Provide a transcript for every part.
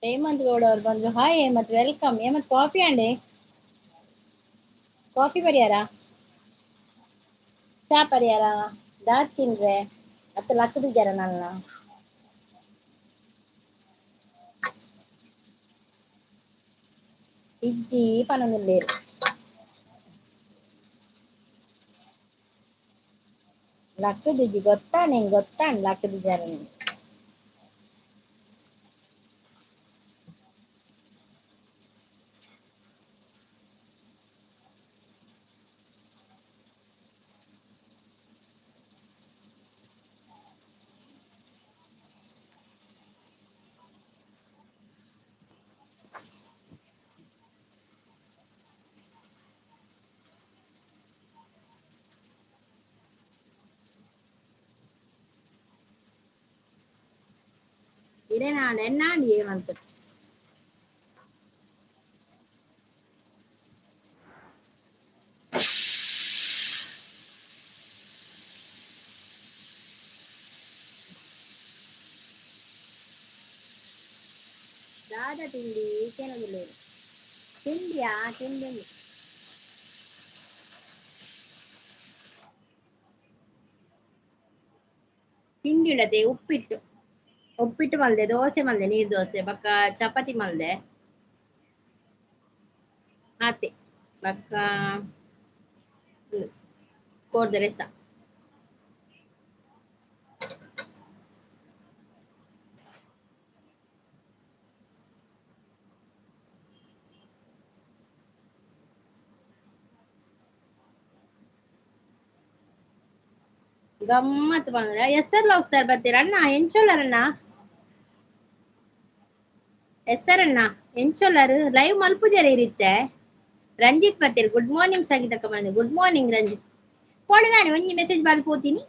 ಹೇಮಂತ್ ಗೌಡ ಅವ್ರು ಬಂದ್ರು. Hi Hemant, welcome. Hemant coffee ಅಂಡೆ? ಕಾಫಿ ಪರಿಯಾರ, ಚಾ ಪರಿಯಾರ? ದಾತ್ ತಿಂದ್ರೆ ಅತ್ತ ಲಕ್ಕದಿದ್ದಾರ ನನ್ನ ಇಜ್ಜಿ ಪನೊಂದುಲ್ಲೇರು. ಲಕ್ಕದಿಜ್ಜಿ ಗೊತ್ತಾ ನಿಂಗೆ? ಗೊತ್ತಾ ಲಕ್ಕದಿದ್ದಾರ ನಿಂಗೆ? ಇರೇನಾಂಡ ಎನ್ನಾಂಡಿ ಹೇಮಂತ್? ದಾದ ತಿಂಡಿ ಕೇಳೋದಿಲ್ಲ. ತಿಂಡಿಯಾ? ತಿಂಡಿ ತಿಂಡಿ ಇಡತೆ. ಉಪ್ಪಿಟ್ಟು, ಉಪ್ಪಿಟ್ಟು ಮಲ್ದೆ, ದೋಸೆ ಮಲ್ದೆ, ನೀರ್ ದೋಸೆ, ಬಕ್ಕ ಚಪಾತಿ ಮಲ್ದೆ ಆತೆ, ಬಕ್ಕ ಕೋರ್ದ ರಸ. ಗಮ್ಮತ್ ಬಂದ. ಎಸ್ ಆರ್ ಲಾಗ್ ಸರ್ ಬರ್ತೀರ ಅಣ್ಣ? ಎಂಚೊಲ್ಲರಣ್ಣ? ಎಸ್ಸರಣ್ಣ ಎಂಚೊಲ್ಲರು? ಲೈವ್ ಮಲ್ಪುಜರ ಇರುತ್ತೆ. ರಂಜಿತ್ ಬರ್ತೀರಿ. ಗುಡ್ ಮಾರ್ನಿಂಗ್ ಸಂಗೀತಕ್ಕ ಬಂದೆ. Good morning Ranjith. ಕೊಡದಾನೆ ಒಂಜಿ ಮೆಸೇಜ್ ಬರ್ದು ಪೋತೀನಿ.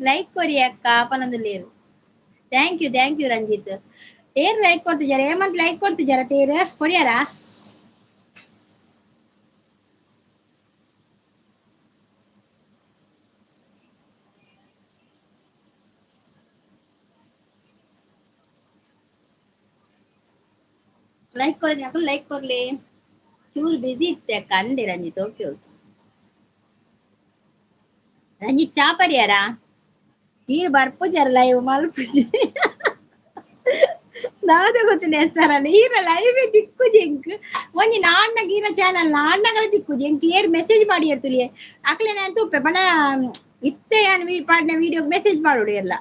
ಲೈಕ್ ಕೊರಿ ಅಕ್ಕ ಪನೊಂದುಲ್ಲೇರು. Thank you, thank you Ranjith. Hair like ಕೊಡ್ತಿದ್ದಾರೆ? ಹೇಮಂತ್ ಲೈಕ್ ಕೊಡ್ತಿದ್ದಾರ? ತೇರ್ ಕೊಡಿಯಾರ? ಲೈಕ್ ಕೊಡಿ, ಅಕ್ಕ ಲೈಕ್ ಕೊಡ್ಲಿ. ಚೂರು ಬಿಸಿ ಇತ್ತೆ ಅಕ್ಕ ಅಂದೆ ರಂಜಿತ್. Okay okay. Ranjith ಚಾ ಪರಿಯಾರ? ನೀರು ಬರ್ಪುಜಾರ ಲೈವ್ ಮಲ್ಪುಜಿ ದಾದ ಗೊತ್ತಿಲ್ಲ ಸರ್. ಈರ ಲೈವ್ ದಿಕ್ಕುಜಿ ಎಂಕ್. ಒಂಜಿ ನಾಣ್ಣ ಗೀನ ಚಾನಲ್ ನಾಣ್ಣಗಳ ದಿಕ್ಕುಜಿ ಎಂಕ್. ಏರ್ ಮೆಸೇಜ್ ಮಾಡಿ ಇರ್ತುಲಿ ಅಕ್ಲೆ ನಾನು ತೂಪೆ ಬಣ ಇತ್ತೆ ಯಾನ್ ಪಾಡ್ನ ವಿಡಿಯೋ ಮೆಸೇಜ್ ಮಾಡೋಡು ಎಲ್ಲ.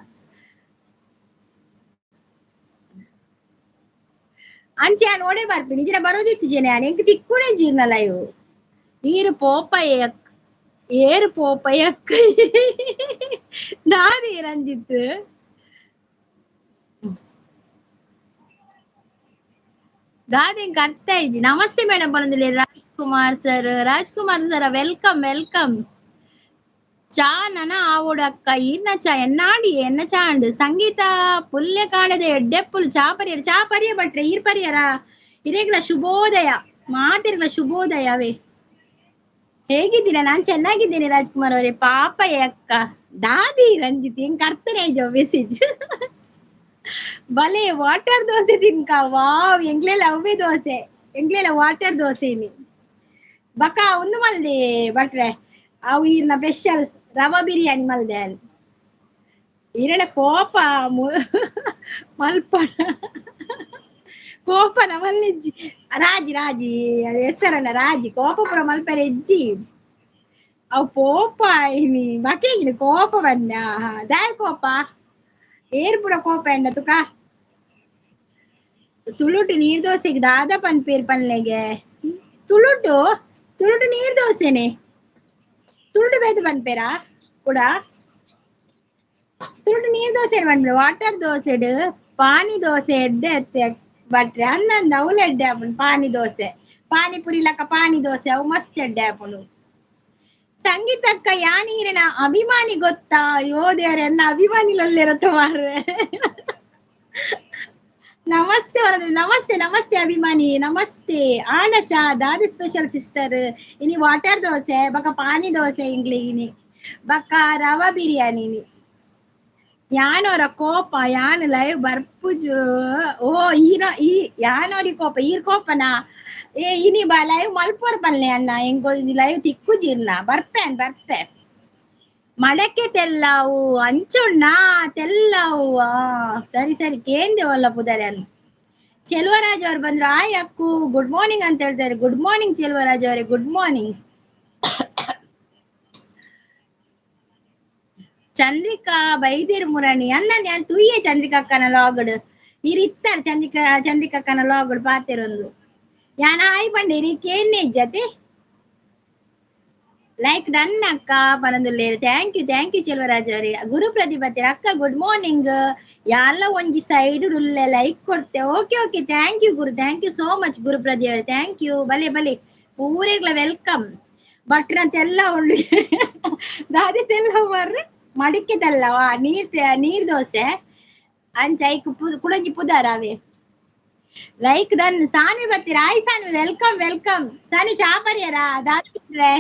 ಅಂಚೆ ಯಾನ್ ಓಡೆ ಬರ್ಪಿನಿ ಇಜಿನ ಬರೋದಿತ್ತು ಜನ. ಯಾನ್ ಎಂಕ್ ದಿಕ್ಕುನೆ ಜೀರ್ಣ ಲೈವ್. ಈರು ಪೋಪಯ್ಯ ಏರು ಪೋಪಯ್ಯ ದಾದಿ ರಂಜಿತ್. ದಾದಿ ಎಂಕ್ ಅರ್ಥ ಆಯ್ಜಿ. ನಮಸ್ತೆ ಮೇಡಮ್ ಪನೊಂದುಲ್ಲೆರ್ Rajkumar sir. Rajkumar sir welcome, welcome. ಚಾ ನನ ಆವೋಡು ಅಕ್ಕ. ಈರ್ನ ಚಾ ಎನ್ನಾಡಿ ಎನ್ನ ಚಾ ಅಂಡ್. ಸಂಗೀತ ಪುಲ್ಯ ಕಾಣದೆ ಎಡ್ಡೆಪ್ಪುಲು. ಚಾ ಪರಿಯರ? ಚಾ ಪರಿಯ ಭಟ್ರೆ. ಈರ್ ಪರಿಯರ? ಇರೇಗ್ಲ ಶುಭೋದಯ, ಮಾತಿರ್ಲ ಶುಭೋದಯವೇ. ಹೇಗಿದ್ದೀರಾ? ನಾನ್ ಚೆನ್ನಾಗಿದ್ದೇನೆ ರಾಜ್ಕುಮಾರ್ ಅವರೇ. ಪಾಪ ಅಕ್ಕ ದಾದಿ ರಂಜಿತ್ ಎಂಕ್ ಅರ್ಥನೇ ಆಯ್ಜ ಮೆಸೇಜ್. ಬಲೆ ವಾಟರ್ ದೋಸೆ ತಿನ್ಕ. ವಾವ್, ಎಂಗ್ಲೆಲ್ಲ ಅವ್ವೆ ದೋಸೆ, ಎಂಗ್ಲೆಲ್ಲ ವಾಟರ್ ದೋಸೆ ಇನಿ. ಬಕ ಒಂದು ಮಲ್ದೆ ಭಟ್ರೆ, ಅವು ಈರ್ನ ಸ್ಪೆಷಲ್ ರವಾ ಬಿರಿಯಾನಿ ಮಲ್ದೆ. ಈರಣ ಕೋಪ ಮಲ್ಪಡ ಕೋಪನ ಮಲ್ಲಿಜ್ಜಿ. ರಾಜಿ ರಾಜಿ ಅದು ಹೆಸರನ್ನ ರಾಜಿ ಕೋಪ ಪೂರ ಮಲ್ಪರೆ ಇಜ್ಜಿ. ಅವು ಕೋಪ ಇನಿ ಬಕೇಜಿನ ಕೋಪ ಬನ್ನ ದಾಯ ಕೋಪ ಏರ್ ಪೂರ ಕೋಪ ಎಂಡ ತುಕ. ತುಳುಟು ನೀರ್ ದೋಸೆಗೆ ದಾದ ಪನ್ಪೇರ್ ಪನ್ಲೆಗೆ? ತುಳುಟು ತುಳುಟು ನೀರ್ ದೋಸೆನೆ ತುಳುಟು ಬೇದ ಪನ್ಪೇರಾ ಕೂಡ? ತುಳುಟು ನೀರ್ ದೋಸೆ ಪನ್ಪೆ. ವಾಟರ್ ದೋಸೆಡ್ ಪಾನಿ ದೋಸೆ ಎಡ್ಡೆ ಅತ್ತೆ ಭಟ್ರೆ. ಅಂದಂದ ಅವುಲ ಎಡ್ಡೆ ಆಪುಂಡು ಪಾನಿ ದೋಸೆ. ಪಾನಿಪುರಿ ಲಕ್ಕ ಪಾನಿ ದೋಸೆ ಅವು ಮಸ್ತ್ ಎಡ್ಡೆ ಆಪುಂಡು. ಸಂಗೀತಕ್ಕ ಯಾನೀರಿನ ಅಭಿಮಾನಿ ಗೊತ್ತಾ? ಅಯ್ಯೋ ದೇವರೇ, ಎನ್ನ ಅಭಿಮಾನಿಲಲ್ಲಿರತ್ತ ಮಾರ್ರೆ. ನಮಸ್ತೆ ವರದಿ, ನಮಸ್ತೆ ನಮಸ್ತೆ ಅಭಿಮಾನಿ ನಮಸ್ತೆ. ಆಂಡ ಚಾ ದಾದಿ ಸ್ಪೆಷಲ್ ಸಿಸ್ಟರ್. ಇನಿ ವಾಟರ್ ದೋಸೆ ಬಕ ಪಾನಿ ದೋಸೆ ಇಂಗ್ಲಿ ಇನಿ ಬಕ ರವಾ ಬಿರಿಯಾನಿ ಇನಿ. ಯಾನೋರ ಕೋಪ ಯಾನ್ ಲೈವ್ ಬರ್ಪುಜು. ಓ ಈನ ಈ ಯಾನೋರಿ ಕೋಪ ಈರ್ ಕೋಪನಾ? ಏ ಇನಿ ಬಾ ಲೈವ್ ಮಲ್ಪೋರ್ ಪನ್ಲೆ ಅಣ್ಣ, ಎಂಕೊ ಲೈವ್ ತಿಕ್ಕುಜಿರ್ನ ಬರ್ಪೇನ್ ಬರ್ಪೆ. ಮಡಕೆ ತೆಲ್ಲಾವು ಅಂಚುಣ್ಣ ತೆಲ್ಲಾವು. ಆ ಸರಿ ಸರಿ ಕೇಂದೆ ಒಲ್ಲ ಪುದರೆ ಅನ್. ಚೆಲುವರಾಜ್ ಅವ್ರು ಬಂದ್ರು. ಆಯ್ ಅಕ್ಕು ಗುಡ್ ಮಾರ್ನಿಂಗ್ ಅಂತ ಹೇಳ್ತಾರೆ. ಗುಡ್ ಮಾರ್ನಿಂಗ್ ಚೆಲುವರಾಜ್ ಅವರೇ, ಗುಡ್ ಮಾರ್ನಿಂಗ್. ಚಂದ್ರಿಕಾ ಬೈದಿರ್ ಮುರಣಿ ಅಣ್ಣ ഞാൻ ತುಯ್ಯೆ ಚಂದ್ರಿಕಾ ಅಕ್ಕನ ಲಾಗಡ್ ಇರ್ ಇತ್ತಾರೆ ಚಂದ್ರಿಕಾ ಚಂದ್ರಿಕಾ ಅಕ್ಕನ ಲಾಗಡ್ ಪಾತೆರೊಂದು ಯಾನ್ ಹಾಯ್ ಪಂಡೇರಿ ಕೇನ್ನೆ ಇಜ್ಜತೆ. ಲೈಕ್ ಡನ್ ಅಕ್ಕ ಪನೊಂದುಲ್ಲೇರು. Thank you thank you Cheluvaraj ಅವರೇ. ಗುರು ಪ್ರತಿಪತ್ತಿರ ಅಕ್ಕ ಗುಡ್ ಮಾರ್ನಿಂಗ್. ಯಾಲ ಒಂಜಿ ಸೈಡ್ ಉಲ್ಲೆ ಲೈಕ್ ಕೊಡ್ತೆ. Okay okay thank you Guru, thank you so much Guru Pradeep ಅವರೇ, thank you. ಬಲೆ ಬಲೆ ಪೂರೆಗ್ಲ welcome. ಭಟ್ರಂತೆಲ್ಲ ಉಂಡು ದಾದಿ ತೆಲ್ಲ ಮಾರ್ರೆ ಮಡಿಕೆ ತೆಲ್ಲವಾ ನೀರ್ ನೀರ್ ದೋಸೆ ಅಂಚ ಐಕ್ ಕುಡಂಜಿ ಪುದಾರ ಅವೇ. Like done. ಸಾನ್ವಿ ಬತ್ತೀರ? Hi Saanvi welcome welcome. Saanvi ಚಾಪರಿಯರ ದಾದ್ರೆ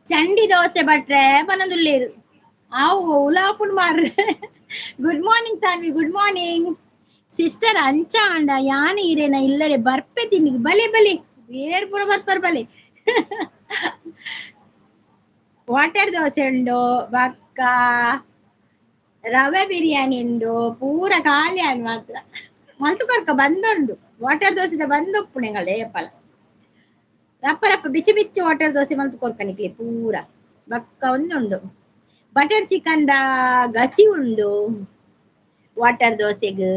ಚಂಡಿ ದೋಸೆ ಭಟ್ರೆ ಪನೊಂದುಲ್ಲೇರು. ಆವು ಉಲಾಪುಂಡು ಮಾರ್ರೆ. Good morning Sanvi, good morning sister. ಅಂಚ ಅಂಡ ಯಾನ್ ಇರೇನ ಇಲ್ಲಡೆ ಬರ್ಪೆ ತಿನ್ನಿ. ಬಲೆ ಬಲೆ ಏರ್ ಪೂರ ಬರ್ಪರ್ ಬಲೆ. ವಾಟರ್ ದೋಸೆ ಉಂಡು, ಬಕ್ಕ ರವೆ ಬಿರಿಯಾನಿ ಉಂಡು, ಪೂರ ಖಾಲಿ ಆಂಡ್ ಮಾತ್ರ ಮಲ್ತು ಕೊರ್ಕ ಬಂದುಂಡು. ವಾಟರ್ ದೋಸೆದ ಬಂದೊಪ್ಪು ಎಂಗಡ ಏಪಲ ರಪ್ಪ ರಪ್ಪ ಬಿಚ್ಚಿ ಬಿಚ್ಚಿ ವಾಟರ್ ದೋಸೆ ಮಲ್ತು ಕೊರ್ಕ ನಿಕ್ಲೆ ಪೂರ. ಬಕ್ಕ ಒಂದುಂಡು ಬಟರ್ ಚಿಕನ್ the ಗಸಿ ಉಂಡು ವಾಟರ್ ದೋಸೆಗ್.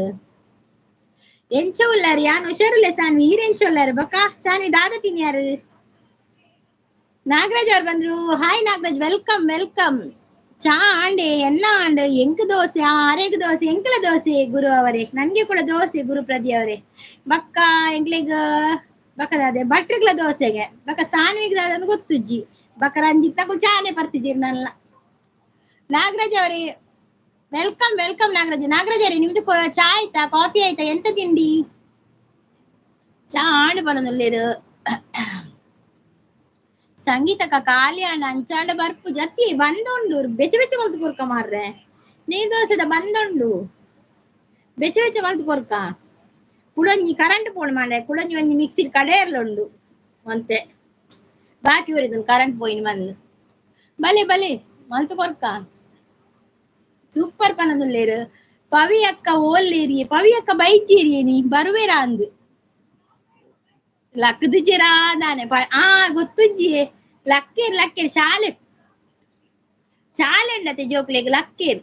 ಎಂಚ ಉಲ್ಲಾರು ಯಾನ್ ಹುಷಾರುಲ್ಲೆ ಸಾನ್ವಿ, ಈರ್ ಎಂಚ ಉಲ್ಲಾರು ಬಕ್ಕ? ಸಾನ್ವಿ ದಾದ ತಿನ್ಯಾರು? ನಾಗರಾಜ್ ಅವ್ರು ಬಂದ್ರು. Hi Nagaraj, welcome welcome. ಚಾ ಆಂಡೆ ಎನ್ನ ಆಂಡ್ ಎಂಕ್ ದೋಸೆ ಆರೇಗ್ ದೋಸೆ ಎಂಕಲ ದೋಸೆ ಗುರು ಅವರೇ, ನನ್ಗೆ ಕೂಡ ದೋಸೆ ಗುರು ಪ್ರದಿ ಅವರೇ. ಬಕ್ಕ ಎಂಕ್ಲೆಗ್ ಬಕ್ಕದಾದೆ ಭಟ್ರಿಗ್ಲ ದೋಸೆಗೆ ಬಕ್ಕ ಸಾನ್ವಿಗ್ ದಾದ ಗೊತ್ತುಜ್ಜಿ. ಬಕ್ಕ ರಂಜಿತ್ ನಕುಲ್ ಚಾನೆ ಬರ್ತಿಜೀರ್ ನನ್ನ. ನಾಗರಾಜ್ ಅವರೇ welcome welcome Nagaraj. Nagaraj ಅವರೇ ನಿಮ್ದು ಚಾ ಆಯ್ತಾ ಕಾಫಿ ಆಯ್ತಾ ಎಂತ ತಿಂಡಿ? ಚಾ ಆಂಡ್ ಬರೋದುಲ್ಲೇರು. ಸಂಗೀತಕ್ಕ ಖಾಲಿ ಅಣ್ಣ ಅಂಚಾಂಡ ಬರ್ಪು ಜತ್ತಿ ಬಂದುಂಡು ಬೆಚ್ಚ ಬೆಚ್ಚ ಮಲ್ತು ಕೊರ್ಕ ಮಾರ್ರೆ. ನೀರ್ ದೋಸೆದ ಬಂದುಂಡು ಬೆಚ್ಚ ಬೆಚ್ಚ ಮಲ್ತು ಕೊರ್ಕ. ಕುಡೊಂಜಿ ಕರೆಂಟ್ ಪೋಣ್ ಮಾರ್ರೆ, ಕುಡೊಂಜಿ ಒಂಜಿ ಮಿಕ್ಸಿ ಕಡೆಯರ್ಲುಂಡು ಒಂತೆ ಬಾಕಿ ಊರಿದ ಕರೆಂಟ್ ಪೋಯಿನ ಬಂದು. ಬಲೆ ಬಲೆ ಮಲ್ತು ಕೊರ್ಕ. ಸೂಪರ್ ಪನೊಂದುಲ್ಲೇರು. ಪವಿ ಅಕ್ಕ ಓಲ್ಲೇರಿ ಪವಿ ಅಕ್ಕ ಬೈಜೀರಿ ನೀ ಬರುವೆರಾ ಅಂದು ಲಕ್ಕದಿಜಿರಾ ದಾನೆ ಆ ಗೊತ್ತುಜ್ಜಿಯೇ. ಲಕ್ಕೇರ್ ಲಕ್ಕೇರ್ ಶಾಲೆ ಶಾಲೆ ಉಂಡತೆ ಜೋಕ್ಲೆಗ್ ಲಕ್ಕೇರ್.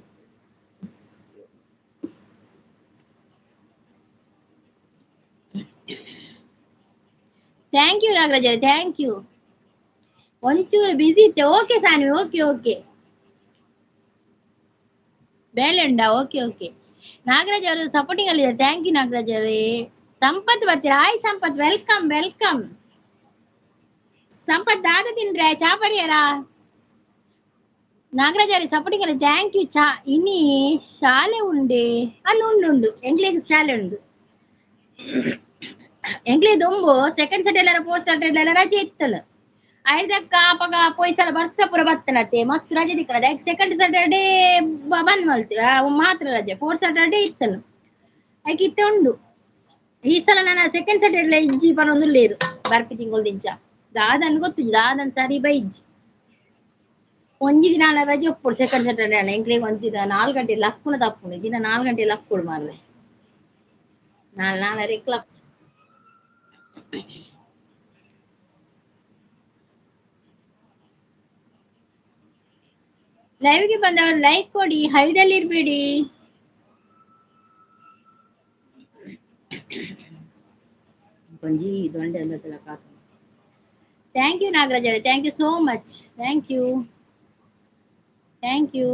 Thank you Nagaraj, thank you. ಒಂಚೂರು ಬಿಸಿ ಇತ್ತೆ. Okay Saanvi, okay okay. ಬೇಲೆ ಉಂಡಾ? Okay okay. ನಾಗರಾಜ್ ಅವರು ಸಪೋರ್ಟಿಂಗ್ ಅಲ್ಲಿ thank you Nagaraj ಅವರೇ. ಸಂಪತ್ ಬರ್ತೀರಾ? ಹಾಯ್ ಸಂಪತ್, welcome welcome. Sampath ದಾದ ತಿಂದ್ರೆ ಚಾಪರಿಯರ? ನಾಗರಾಜ್ ಅವರೇ ಸಪೋರ್ಟಿಂಗ್ ಅಲ್ಲಿ thank you. ಚಾ ಇನಿ ಶಾಲೆ ಉಂಡೆ ಅಲ್ಲ ಉಂಡು ಉಂಡು ಎಂಗ್ಲೇಗ್ ಶಾಲೆ ಉಂಡು. ಎಂಗ್ಲೇ ದೊಂಬು ಸೆಕೆಂಡ್ ಸ್ಯಾಟರ್ಡೆ ಫೋರ್ತ್ ಸ್ಯಾಟರ್ಡೆ ರಜೆ ಇತ್ತಲ್ಲ. ಐದಕ್ಕ ಅಪಗ ಪೊಯ್ಸಲ ಬರ್ಸ ಪೂರ ಬತ್ತನತ್ತೆ ಮಸ್ತ್ ರಜೆ ದಿಕ್ಕದ. ಸೆಕೆಂಡ್ ಸ್ಯಾಟರ್ಡೆ ಬಂದ್ ಮಲ್ತೀವಿ ಮಾತ್ರ ರಜೆ, ಫೋರ್ತ್ ಸ್ಯಾಟರ್ಡೆ ಇತ್ತಲ್ಲ ಐಕ್ ಇತ್ತೆ ಉಂಡು. ಈ ಸಲ ನಾನು ಸೆಕೆಂಡ್ ಸ್ಯಾಟರ್ಡೆ ಇಜ್ಜಿ ಪನೊಂದುಲ್ಲೇರು ಬರ್ಪಿ ತಿಂಗಳು ದಿಂಚ ದಾದನ್ ಗೊತ್ತು ದಾದನ್ ಸರಿ ಬೈಜ್ಜಿ. ಒಂಜಿ ದಿನ ರಜೆ ಒಪ್ಪುಡು ಸೆಕೆಂಡ್ ಸ್ಯಾಟರ್ಡೆ ಅಣ್ಣ. ಎಂಕ್ಲೆಗ್ ಒಂಜಿ 4 ಗಂಟೆ ಲಕ್ಕುನ ತಪ್ಪುಂಡು ದಿನ 4 ಗಂಟೆ ಲಕ್ಕುಡು ಮಾರ್ರೆ. ನಾಲ್ ನಾಲ್ವರೆಗೆ ಲಕ್ಕು. ಲೈವ್ಗೆ ಬಂದವರು ಲೈಕ್ ಕೊಡಿ, ಹೈಡಲ್ಲಿ ಇರ್ಬೇಡಿ. ಒಂಜಿ ದೊಂಡೆ thank you Nagaraj ಅವರೇ, thank you so much, thank you thank you.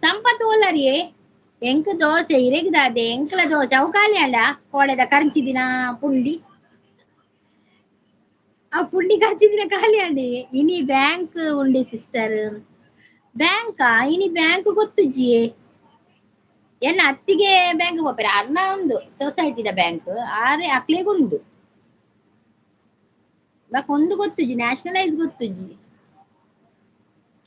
Sampath ಓಲರಿಯೇ ಎಂಕ್ ದೋಸೆ ಇರೆಗ್ದಾದೆ ಎಂಕ್ಲ ದೋಸೆ ಅವು ಖಾಲಿ ಅಲ್ಲ ಕೋಳೆದ ಕರ್ಚಿದಿನ ಪುಂಡಿ ಆ ಪುಂಡಿ ಖರ್ಚಿದಿನ ಖಾಲಿ ಅಂಡಿ. ಇನಿ ಬ್ಯಾಂಕ್ ಉಂಡೆ ಸಿಸ್ಟರ್ ಬ್ಯಾಂಕಾ? ಇನಿ ಬ್ಯಾಂಕ್ ಗೊತ್ತುಜ್ಜಿಯೇ. ಎನ್ನ ಅತ್ತಿಗೆ ಬ್ಯಾಂಕ್ ಪೋಪೆರ ಅರ್ನ ಒಂದು ಸೊಸೈಟಿದ ಬ್ಯಾಂಕ್ ಆರೆ ಅಕ್ಲೆಗುಂಡು. ಬಕ್ ಒಂದು ಗೊತ್ತುಜ್ಜಿ ನ್ಯಾಷನಲೈಸ್ ಗೊತ್ತುಜ್ಜಿ.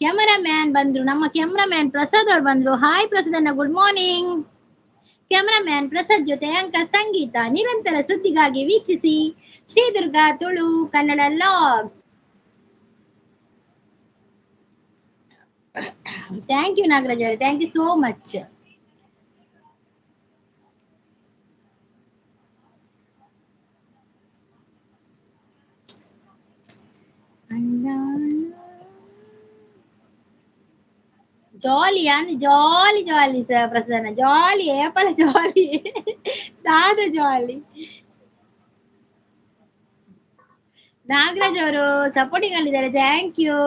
ಕ್ಯಾಮರಾ ಮ್ಯಾನ್ ಬಂದ್ರು, ನಮ್ಮ ಕ್ಯಾಮರಾ ಮ್ಯಾನ್ ಪ್ರಸಾದ್ ಅವ್ರು ಬಂದ್ರು. ಹಾಯ್ ಪ್ರಸಾದ್ ಅಣ್ಣ, good morning. Camera man Prasad ಜೊತೆ ಅಂಕ ಸಂಗೀತ. ನಿರಂತರ ಸುದ್ದಿಗಾಗಿ ವೀಕ್ಷಿಸಿ Shri Durga Tulu Kannada vlogs. Thank you Nagaraj ಅವರೇ, thank you so much. Jolly and jolly jolly sir Prasanna, jolly ಏಪಲ ಜಾಲಿ ದಾದ ಜಾಲಿ. ನಾಗರಾಜ್ ಅವರು ಸಪೋರ್ಟಿಂಗ್ ಅಲ್ಲಿದ್ದಾರೆ, thank you.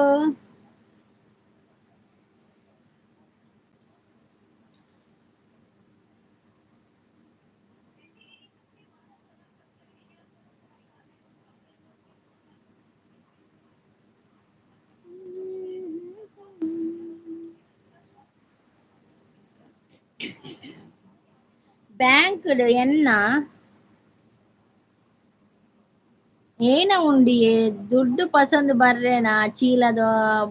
Bank ಎನ್ನ ಏನ ಉಂಡಿಯೇ ದುಡ್ಡು ಪಸಂದ್ ಬರ್ರೇನಾ ಚೀಲದ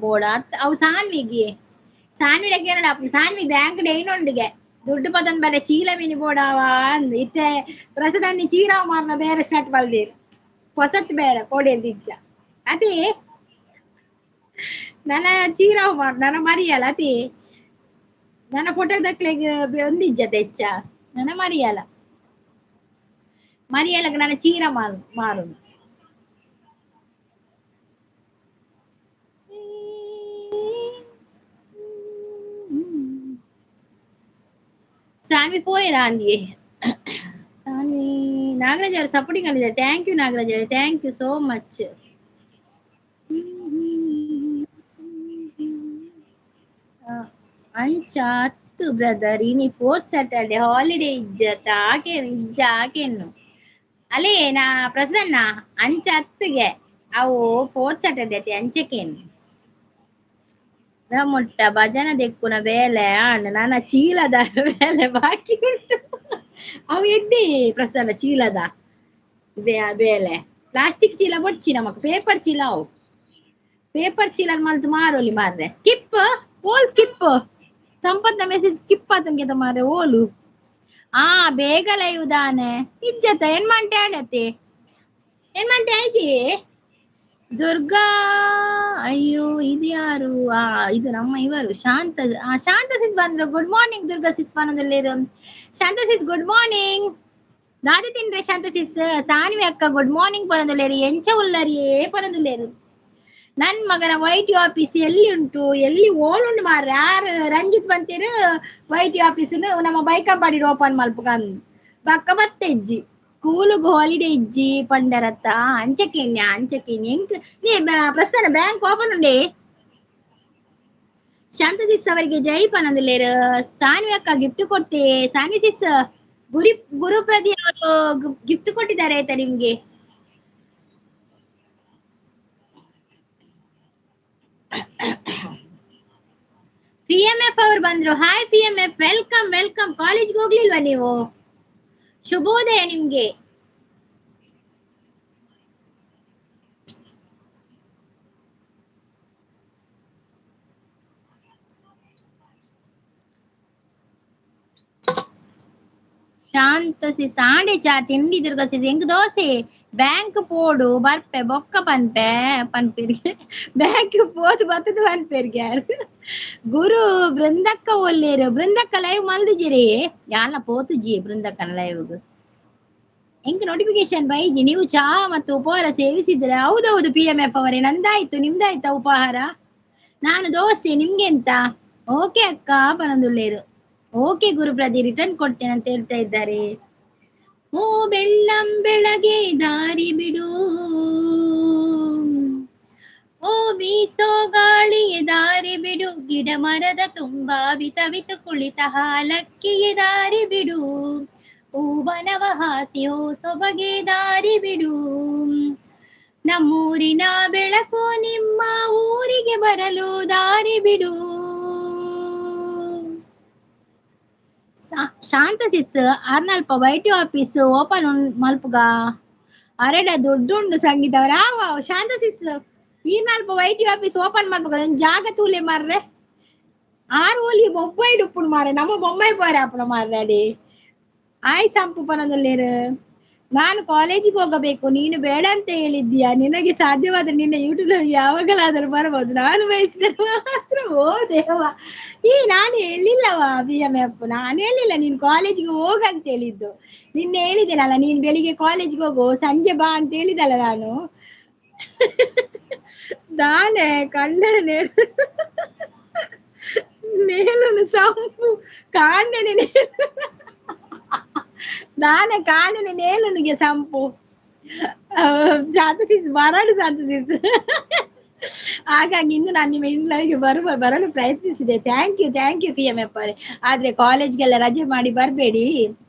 ಬೋಡ ಅವು ಸಾನ್ವಿಗೆ ಸಾನ್ವಿಡಕ್ಕೆ ಏನಡ ಸಾನ್ವಿ ಬ್ಯಾಂಕ್ ಏನೊಂಡಿಗೆ ದುಡ್ಡು ಪಸಂದ್ ಬರ್ರೆ ಚೀಲ ಮೀನಿ ಬೋಡಾವ ಅಂದ್ ಇತ್ತೆ ಪ್ರಸದನ್ನಿ ಚೀರಾವ್ ಮಾರ್ನ ಬೇರೆ ಸ್ಟಾರ್ಟ್ ಬಲ್ದಿರ್ ಹೊಸತ್ ಬೇರೆ ಕೋಡಿಯಲ್ಲಿ ಇಜ್ಜ ಅತಿ ನನ್ನ ಚೀರಾವ್ ಮಾರ್ ನನ್ನ ಮರಿಯಲ್ಲ ಅತಿ ನನ್ನ ಫೋಟೋ ದಕ್ಲೆಗ್ ಒಂದಿಜ್ಜ ತೆಚ್ಚ ನನ್ನ ಮರಿಯಲ್ಲ ಮರಿಯಲಕ್ಕೆ ನನ್ನ ಚೀರ ಮಾರು ಮಾರು. ಸಾನ್ವಿ ಪೋಯರಾ ಅಂದಿಯೇ ಸಾನ್ವಿ. ನಾಗರಾಜ್ ಅವರು ಸಪೋರ್ಟಿಂಗ್ ಅಲ್ಲಿದ್ದಾರೆ, thank you Nagaraj ಅವರೇ, thank you so much. ಅಂಚ ಹತ್ತು ಬ್ರದರ್ ಇನಿ ಫೋರ್ತ್ ಸ್ಯಾಟರ್ಡೆ ಹಾಲಿಡೇ ಇಜ್ಜತ ಆಕೆ ಇಜ್ಜ ಆಕೆನ್ನು ಅಲ್ಲೇ ನಾ ಪ್ರಸನ್ನ ಅಂಚ ಹತ್ತಿಗೆ ಅವು ಫೋರ್ತ್ ಸ್ಯಾಟರ್ಡೆ ಅತಿ ಅಂಚಕೇನು ಮುಟ್ಟ ಭಜನ ದೆಕ್ಕುನ ಬೇಲೆ ಅಣ್ಣ ನನ್ನ ಚೀಲದ ಬೇಲೆ ಬಾಕಿ ಉಂಟು. ಅವು ಎಡ್ಡಿ ಪ್ರಸನ್ನ ಚೀಲದ ಬೇಲೆ ಪ್ಲಾಸ್ಟಿಕ್ ಚೀಲ ಬೊಡ್ಚಿ ನಮಕ್ ಪೇಪರ್ ಚೀಲ ಅವು ಪೇಪರ್ ಚೀಲ ಮಲ್ತು ಮಾರೋಲಿ ಮಾರ್ರೆ ಸ್ಕಿಪ್ ಓಲ್ ಸ್ಕಿಪ್ ಸಂಪತ್ನ ಮೆಸೇಜ್ ಸ್ಕಿಪ್ ಆತಂಗೆ ಮಾರ್ರೆ ಓಲು ಆ ಬೇಗ ಲೈವ್ ದಾನೆ ಇಜ್ಜತ ಏನ್ ಮಂಟೆ ಆಡತ್ತೆ ಏನ್ ಮಂಟೆ ಆಯ್ತಿ ದುರ್ಗಾ. ಅಯ್ಯೋ ಇದು ಯಾರು? ಆ ಇದು ನಮ್ಮ ಇವರು ಶಾಂತ ಶಾಂತ ಸಿಸ್ ಬಂದ್ರು. ಗುಡ್ ಮಾರ್ನಿಂಗ್ ದುರ್ಗಾ ಸಿಸ್ ಬಂದಲ್ಲಿರು. Shanta sis good morning. ದಾದಿ ತಿನ್ರೆ ಶಾಂತ ಸಿಸ್. ಸಾನ್ವಿ ಅಕ್ಕ ಗುಡ್ ಮಾರ್ನಿಂಗ್ ಪರಂದುಲೇರು. ಎಂಚ ಉಲ್ಲರಿಯೇ ಪರಂದುಲೇರು. ನನ್ ಮಗನ ವೈಟಿ ಆಫೀಸ್ ಎಲ್ಲಿ ಉಂಟು ಎಲ್ಲಿ ಓಲುಂಡು ಮಾರ್ರೆ ಯಾರು ರಂಜಿತ್ ಬಂತೀರು ವೈಟಿ ಆಫೀಸ್ ನಮ್ಮ ಬೈಕಂಪಾಡಿ ಓಪನ್ ಮಲ್ಪಕಂದ್ ಬಕ್ಕ ಬತ್ತೆ ಇಜ್ಜಿ ಸ್ಕೂಲ್ಗ್ ಹಾಲಿಡೇ ಇಜ್ಜಿ ಪಂಡರತ್ತ ಅಂಚಕೇನ್ಯ ಅಂಚಕೇನ್ಯ ಎಂಕ್ ನೀ ಪ್ರಸನ್ನ ಬ್ಯಾಂಕ್ ಓಪನ್ ಉಂಡೆ. ಶಾಂತ ಸಿಸ್ ಅವರಿಗೆ ಜೈ ಪನಂದುಲೇರು. ಸಾನ್ವಿ ಅಕ್ಕ ಗಿಫ್ಟ್ ಕೊಡ್ತೆ. ಸಾನ್ವಿ ಸಿಸ್ ಗುರಿ ಗುರುಪ್ರದಿ ಅವರು ಗಿಫ್ಟ್ ಕೊಟ್ಟಿದ್ದಾರೆ ಆಯ್ತಾ ನಿಮ್ಗೆ? ಪಿ ಎಂ ಎಫ್ ಅವರು ಬಂದ್ರು. Hi P M F, welcome welcome. ಕಾಲೇಜ್ಗೆ ಹೋಗ್ಲಿಲ್ವಾ ನೀವು? ಶುಭೋದಯ ನಿಮ್ಗೆ. ಶಾಂತ ಸಿಸ್ ಆಂಡೆ ಚಾ ತಿಂಡಿ ದುರ್ಗ ಸಿಸ್ ಎಂಕ್ ದೋಸೆ ಬ್ಯಾಂಕ್ ಪೋಡು ಬರ್ಪೆ ಬೊಕ್ಕ ಪನ್ಪೆ ಪನ್ಪೆರ್ಗೆ ಬ್ಯಾಂಕ್ ಪೋದು ಬತ್ತದ ಪನ್ಪೆರ್ಗೆ ಯಾರು ಗುರು ಬೃಂದಕ್ಕ ಒಲ್ಲೇರು. ಬೃಂದಕ್ಕ ಲೈವ್ ಮಲ್ದಿಜಿರಿ ಯಾಲ ಪೋತುಜಿ ಬೃಂದಕ್ಕನ ಲೈವ್ ಎಂಕ್ ನೋಟಿಫಿಕೇಶನ್ ಬೈಜಿ. ನೀವು ಚಹಾ ಮತ್ತು ಉಪಹಾರ ಸೇವಿಸಿದ್ರೆ? ಹೌದೌದು ಪಿ ಎಂ ಎಫ್ ಅವರೇ, ನಂದಾಯ್ತು. ನಿಮ್ದಾಯ್ತಾ ಉಪಹಾರ? ನಾನು ದೋಸೆ, ನಿಮ್ಗೆಂತ? ಓಕೆ ಅಕ್ಕ ಪನಂದುಲ್ಲೇರು. ಓಕೆ ಗುರುಪ್ರದಿ ರಿಟರ್ನ್ ಕೊಡ್ತೇನೆ ಅಂತ ಹೇಳ್ತಾ ಇದ್ದಾರೆ. ಓ ಬೆಳ್ಳಂ ಬೆಳಗ್ಗೆ ದಾರಿ ಬಿಡು, ಓ ಬೀಸೋ ಗಾಳಿಯ ದಾರಿ ಬಿಡು, ಗಿಡ ಮರದ ತುಂಬಾ ವಿತವಿತು ಕುಳಿತ ಹಾಲಕ್ಕಿಗೆ ದಾರಿ ಬಿಡು, ಹೂವನವ ಹಾಸಿ ಹೋ ಸೊಬಗೆ ದಾರಿ ಬಿಡು, ನಮ್ಮೂರಿನ ಬೆಳಕು ನಿಮ್ಮ ಊರಿಗೆ ಬರಲು ದಾರಿ ಬಿಡು. ಶಾಂತ ಸಿಸ್ ಅರ್ನಲ್ಪ ವೈಟಿ ಆಫೀಸ್ ಓಪನ್ ಮಲ್ಪುಗ ಅರೆಡ ದುಡ್ಡುಂಡು ಸಂಗೀತ ಅವರ. ಶಾಂತ ಸಿಸ್ ಈರ್ನಲ್ಪ ವೈಟಿ ಆಫೀಸ್ ಓಪನ್ ಮಾಡ್ಬೇಕು ಜಾಗ ತೂಲೆ ಮಾರ್ರೆ. ಆರು ಓಲಿ ಬೊಂಬೈ ಉಪ್ಪುಡು ಮಾರೆ, ನಮ್ಮ ಬೊಂಬೈ ಪೋರೆ ಅಪ್ಪಣ ಮಾರ್ರೆ. ಅಡಿ ಆಯ್ ಸಂಪು ಪನದಲ್ಲೇರು. ನಾನು ಕಾಲೇಜಿಗೆ ಹೋಗಬೇಕು, ನೀನು ಬೇಡ ಅಂತ ಹೇಳಿದ್ದೀಯಾ, ನಿನಗೆ ಸಾಧ್ಯವಾದ್ರೆ ನಿನ್ನ ಯೂಟ್ಯೂಬ್ ಯಾವಾಗಲಾದರೂ ಬರಬಹುದು, ನಾನು ಬಯಸಿದರೆ ಮಾತ್ರ. ಓ ದೇವ, ಈ ನಾನು ಹೇಳಿಲ್ಲವಾ ಬಿ ಎಂ ಎಫ್, ನಾನು ಹೇಳಿಲ್ಲ ನೀನು ಕಾಲೇಜಿಗೆ ಹೋಗಂತ ಹೇಳಿದ್ದು. ನಿನ್ನೆ ಹೇಳಿದ್ದೇನಲ್ಲ, ನೀನ್ ಬೆಳಿಗ್ಗೆ ಕಾಲೇಜ್ಗೆ ಹೋಗು ಸಂಜೆ ಬಾ ಅಂತ ಹೇಳಿದಲ್ಲ ನಾನು. ನಾನೇ ಕನ್ನಡ ನೇಲನು ಸಂಪು ಕಾಂಡನೆ, ನಾನೇ ಕಾಂಡನೆ ನೇಲುನಿಗೆ ಸಂಪು ಶಾಂತಸಿಸ್ ಬರಡು ಶಾಂತಸಿಸ್. ಹಾಗಾಗಿ ಇಂದು ನಾನು ನಿಮ್ಮ ಇನ್ಲೈವ್ಗೆ ಬರಲು ಪ್ರಯತ್ನಿಸಿದೆ. Thank you, thank you P M F ಅವರೇ. ಆದ್ರೆ ಕಾಲೇಜ್ಗೆಲ್ಲ ರಜೆ ಮಾಡಿ ಬರಬೇಡಿ.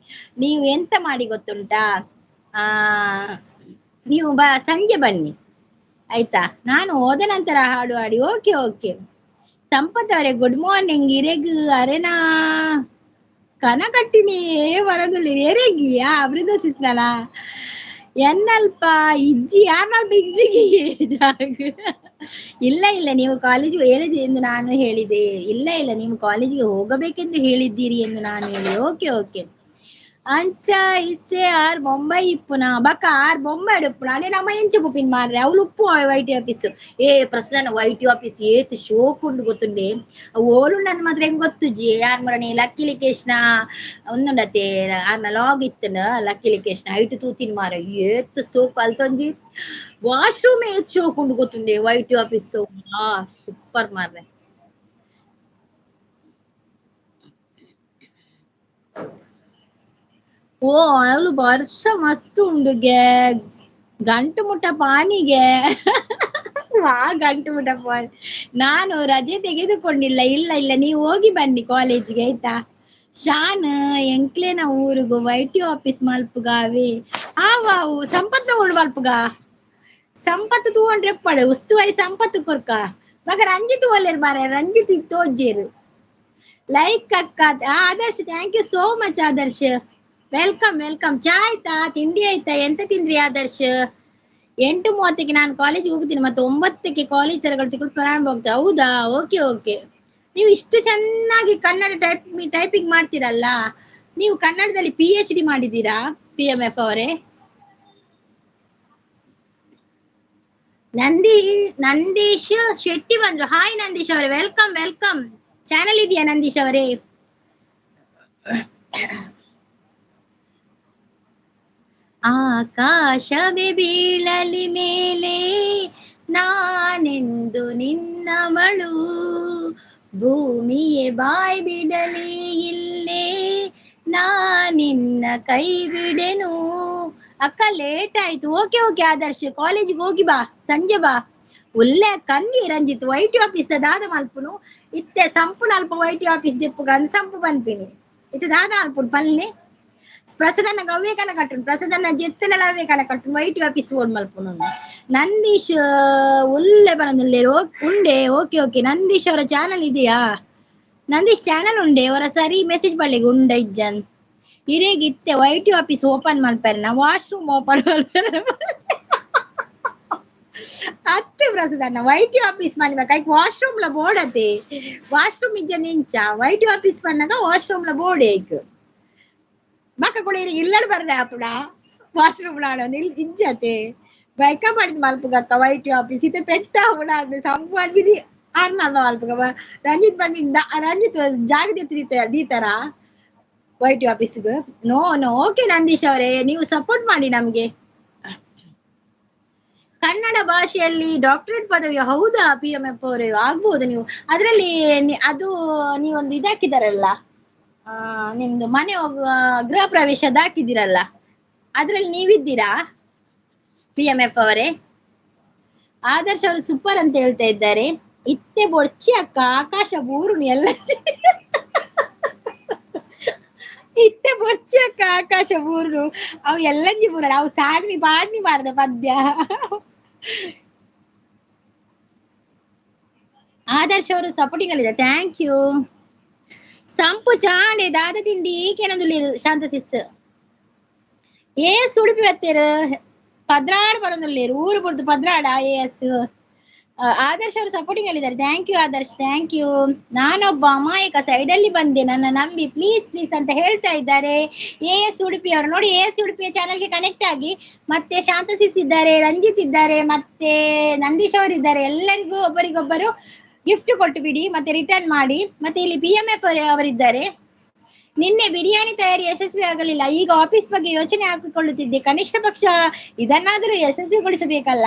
ನೀವು ಎಂತ ಮಾಡಿ ಗೊತ್ತುಂಟಾ, ನೀವು ಸಂಜೆ ಬನ್ನಿ ಆಯ್ತಾ? ನಾನು ಹೋದ ನಂತರ ಹಾಡು ಹಾಡಿ. ಓಕೆ ಓಕೆ ಸಂಪತ್ ಅವರೇ ಗುಡ್ ಮಾರ್ನಿಂಗ್. ಇರೆಗ್ ಅರೆನಾ ಕನ ಕಟ್ಟಿನಿ ಬರೋದಿಲ್ಲ ಎರೆಗಿಯಾ ಅಮೃತ ಸಿಸ್ನಲ ಎನ್ನಲ್ಪ ಇಜ್ಜಿ ಯಾರನ್ನಲ್ಪ ಇಜ್ಜಿಗೆ ಜಾಗ. ಇಲ್ಲ ಇಲ್ಲ, ನೀವು ಕಾಲೇಜಿಗೆ ಹೇಳಿದೆ ಎಂದು ನಾನು ಹೇಳಿದೆ. ಇಲ್ಲ ಇಲ್ಲ, ನೀವು ಕಾಲೇಜಿಗೆ ಹೋಗಬೇಕೆಂದು ಹೇಳಿದ್ದೀರಿ ಎಂದು ನಾನು ಹೇಳಿದೆ. ಓಕೆ ಓಕೆ ಅಂಚ ಇಸ್ಸೆ ಆರ್ ಬೊಂಬೈ ಇಪ್ಪುನ ಬಕ್ಕ ಆರ್ ಬೊಂಬೈ ಉಪ್ಪುನ ಅದೇ ನಮ್ಮ ಎಂಚ ಪುಪ್ಪಿನ ಮಾರ್ರೆ ಅವಳು ಉಪ್ಪು ವೈಟಿ ಆಫೀಸ್. ಏ ಪ್ರಸನ್ನ ವೈಟಿ ಆಫೀಸ್ ಏತ್ ಶೋಕ್ ಉಂಡು ಗೊತ್ತುಂಡೆ. ಓಲು ನನ್ ಮಾತ್ರ ಹೆಂಗ್ ಗೊತ್ತು ಜಿ ಯಾರ್ ಮುರನಿ ಲಕ್ಕಿ ಲಿಕೇಶ್ನ ಒಂದುಂಡತೆ ಆರ್ನ ಲಾಗ್ ಇತ್ತನ ಲಕ್ಕಿ ಲಿಕೇಶ್ನ ಐಟು ತೂತಿನ ಮಾರ ಏತ್ ಸೋಕ್ ಅಲ್ತೊಂಜಿ ವಾಶ್ರೂಮ್ ಏತ್ ಶೋಕ್ ಉಂಡು ಗೊತ್ತುಂಡೆ ವೈಟಿ ಆಫೀಸ್ ಸೂಪರ್ ಮಾರ್ರೆ. ಓ ಅವಳು ವರ್ಷ ಮಸ್ತ್ ಉಂಡುಗೆ ಗಂಟು ಮುಟ್ಟ ಪಾನಿಗೆ ವಾ ಗಂಟು ಮುಟ್ಟ ಪಾನಿ. ನಾನು ರಜೆ ತೆಗೆದುಕೊಂಡಿಲ್ಲ. ಇಲ್ಲ ಇಲ್ಲ, ನೀವು ಹೋಗಿ ಬನ್ನಿ ಕಾಲೇಜಿಗೆ ಆಯ್ತಾ? ಶಾನ್ ಎಂಕ್ಲೇನ ಊರುಗು ವೈಟಿ ಆಫೀಸ್ ಮಲ್ಪುಗಾವೆ ಆವಾವು ಸಂಪತ್ತು ತಗೊಂಡು ಮಲ್ಪುಗ ಸಂಪತ್ತು ತಗೊಂಡ್ರೆ ಪಡೆ ಉಸ್ತುವಾರಿ ಸಂಪತ್ತು ಕೊರ್ಕ ಮಗ ರಂಜಿತ್ ಒಲ್ಲೇರು ಮಾರೆ ರಂಜಿತ್ ತೋಜ್ಜೇರು. ಲೈಕ್ ಅಕ್ಕ Adarsh, thank you so much Adarsh, welcome welcome. ಚಾ ಆಯ್ತಾ, ತಿಂಡಿ ಆಯ್ತಾ, ಎಂತ ತಿಂದ್ರಿ ಆದರ್ಶ್? 8:30ಕ್ಕೆ ನಾನು ಕಾಲೇಜಿಗೆ ಹೋಗ್ತೀನಿ ಮತ್ತೆ 9ಕ್ಕೆ ಕಾಲೇಜ್ ತರಗತಿ ಪ್ರಾರಂಭ ಹೋಗ್ತದೆ. ಹೌದಾ, ಓಕೆ ಓಕೆ. ನೀವು ಇಷ್ಟು ಚೆನ್ನಾಗಿ ಕನ್ನಡ ಟೈಪಿಂಗ್ ಮಾಡ್ತೀರಲ್ಲ, ನೀವು ಕನ್ನಡದಲ್ಲಿ PhD ಮಾಡಿದ್ದೀರಾ ಪಿ ಎಂ ಎಫ್ ಅವರೇ? ನಂದೀಶ್ ಶೆಟ್ಟಿ ಬಂದ್ರು. ಹಾಯ್ ನಂದೀಶ್ ಅವರೇ, welcome welcome. Channel ಇದೆಯಾ ನಂದೀಶ್ ಅವರೇ? ಆಕಾಶವೇ ಬೀಳಲಿ ಮೇಲೆ ನಾನೆಂದು ನಿನ್ನವಳು, ಭೂಮಿಯೇ ಬಾಯ್ ಬಿಡಲಿ ಇಲ್ಲೇ ನಾನಿನ್ನ ಕೈ ಬಿಡೆನು. ಅಕ್ಕ ಲೇಟ್ ಆಯ್ತು. ಓಕೆ ಓಕೆ ಆದರ್ಶ್, ಕಾಲೇಜಿಗೆ ಹೋಗಿ ಬಾ, ಸಂಜೆ ಬಾ. ಒಳ್ಳೆ ಕಂದಿ ರಂಜಿತ್ ವೈಟಿ ಆಫೀಸ್ ದಾದ ಮಲ್ಪುನು ಇತ್ತೆ ಸಂಪು ನಲ್ಪ ವೈಟಿ ಆಫೀಸ್ ದೆಪ್ಪುಗ ಅಂದ್ ಸಂಪು ಬನ್ಪಿನಿ ಇತ್ತೆ ದಾದ ಅಲ್ಪುನು ಪಲ್ನೆ ಪ್ರಸದನ್ನ ಗವ್ವೆ ಕನ ಕಟ್ಟುನು ಪ್ರಸದನ್ನ ಜೆತ್ತನೆಲ್ಲ ಅವೇ ಕನ ಕಟ್ಟುನು ವೈಟಿ ಆಫೀಸ್ ಓಡ್ ಮಲ್ಪುನು. ನಂದೀಶ್ ಒಳ್ಳೆ ಬರೋದಿಲ್ಲ ಉಂಡೆ. ಓಕೆ ಓಕೆ ನಂದೀಶ್ ಅವರ ಚಾನಲ್ ಇದೆಯಾ? ನಂದೀಶ್ ಚಾನಲ್ ಉಂಡೆ ಅವರ ಸರಿ ಮೆಸೇಜ್ ಬಳ್ಳಿಗೆ ಉಂಡ ಇಜ್ಜನ್ ಇರೇಗಿತ್ತೆ ವೈಟಿ ಆಫೀಸ್ ಓಪನ್ ಮಲ್ಪೆರ್ ನಾ ವಾಶ್ರೂಮ್ ಓಪನ್ ಮಲ್ಪೆರ್ ಅತ್ತೆ ಪ್ರಸದನ್ನ ವೈಟಿ ಆಫೀಸ್ ಮನಿಬೇಕ ಐಕ್ ವಾಶ್ರೂಮ್ ಲ ಬೋರ್ಡ್ ಅತೆ ವಾಶ್ರೂಮ್ ಇಜ್ಜ ನಿಂಚ ವೈಟಿ ಆಫೀಸ್ ಪನ್ನಗ ವಾಶ್ರೂಮ್ ಲ ಬೋರ್ಡ್ ಐಕ್ ಮಕ್ಕ ಕೂಡ ಇಲ್ಲಡ್ ಬರ್ರೆ ಅಪ್ಪಡ ವಾಶ್ರೂಮ್ ಲಾಡೋದು ಇಲ್ಲಿ ಇಜ್ಜತೆ ಬೈಕ ಪಡೆದು ಮಲ್ಪುಗಕ್ಕ ವೈಟಿ ಆಫೀಸ್ ಇತ್ತೆ ಪೆಟ್ಟ ಆಪುಡ ಸಂಪು ಅನ್ಬಿಡಿ ಅರ್ನಲ್ವ ಮಲ್ಪುಗ ರಂಜಿತ್ ಬಂದಿಂದ ರಂಜಿತ್ ಜಾಗದ ದೀತರ ವೈಟಿ ಆಫೀಸ್ಗೆ. ನೋ ನೋ ಓಕೆ ನಂದೀಶ್ ಅವರೇ, ನೀವು ಸಪೋರ್ಟ್ ಮಾಡಿ ನಮ್ಗೆ. ಕನ್ನಡ ಭಾಷೆಯಲ್ಲಿ ಡಾಕ್ಟರೇಟ್ ಪದವಿ ಹೌದಾ ಪಿ ಎಂ ಎಫ್ ಅವರೇ? ಆಗ್ಬೋದು ನೀವು ಅದರಲ್ಲಿ ಅದು ನೀವೊಂದು ಇದಾಕಿದಾರಲ್ಲ, ನಿಮ್ದು ಮನೆ ಗೃಹ ಪ್ರವೇಶದ ಹಾಕಿದ್ದೀರಲ್ಲ, ಅದ್ರಲ್ಲಿ ನೀವಿದ್ದೀರಾ ಪಿ ಎಂ ಎಫ್ ಅವರೇ? ಆದರ್ಶ್ ಅವರು ಸೂಪರ್ ಅಂತ ಹೇಳ್ತಾ ಇದ್ದಾರೆ. ಇತ್ತೆ ಬೊರ್ಚಿ ಅಕ್ಕ ಆಕಾಶ ಬೂರುನು ಎಲ್ಲ ಇತ್ತೆ ಬೊರ್ಚಿ ಅಕ್ಕ ಆಕಾಶ ಬೂರುನು ಅವು ಎಲ್ಲಂಜಿ ಬೂರಣ ಅವು ಸಾಡ್ನಿ ಪಾಡ್ನಿ ಮಾರಣ ಪದ್ಯ. ಆದರ್ಶ್ ಅವರು ಸಪೋರ್ಟಿಂಗ್ ಅಲ್ಲಿ ಇದೆ, thank you. ಸಂಪು ಚಾಂಡೆ ದಾದ ತಿಂಡಿ ಏಕೆನಂದುಳ್ಳಿರು ಶಾಂತ ಸಿಸ್ ಏ ಸುಡುಪಿ ಬತ್ತೇರು ಪದ್ರಾಡ್ ಬರೋದುಳ್ಳೇರು ಊರು ಬಡ್ದು ಪದ್ರಾಡ ಎ ಎಸ್ ಆದರ್ಶ್ ಅವರು ಸಪೋರ್ಟಿಂಗ್ ಹೇಳಿದ್ದಾರೆ. Thank you Adarsh, thank you. ನಾನೊಬ್ಬ ಅಮಾಯಕ ಸೈಡಲ್ಲಿ ಬಂದೆ, ನನ್ನ ನಂಬಿ ಪ್ಲೀಸ್ ಪ್ಲೀಸ್ ಅಂತ ಹೇಳ್ತಾ ಇದ್ದಾರೆ ಎ ಎಸ್ ಉಡುಪಿ ಅವರು. ನೋಡಿ, ಎ ಎಸ್ ಉಡುಪಿಯ ಚಾನಲ್ಗೆ ಕನೆಕ್ಟ್ ಆಗಿ. ಮತ್ತೆ ಶಾಂತಸಿಸ್ ಇದ್ದಾರೆ, ರಂಜಿತ್ ಇದ್ದಾರೆ, ಮತ್ತೆ ನಂದೀಶ್ ಅವರು ಇದ್ದಾರೆ. ಎಲ್ಲರಿಗೂ ಒಬ್ಬರಿಗೊಬ್ಬರು ಗಿಫ್ಟ್ ಕೊಟ್ಟು ಬಿಡಿ, ಮತ್ತೆ ರಿಟರ್ನ್ ಮಾಡಿ. ಮತ್ತೆ ಇಲ್ಲಿ ಪಿ ಎಂ ಎಫ್ ಅವರಿದ್ದಾರೆ. ನಿನ್ನೆ ಬಿರಿಯಾನಿ ತಯಾರಿ ಯಶಸ್ವಿ ಆಗಲಿಲ್ಲ, ಈಗ ಆಫೀಸ್ ಬಗ್ಗೆ ಯೋಚನೆ ಹಾಕಿಕೊಳ್ಳುತ್ತಿದ್ದೆ. ಕನಿಷ್ಠ ಪಕ್ಷ ಇದನ್ನಾದರೂ ಯಶಸ್ವಿಗೊಳಿಸಬೇಕಲ್ಲ.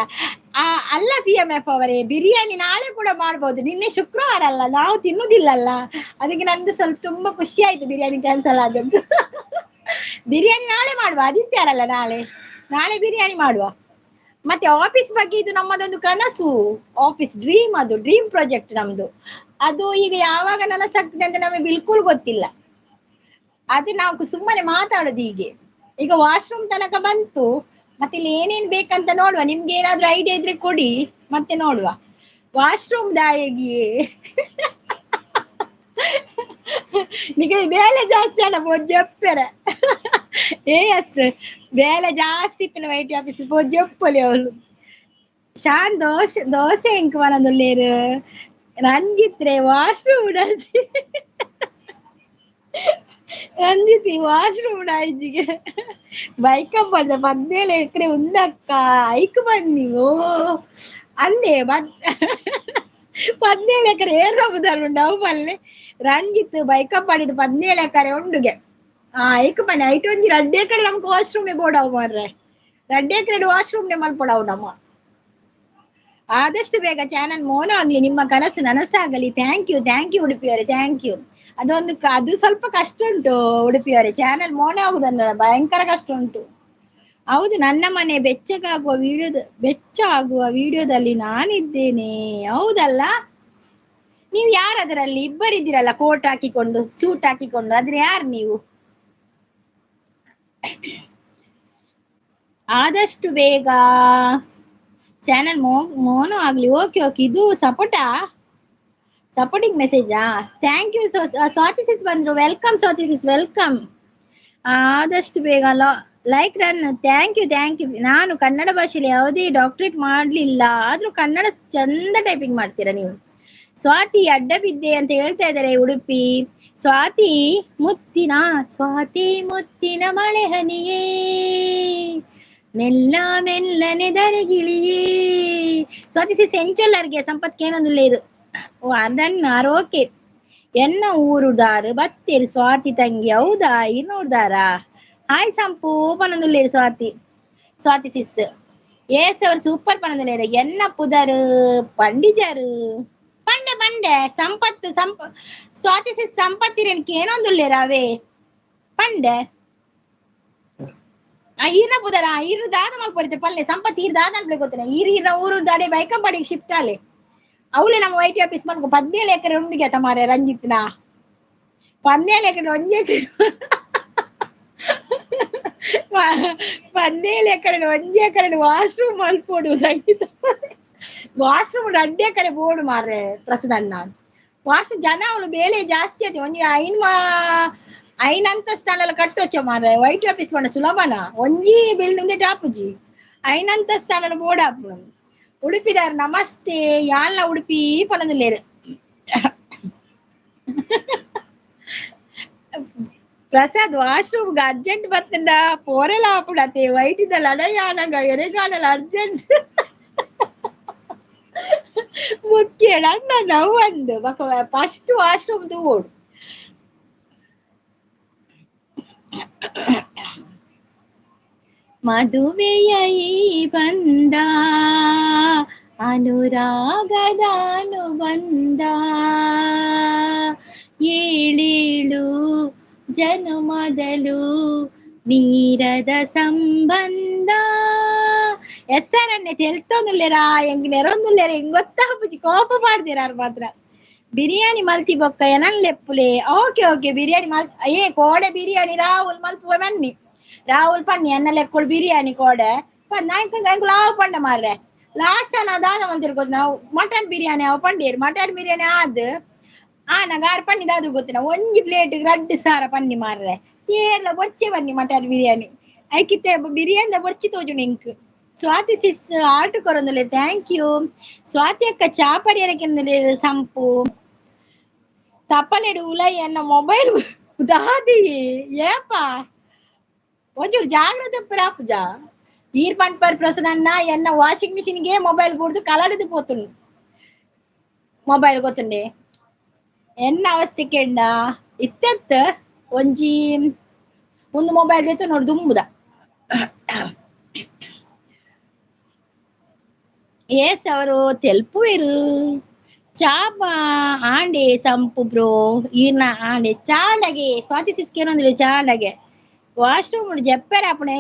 ಅಲ್ಲ ಪಿ ಎಂ ಎಫ್ ಅವರೇ, ಬಿರಿಯಾನಿ ನಾಳೆ ಕೂಡ ಮಾಡ್ಬೋದು. ನಿನ್ನೆ ಶುಕ್ರವಾರ ಅಲ್ಲ, ನಾವು ತಿನ್ನುದಿಲ್ಲಲ್ಲ, ಅದಕ್ಕೆ ನಂದು ಸ್ವಲ್ಪ ತುಂಬಾ ಖುಷಿ ಆಯ್ತು ಬಿರಿಯಾನಿ ಕ್ಯಾನ್ಸಲ್ ಆದದ್ದು. ಬಿರಿಯಾನಿ ನಾಳೆ ಮಾಡುವ, ಆದಿತ್ಯಾರಲ್ಲ ನಾಳೆ, ನಾಳೆ ಬಿರಿಯಾನಿ ಮಾಡುವ. ಮತ್ತೆ ಆಫೀಸ್ ಬಗ್ಗೆ ಇದು ನಮ್ಮದೊಂದು ಕನಸು, ಆಫೀಸ್ ಡ್ರೀಮ್, ಅದು ಡ್ರೀಮ್ ಪ್ರಾಜೆಕ್ಟ್ ನಮ್ದು. ಅದು ಈಗ ಯಾವಾಗ ನನಸಾಗ್ತದೆ ಅಂತ ನಮಗೆ ಬಿಲ್ಕುಲ್ ಗೊತ್ತಿಲ್ಲ. ಅದು ನಾವು ಸುಮ್ಮನೆ ಮಾತಾಡೋದು ಹೀಗೆ. ಈಗ ವಾಶ್ರೂಮ್ ತನಕ ಬಂತು, ಮತ್ತೆ ಇಲ್ಲಿ ಏನೇನ್ ಬೇಕಂತ ನೋಡುವ. ನಿಮ್ಗೆ ಏನಾದ್ರೂ ಐಡಿಯಾ ಇದ್ರೆ ಕೊಡಿ, ಮತ್ತೆ ನೋಡುವ. ವಾಶ್ರೂಮ್ ದಾಯಿಗೆ ನಿಗೆ ಬೇಲೆ ಜಾಸ್ತಿ ಅಲ್ಲ ಪೋಜೆಪ್ಪೆರೆ. ಏ ಎಸ್ ಬೇಲೆ ಜಾಸ್ತಿ ಇತ್ತು IT office ಪೋಜೆಪ್ಪಲಿ ಅವಳು. ಶಾನ್ ದೋಸೆ ದೋಸೆ ಎಂಕ್ ಮನದೊಲ್ಲೇರು ರಂಜಿತ್ರೆ ವಾಶ್ರೂಮ್ ಉಡಾಜಿ ರಂಜಿತಿ ವಾಶ್ರೂಮ್ ಉಡಾಯಿಜಿಗೆ ಬೈಕಂಬಡ್ದ 17 ಎಕರೆ ಉಂಡಕ್ಕ ಐಕ್ ಬನ್ನಿ. ಓ ಅಂದೆ 17 ಎಕರೆ ಏರ್ನ ಬುದಾರ್ ಉಂಡು ಅವು ಬಲ್ಲೆ. ರಂಜಿತ್ ಬೈಕಂಬಾಡಿದ 17 ಎಕರೆ ಉಂಡುಗೆ. ಐಕ್ ಬನ್ನಿ. ಐಟ್ ಒಂಜಿ 2 ಎಕರೆ ನಮ್ಗೆ ವಾಶ್ರೂಮ್ ಬೋಡವು ಮಾರ್ರೆ. 2 ಎಕರೆ ವಾಶ್ರೂಮ್ ನೆ ಮಲ್ಪಡವು ನಮ್ಮ. ಆದಷ್ಟು ಬೇಗ ಚಾನಲ್ ಮೋನ ಆಗ್ಲಿ, ನಿಮ್ಮ ಕನಸು ನನಸಾಗಲಿ. Thank you, thank you ಉಡುಪಿಯವರೇ, thank you. ಅದೊಂದು ಅದು ಸ್ವಲ್ಪ ಕಷ್ಟ ಉಂಟು ಉಡುಪಿಯವರೇ, ಚಾನಲ್ ಮೋನ ಆಗುದನ್ನ ಭಯಂಕರ ಕಷ್ಟ ಉಂಟು. ಹೌದು, ನನ್ನ ಮನೆ ಬೆಚ್ಚಗಾಗುವ ವಿಡಿಯೋದ ಬೆಚ್ಚ ಆಗುವ ವಿಡಿಯೋದಲ್ಲಿ ನಾನಿದ್ದೇನೆ. ಹೌದಲ್ಲ, ನೀವು ಯಾರು ಅದರಲ್ಲಿ? ಇಬ್ಬರಿದ್ದೀರಲ್ಲ, ಕೋಟ್ ಹಾಕಿಕೊಂಡು ಸೂಟ್ ಹಾಕಿಕೊಂಡು, ಆದ್ರೆ ಯಾರು ನೀವು? ಆದಷ್ಟು ಬೇಗ ಚಾನಲ್ ಮೋನು ಆಗ್ಲಿ. ಓಕೆ ಓಕೆ, ಇದು ಸಪೋರ್ಟಾ, supporting ಮೆಸೇಜಾ? Thank you. Swathi sis ಬಂದ್ರು, welcome Swathi sis, welcome. ಆದಷ್ಟು ಬೇಗ like done. Thank you, thank you. ನಾನು ಕನ್ನಡ ಭಾಷೆಯಲ್ಲಿ ಯಾವುದೇ ಡಾಕ್ಟರೇಟ್ ಮಾಡಲಿಲ್ಲ, ಆದ್ರೂ ಕನ್ನಡ ಚಂದ ಟೈಪಿಂಗ್ ಮಾಡ್ತೀರಾ ನೀವು. ಸ್ವಾತಿ ಅಡ್ಡ ಬಿದ್ದೆ ಅಂತ ಹೇಳ್ತಾ ಇದ್ದಾರೆ ಉಡುಪಿ. ಸ್ವಾತಿ ಮುತ್ತಿನ, ಸ್ವಾತಿ ಮುತ್ತಿನ ಮಳೆ ಹನಿಯೇ, ಮೆಲ್ಲ ಮೆಲ್ಲನೆ ದರಗಿಳಿಯೇ. ಸ್ವಾತಿ ಸಿಸ್ ಎಂಚೊಲ್ಲರ್ಗೆ ಸಂಪತ್ಗೆ ಏನೊಂದು ಓ ಅದನ್ನ ಓಕೆ. ಎನ್ನ ಊರುದಾರು ಬತ್ತೇರು ಸ್ವಾತಿ ತಂಗಿ. ಹೌದಾ, ಇನ್ನೋಡ್ದಾರಾ? ಹಾಯ್ ಸಂಪು ಪನೊಂದುಲ್ಲೇರು ಸ್ವಾತಿ. ಸ್ವಾತಿ ಸಿಸ್ ಏಸ್ ಅವರು ಸೂಪರ್ ಪನೊಂದುಲ್ಲೇರು. ಎನ್ನ ಪುದರು ಪಂಡಿಜಾರು ಪಂಡೆ ಪಂಡೆ ಸಂಪತ್ತು ಸಂಪ ಸ್ವಾತಿ ಸಿಸ್ ಸಂಪತ್ತಿರನ್ಕೆ ಏನೊಂದುಲ್ಲೇರು ಅವೇ ಪಂಡೆ. ಈರ್ನ ಪುದರ ಈರು ದಾದ ಮಲ್ಪೊರಿತೆ ಪಲ್ಲೆ ಸಂಪತ್ ಈರ್ ದಾದ ಅನ್ಪ್ಲೆ ಗೊತ್ತಿಲ್ಲ. ಈರ್ ಈರ್ನ ಊರು ದಾಡೆ ಬೈಕಂಬಾಡಿಗೆ ಶಿಫ್ಟ್ ಆಲೆ. ಅವಳೆ ನಮ್ಮ ವೈಟಿ ಆಫೀಸ್ ಮಲ್ಕೊ 17 ಎಕರೆ ಉಂಡಿಗೆ ತಮಾರೆ ರಂಜಿತ್ನ. 17 ಎಕರೆ 1 ಎಕರೆ 17 ಎಕರೆ 1 ಎಕರೆ ವಾಶ್ರೂಮ್ ಮಲ್ಪೋಡು ಸಂಗೀತ. ವಾಶ್ರೂಮ್ 2 ಎಕರೆ ಬೋರ್ಡು ಮಾರ್ರೆ ಪ್ರಸದಣ್ಣ. ವಾಶ್ ಜನ ಅವಳು ಬೇಲೆ ಜಾಸ್ತಿ ಆಯ್ತು. ಒಂಜಿ ಐನ್ ಅಂತಸ್ಥಾನ ಕಟ್ಟೊಚ್ಚ ಮಾರ್ರೆ. ವೈಟ್ ಆಫೀಸ್ ಪಂಡ ಸುಲಭನ, ಒಂಜಿ ಬಿಲ್ಡಿಂಗ್ ಟಾಪುಜಿ ಐನ್ ಅಂತಸ್ಥಾನ ಬೋರ್ಡ್ ಆಪುನು. ಉಡುಪಿದಾರ್ ನಮಸ್ತೆ, ಯಾಲ್ನ ಉಡುಪಿ ಪನಂದುಲ್ಲೇರು. ಪ್ರಸಾದ್ ವಾಶ್ರೂಮ್ ಅರ್ಜೆಂಟ್ ಬತ್ತಂಡ ಪೋರೆಲ ಆಪುಡತೆ ವೈಟಿದ ಲಡಯಾನಗ ಎರೆಗಾಡಲ ಅರ್ಜೆಂಟ್ ಮುಖ್ಯ ನಾವು ಒಂದು ಫಸ್ಟ್ ವಾಶ್ರೂಮ್ ತೂಡು. ಮದುವೆಯ ಈ ಬಂದ ಅನುರಾಗದ ಅನುಬಂಧ, ಏಳೇಳು ಜನುಮದಲು ಮೀರದ ಸಂಬಂಧ. ಎಸ್ ಆರ್ ಅಣ್ಣೆ ತೆಲ್ತೊಂದುಲ್ಲೇರಾ ಎಂಗ್ ನೆರೊಂದುಲ್ಲೇರ ಎಂಗ್ ಗೊತ್ತಾಪುಜಿ, ಕೋಪ ಪಾಡ್ದಿರಾರ್ ಮಾತ್ರ. ಬಿರಿಯಾನಿ ಮಲ್ತಿ ಬೊಕ್ಕ ಎನನ್ ಲೆಪ್ಪುಲೆ. ಓಕೆ ಓಕೆ, ಬಿರಿಯಾನಿ ಮಲ್ ಏ ಕೋಡೆ ಬಿರಿಯಾನಿ ರಾಹುಲ್ ಮಲ್ಪುವ ಬನ್ನಿ. ರಾಹುಲ್ ಪನ್ನಿ ಎನ್ನ ಲೆಕ್ಕೊಡು ಬಿರಿಯಾನಿ ಕೋಡೆ ಪಂದ್ ಲಾವ್ ಪಂಡ ಮಾರ್ರೆ. ಲಾಸ್ಟ್ ನಾ ದಾದ ಮಂತಿರ್ಬೋದು ನಾವು ಮಟನ್ ಬಿರಿಯಾನಿ ಅವು ಪಂಡೇರು ಮಟನ್ ಬಿರಿಯಾನಿ ಆದ್ ಆ ನಂಗೆ ಆರು ಪನ್ನಿ ದಾದು ಗೊತ್ತಿನ ಒಂಜಿ ಪ್ಲೇಟ್ ರಡ್ಡು ಸಾರ ಪನ್ನಿ ಮಾರ್ರೆ. ಏರ್ಲ ಬೊರ್ಚೆ ಬನ್ನಿ ಮಟನ್ ಬಿರಿಯಾನಿ ಐಕಿತ್ತೆ ಬಿರಿಯಾನಿ ಬೊರ್ಚಿ ತೋಜು ನಿಂಕ್. ಸ್ವಾತಿ ಸಿಸ್ ಆರ್ಟ್ ಕೊರೊಂದುಲ್ಲೆರ್ thank you. Swati ಅಕ್ಕ ಚಾಪಡಿ ಎರಕೆಂದುಲ್ಲೆರ್ ಸಂಪು. ತಪ್ಪಲೆಡು ಉಲೈ ಎನ್ನ ಮೊಬೈಲ್ ದಾದಿ ಏಪ ಒಂಚೂರು ಜಾಗ್ರತೆ ಪುಜ ಈರ್ ಪನ್ಪರ್ ಪ್ರಸನ್ನ ಎನ್ನ ವಾಷಿಂಗ್ ಮಿಷಿನ್ಗೆ ಮೊಬೈಲ್ ಬೂರ್ದು ಕಲಡಿದು ಪೋತುಂಡು ಮೊಬೈಲ್ ಗೊತ್ತುಂಡೆ ಎನ್ನ ಅವಸ್ಥೆ ಕೆಂಡ ಇತ್ತೆತ್ತ ಒಂಜಿ ಒಂದು ಮೊಬೈಲ್ ದೇತು ನೋಡು ದುಂಬುದ. ಎಸ್ ಅವರು ತೆಲ್ಪುವೆರು ಚಾಪ ಆಂಡೆ ಸಂಪು ಬ್ರೋ ಈರ್ನ ಆಂಡೆ ಚಾಂಡಗೆ ಸ್ವಾತಿ ಸಿಸ್ಕೇನೊಂದಿಲ್ಲ ಚಾಂಡಗೆ ವಾಶ್ರೂಮ್ ಜಪ್ಪೆರೆ ಅಪ್ಪಣೆ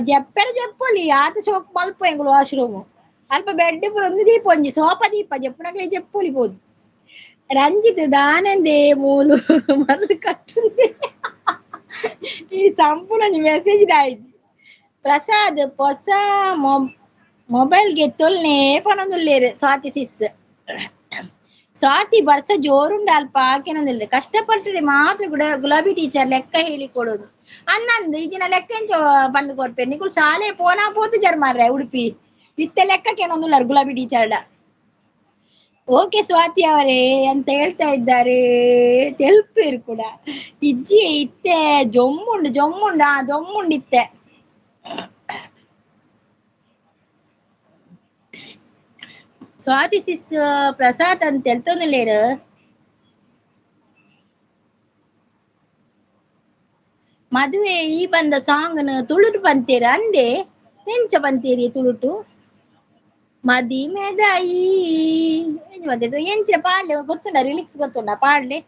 ಜಪ್ಪೆರೆ ಜಪ್ಪೊಲಿ ಆತ ಶೋಕ್ ಮಲ್ಪ ಎಂಗುಲು ವಾಶ್ರೂಮ್ ಅಲ್ಪ ಬೆಡ್ ಪೂರ ಒಂದು ದೀಪ ಒಂಜಿ ಸೋಪ ದೀಪ ಜಪ್ಪುನಕ್ಲೆ ಜಪ್ಪೊಲಿ ಪೋದು. ರಂಜಿತ್ ದಾನಂದೇ ಮೂಲು ಮರ್ಲು ಕಟ್ಟುಂದೆ ಈ ಸಂಪೂರ್ಣ ಮೆಸೇಜ್ ಆಯ್ತು. ಪ್ರಸಾದ್ ಹೊಸ ಮೊಬೈಲ್ಗೆ ತೊಲ್ನೆ ಪನೊಂದುಲ್ಲೇರು ಸ್ವಾತಿ ಸಿಸ್. ಸ್ವಾತಿ ಬರ್ಸ ಜೋರುಂಡ ಅಲ್ಪ ಆಕೆನೊಂದಿಲ್ಲ ಕಷ್ಟಪಟ್ಟರೆ ಮಾತ್ರ ಗುಲಾಬಿ ಟೀಚರ್ ಲೆಕ್ಕ ಹೇಳಿಕೊಡೋದು ಅನ್ನಂದು ಈ ದಿನ ಲೆಕ್ಕ ಎಂಚ ಬಂದು ಕೊರ್ಪೇರು ನಿಕುಲು ಶಾಲೆ ಪೋನಾ ಪೋತು ಜರ್ ಮಾರ್ರೆ ಉಡುಪಿ ಇತ್ತೆ ಲೆಕ್ಕಕ್ಕೇನೊಂದುಲ್ಲಾರ ಗುಲಾಬಿ ಟೀಚರ್ಡ. ಓಕೆ ಸ್ವಾತಿ ಅವರೇ ಅಂತ ಹೇಳ್ತಾ ಇದ್ದಾರೆ ತೆಲ್ಪೇರು ಕೂಡ. ಇಜ್ಜಿ ಇತ್ತೆ ಜೊಮ್ಮುಂಡು ಜೊಮ್ಮುಂಡು ಆ ಜೊಮ್ಮುಂಡು ಇತ್ತೆ. ಸ್ವಾತಿ ಸಿಸ್ ಪ್ರಸಾದ್ ಅಂತ ಹೇಳ್ತೊಂದುಲ್ಲೇರು. ಮದುವೆ ಈ ಬಂದ ಸಾಂಗ್ ತುಳುಟು ಬಂತೀರ ಅಂದೆ ಎಂಚ ಬಂತೀರಿ ತುಳುಟು ಮದಿಮೆದಾಯಿ ಬಂದಿದ್ದು ಎಂಚಿನ ಪಾಡ್ಲೆ ಗೊತ್ತುಂಡ ರಿಲಿಕ್ಸ್ ಗೊತ್ತುಂಡ ಪಾಡ್ಲೆ.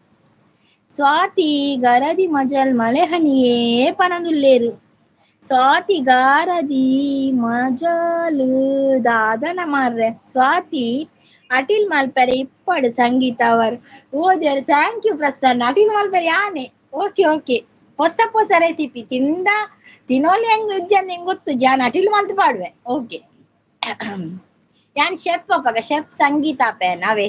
ಸ್ವಾತಿ ಗರದಿ ಮಜಲ್ ಮಳೆ ಹನಿಯೇ ಪನದುಲ್ಲೇರು ಸ್ವಾತಿ ಗಾರದಿ ಮಜಾಲು ದಾದನ ಮಾರ್ರೆ. ಸ್ವಾತಿ ಅಟಿಲ್ ಮಲ್ಪರೆ ಇಪ್ಪಡು ಸಂಗೀತ ಅವರು ಓದ್ಯಾರು thank you Prasanna ಅಟಿಲ್ ಮಲ್ಪರೆ ಯಾನೆ ಓಕೆ ಓಕೆ ಹೊಸ ಹೊಸ ರೆಸಿಪಿ ತಿಂದ ತಿನ್ನೋಲಿ ಹೆಂಗ್ ಉಜ್ಜಂದ್ ಹೆಂಗ್ ಗೊತ್ತು ಜಾನ್ ಅಟಿಲ್ ಮಲ್ತು ಪಾಡುವೆ ಓಕೆ. ಯಾನ್ ಶೆಫ್ ಅಪ್ಪಗ ಶೆಫ್ ಸಂಗೀತ ಅಪ್ಪೆ ನಾವೇ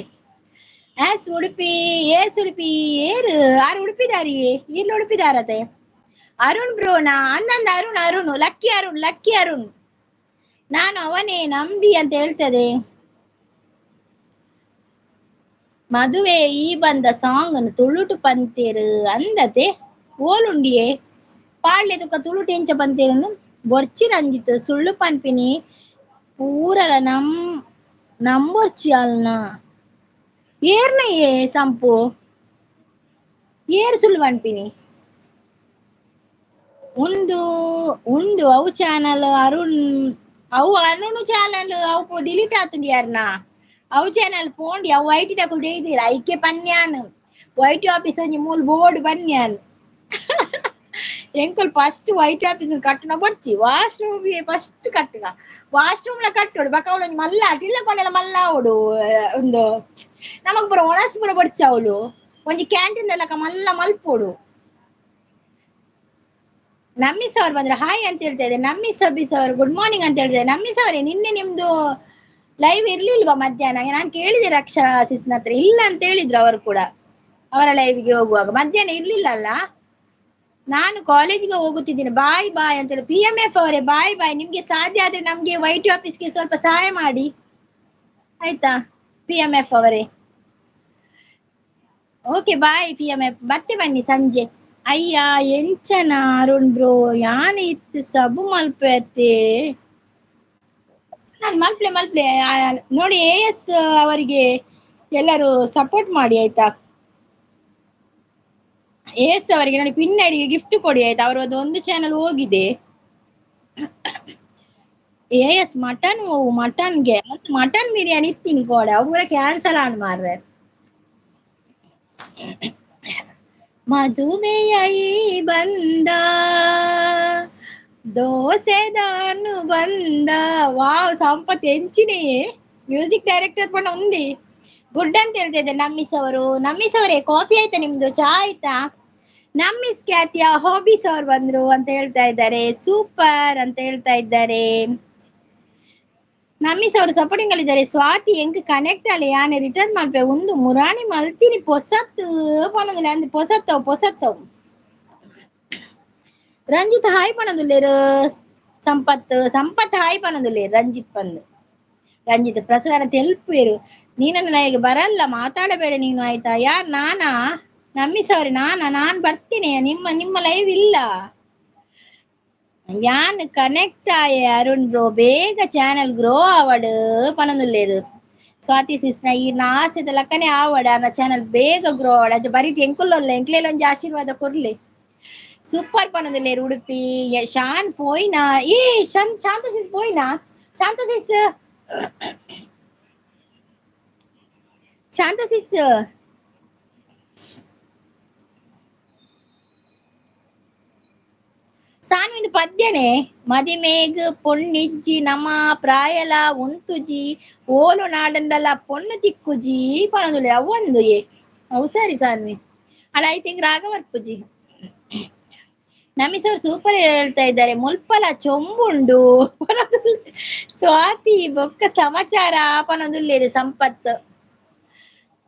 ಆಸ್ ಉಡುಪಿ ಏಸ್ ಉಡುಪಿ ಏರು ಆರು ಉಡುಪಿದಾರಿಯೇ ಇಲ್ಲಿ ಉಡುಪಿದಾರತೆ Arun ಬ್ರೋನಾ ಅನ್ನಂದ Arun Arun lucky Arun lucky Arun ನಾನು ಅವನೇ ನಂಬಿ ಅಂತ ಹೇಳ್ತದೆ. ಮದುವೆ ಈ ಬಂದ ಸಾಂಗ್ ಅನ್ನು ತುಳುಟು ಪಂತೇರು ಅಂದತೆ ಓಲುಂಡಿಯೇ ಪಾಡ್ಲೆ ತುಕ್ಕ ತುಳುಟು ಎಂಚ ಪಂತೇರು ಬೊರ್ಚಿ ರಂಜಿತ್ ಸುಳ್ಳು ಪನ್ಪಿನಿ ಪೂರಲ ನಮ್ ನಂಬೊರ್ಚಿ ಅಲ್ನ ಏರ್ನಯೇ ಸಂಪು ಏರ್ ಸುಳ್ಳು ಪನ್ಪಿನಿ ಉಂಡು ಉಂಡು ಅವು ಚಾನಲ್ ಅರುಣ್ ಅವು ಅರುಣ್ ಚಾನಲ್ ಅವು ಡಿಲೀಟ್ ಆತುಂಡು ಯಾರ್ನ ಅವು ಚಾನಲ್ ಪೋಂಡಿ ಅವು ಐಟಿ ತಕುಲು ದೇಯ್ದೀರ ಐಕೆ ಪನ್ಯಾನ್ ವೈಟ್ ಆಫೀಸ್ ಒಂಜಿ ಮೂಲು ಬೋರ್ಡ್ ಪನ್ಯಾನ್ ಎಂಕುಲು ಫಸ್ಟ್ ವೈಟ್ ಆಫೀಸ್ ಕಟ್ಟುನ ಬೊರ್ಚಿ ವಾಶ್ರೂಮ್ ಫಸ್ಟ್ ಕಟ್ಟುಗ ವಾಶ್ರೂಮ್ ಲ ಕಟ್ಟೋಡು ಬೊಕ ಅವ್ಲು ಒಂಜಿ ಮಲ್ಲ ಅಟಿಲ್ಲ ಕೊನೆಲ ಮಲ್ಲ ಆವೊಡು ಒಂದು ನಮಕ್ ಪೂರ ಒಣಸ್ ಪೂರ ಬೊರ್ಚಿ ಅವ್ಲು ಒಂಜಿ ಕ್ಯಾಂಟೀನ್ ದ ಲೆಕ ಮಲ್ಲ ಮಲ್ಪೊಡು. ನಮ್ಮಿಸ್ ಅವ್ರು ಬಂದ್ರೆ ಹಾಯ್ ಅಂತ ಹೇಳ್ತಾ ಇದ್ದಾರೆ. ನಮ್ಮಿಸ್ ಹಬೀಸ್ ಅವರು ಗುಡ್ ಮಾರ್ನಿಂಗ್ ಅಂತ ಹೇಳ್ತಾ ಇದ್ದಾರೆ. ನಮ್ಮಿಸ್ ಅವರೇ ನಿನ್ನೆ ನಿಮ್ದು ಲೈವ್ ಇರ್ಲಿಲ್ವಾ ಮಧ್ಯಾಹ್ನ? ನಾನು ಕೇಳಿದೆ ರಕ್ಷಾ ಸಿಸ್ನ ಹತ್ರ, ಇಲ್ಲ ಅಂತ ಹೇಳಿದ್ರು ಅವರು ಕೂಡ ಅವರ ಲೈವ್ಗೆ ಹೋಗುವಾಗ ಮಧ್ಯಾಹ್ನ ಇರ್ಲಿಲ್ಲ ಅಲ್ಲ. ನಾನು ಕಾಲೇಜಿಗೆ ಹೋಗುತ್ತಿದ್ದೇನೆ ಬಾಯ್ ಬಾಯ್ ಅಂತ ಹೇಳಿ. PMF ಅವರೇ ಬಾಯ್ ಬಾಯ್. ನಿಮ್ಗೆ ಸಾಧ್ಯ ಆದ್ರೆ ನಮ್ಗೆ ವೈಟ್ ಆಫೀಸ್ಗೆ ಸ್ವಲ್ಪ ಸಹಾಯ ಮಾಡಿ ಆಯ್ತಾ PMF ಅವರೇ. ಓಕೆ ಬಾಯ್ PMF, ಮತ್ತೆ ಬನ್ನಿ ಸಂಜೆ. ಅಯ್ಯ ಎಂಚನ ಅರುಣ್ ಬ್ರೋ ಯಾನ್ ಇತ್ತು ಸಬು ಮಲ್ಪೆ ನಾನು ಮಲ್ಪ್ಲೆ ಮಲ್ಪ್ಲೆ ನೋಡಿ AS ಅವರಿಗೆ ಎಲ್ಲರೂ ಸಪೋರ್ಟ್ ಮಾಡಿ ಆಯ್ತಾ. AS ಅವರಿಗೆ ನೋಡಿ ಪಿನ್ ಐಡಿಗೆ ಗಿಫ್ಟ್ ಕೊಡಿ ಆಯ್ತಾ. ಅವರದ್ದು ಒಂದು ಚಾನಲ್ ಹೋಗಿದೆ. AS mutton ಮಟನ್ಗೆ ಮಟನ್ ಬಿರಿಯಾನಿ ಇತ್ತೀನಿ ಕೋಡೆ ಅವು ಕ್ಯಾನ್ಸಲ್ ಆನ್ ಮಾರ್ರೆ. ಮದುವೆಯ ಬಂದ ದೋಸೆದಾನು ಬಂದ ವಾವ್ ಸಂಪತ್ ಎಂಚಿನೇ ಮ್ಯೂಸಿಕ್ ಡೈರೆಕ್ಟರ್ ಪಣ ಉಂದಿ ಗುಡ್ ಅಂತ ಹೇಳ್ತಾ ಇದ್ದೆ ನಮ್ಮಿಸ್ ಅವರು. ನಮ್ಮಿಸ್ ಅವರೇ ಕಾಫಿ ಆಯ್ತಾ ನಿಮ್ದು, ಚಾ ಆಯ್ತಾ? ನಮ್ಮಿಸ್ ಖ್ಯಾತಿಯ ಹಾಬೀಸ್ ಅವ್ರು ಬಂದ್ರು ಅಂತ ಹೇಳ್ತಾ ಇದ್ದಾರೆ, ಸೂಪರ್ ಅಂತ ಹೇಳ್ತಾ ಇದ್ದಾರೆ. ನಮ್ಮಿಸ್ ಅವರು ಸಪೋರ್ಟಿಂಗ್ ಅಲ್ಲಿ ಇದ್ದಾರೆ. ಸ್ವಾತಿ ಎಂಕ್ ಕನೆಕ್ಟ್ ಅಲ್ಲಿ ಯಾನೆ ರಿಟರ್ನ್ ಮಲ್ಪೆ ಒಂದು ಮುರಾಣಿ ಮಲ್ತೀನಿ ಪೊಸತ್ ಪನೊಂದುಲ್ಲೆ ಅಂದ್ ಪೊಸತ್ತವ್ ಪೊಸತ್ತವ್. ರಂಜಿತ್ ಹಾಯ್ ಪನೊಂದುಲ್ಲೆರ್. ಸಂಪತ್ ಸಂಪತ್ ಹಾಯ್ ಪನೊಂದುಲ್ಲೆ ರಂಜಿತ್ ಪಂದ್ ರಂಜಿತ್ ಪ್ರಸಾದ ತೆಲ್ಪುವೆರು ನೀನನ್ನ ನನಗೆ ಬರಲ್ಲ ಮಾತಾಡಬೇಡ ನೀನು ಆಯ್ತಾ ಯಾರ್ ನಾನಾ ನಮ್ಮಿ ಸಾರಿ ನಾನಾ ನಾನ್ ಬರ್ತೀನಿ ನಿಮ್ಮ ನಿಮ್ಮ ಲೈವ್ ಇಲ್ಲ ಯಾನ್ ಕನೆಕ್ಟ್ ಆಯೆ ಅರುಣ್ ಬ್ರೋ ಬೇಗ ಚಾನಲ್ ಗ್ರೋ ಆವಡ್ ಪನೊಂದುಲ್ಲೆರ್ ಸ್ವಾತಿ ಸಿಸ್ನ ಈರ್ನ ಆಸೆದ ಲಕ್ಕನೆ ಆವಡ್ ಅನ್ನ ಚಾನಲ್ ಬೇಗ ಗ್ರೋ ಆವಡ್ ಅದು ಬರೀ ಎಂಕುಲ್ಲೊಲ್ಲ ಎಂಕ್ಲೆಲ ಒಂಜಿ ಆಶೀರ್ವಾದ ಕೊರ್ಲೆ ಸೂಪರ್ ಪನೊಂದುಲ್ಲೆರ್ ಉಡುಪಿ ಶಾನ್ ಪೋಯಿನಾ ಏ ಶಾಂತ ಸಿಸ್ ಪೋಯಿನಾ ಶಾಂತ ಸಿಸ್ ಶಾಂತ ಸಿಸ್ ಸಾನ್ವಿಂದ ಪದ್ಯನೆ ಮದಿಮೇಗ್ ಪೊಣ್ಣಿಜ್ಜಿ ನಮ ಪ್ರಾಯಲ ಉಂತುಜಿ ಓಲು ನಾಡಂದಲ ಪೊಣ್ಣು ತಿಕ್ಕುಜಿ ಪನೊಂದುಲ್ಲೆ ಅವೊಂದು ಏ ಅವು ಸರಿ ಸಾನ್ವಿ ಅಲ್ಲ I think ರಾಘವರ್ಪುಜಿ ನಮಿಸ್ ಅವ್ರು ಸೂಪರ್ ಹೇಳ್ತಾ ಇದ್ದಾರೆ ಮುಲ್ಪಲ ಚೊಂಬುಂಡು ಸ್ವಾತಿ ಬೊಕ್ಕ ಸಮಾಚಾರ ಪನೊಂದುಲ್ಲೆರ್ ಸಂಪತ್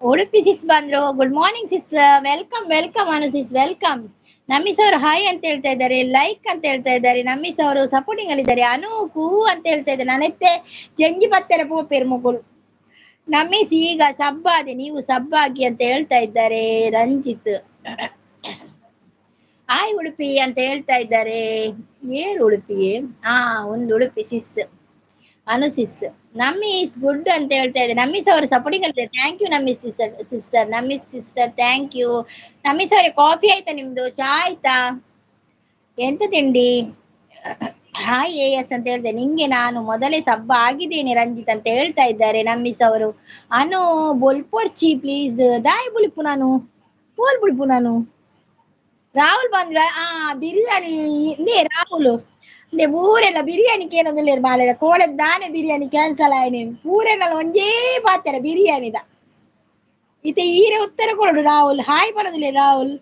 ಉಡುಪಿ ಸಿಸ್ ಬಂದ್ರು good morning sis welcome welcome Anu sis welcome Namis ಅವರು ಹಾಯ್ ಅಂತ ಹೇಳ್ತಾ ಇದ್ದಾರೆ ಲೈಕ್ ಅಂತ ಹೇಳ್ತಾ ಇದ್ದಾರೆ ನಮ್ಮಿಸ್ ಅವರು ಸಪೋರ್ಟಿಂಗ್ ಅಲ್ಲಿ ಇದ್ದಾರೆ ಅನು ಕೂ ಅಂತ ಹೇಳ್ತಾ ಇದ್ದಾರೆ ನಾನೆತ್ತೆ ಜಂಜಿ ಪತ್ತೆರ ಪೋಪೇರ್ ಮುಗುಳು ನಮ್ಮಿಸ್ ಈಗ ಸಬ್ಬಾದೆ ನೀವು ಸಬ್ಬಾಗಿ ಅಂತ ಹೇಳ್ತಾ ಇದ್ದಾರೆ ರಂಜಿತ್ ಹಾಯ್ ಉಡುಪಿ ಅಂತ ಹೇಳ್ತಾ ಇದ್ದಾರೆ ಏರು ಉಡುಪಿ ಹಾ ಒಂದು Udupi sis Anu sis Nammi is good ಅಂತ ಹೇಳ್ತಾ ಇದ್ದಾರೆ ನಮ್ಮಿಸ್ ಅವರು ಸಪೋರ್ಟಿಂಗ್ ಅಲ್ಲಿ thank you Nammi sister sister Nammi sister thank you Nammis ಅವರೇ ಕಾಫಿ ಆಯ್ತಾ ನಿಮ್ದು ಚಾ ಆಯ್ತಾ ಎಂತ ತಿಂಡಿ ಹಾಯ್ ಎ ಎಸ್ ಅಂತ ಹೇಳ್ದೆ ನಿಂಗೆ ನಾನು ಮೊದಲೇ ಸಬ್ಬ ಆಗಿದ್ದೇನೆ ರಂಜಿತ್ ಅಂತ ಹೇಳ್ತಾ ಇದ್ದಾರೆ ನಮ್ಮಿಸ್ ಅವರು ಅನು ಬೊಲ್ಪೊಡ್ಚಿ ಪ್ಲೀಸ್ ದಾಯಿ ಬುಳಿಪು ನಾನು ಪೋಲ್ ಬುಳಿಪು ನಾನು ರಾಹುಲ್ ಬಂದ್ರ ಆ ಬಿರಿಯಾನಿ ಇಂದೇ ರಾಹುಲ್ ಇಂದೇ ಊರೆಲ್ಲ ಬಿರಿಯಾನಿ ಕೇನೊಂದುಲ್ಲೆರ್ ಮಾಡೆರ ಕೋಡೆ ದಾನೆ ಬಿರಿಯಾನಿ ಕ್ಯಾನ್ಸಲ್ ಆಯ್ನೆ ಪೂರೆಲ್ಲ ಒಂಜೇ ಪಾತೆರ ಬಿರಿಯಾನಿದ ಇತ್ತೆ ಈರೆ ಉತ್ತರ ಕೊರಡು ರಾಹುಲ್ ಹಾಯ್ ಬರೋದಿಲ್ಲ ರಾಹುಲ್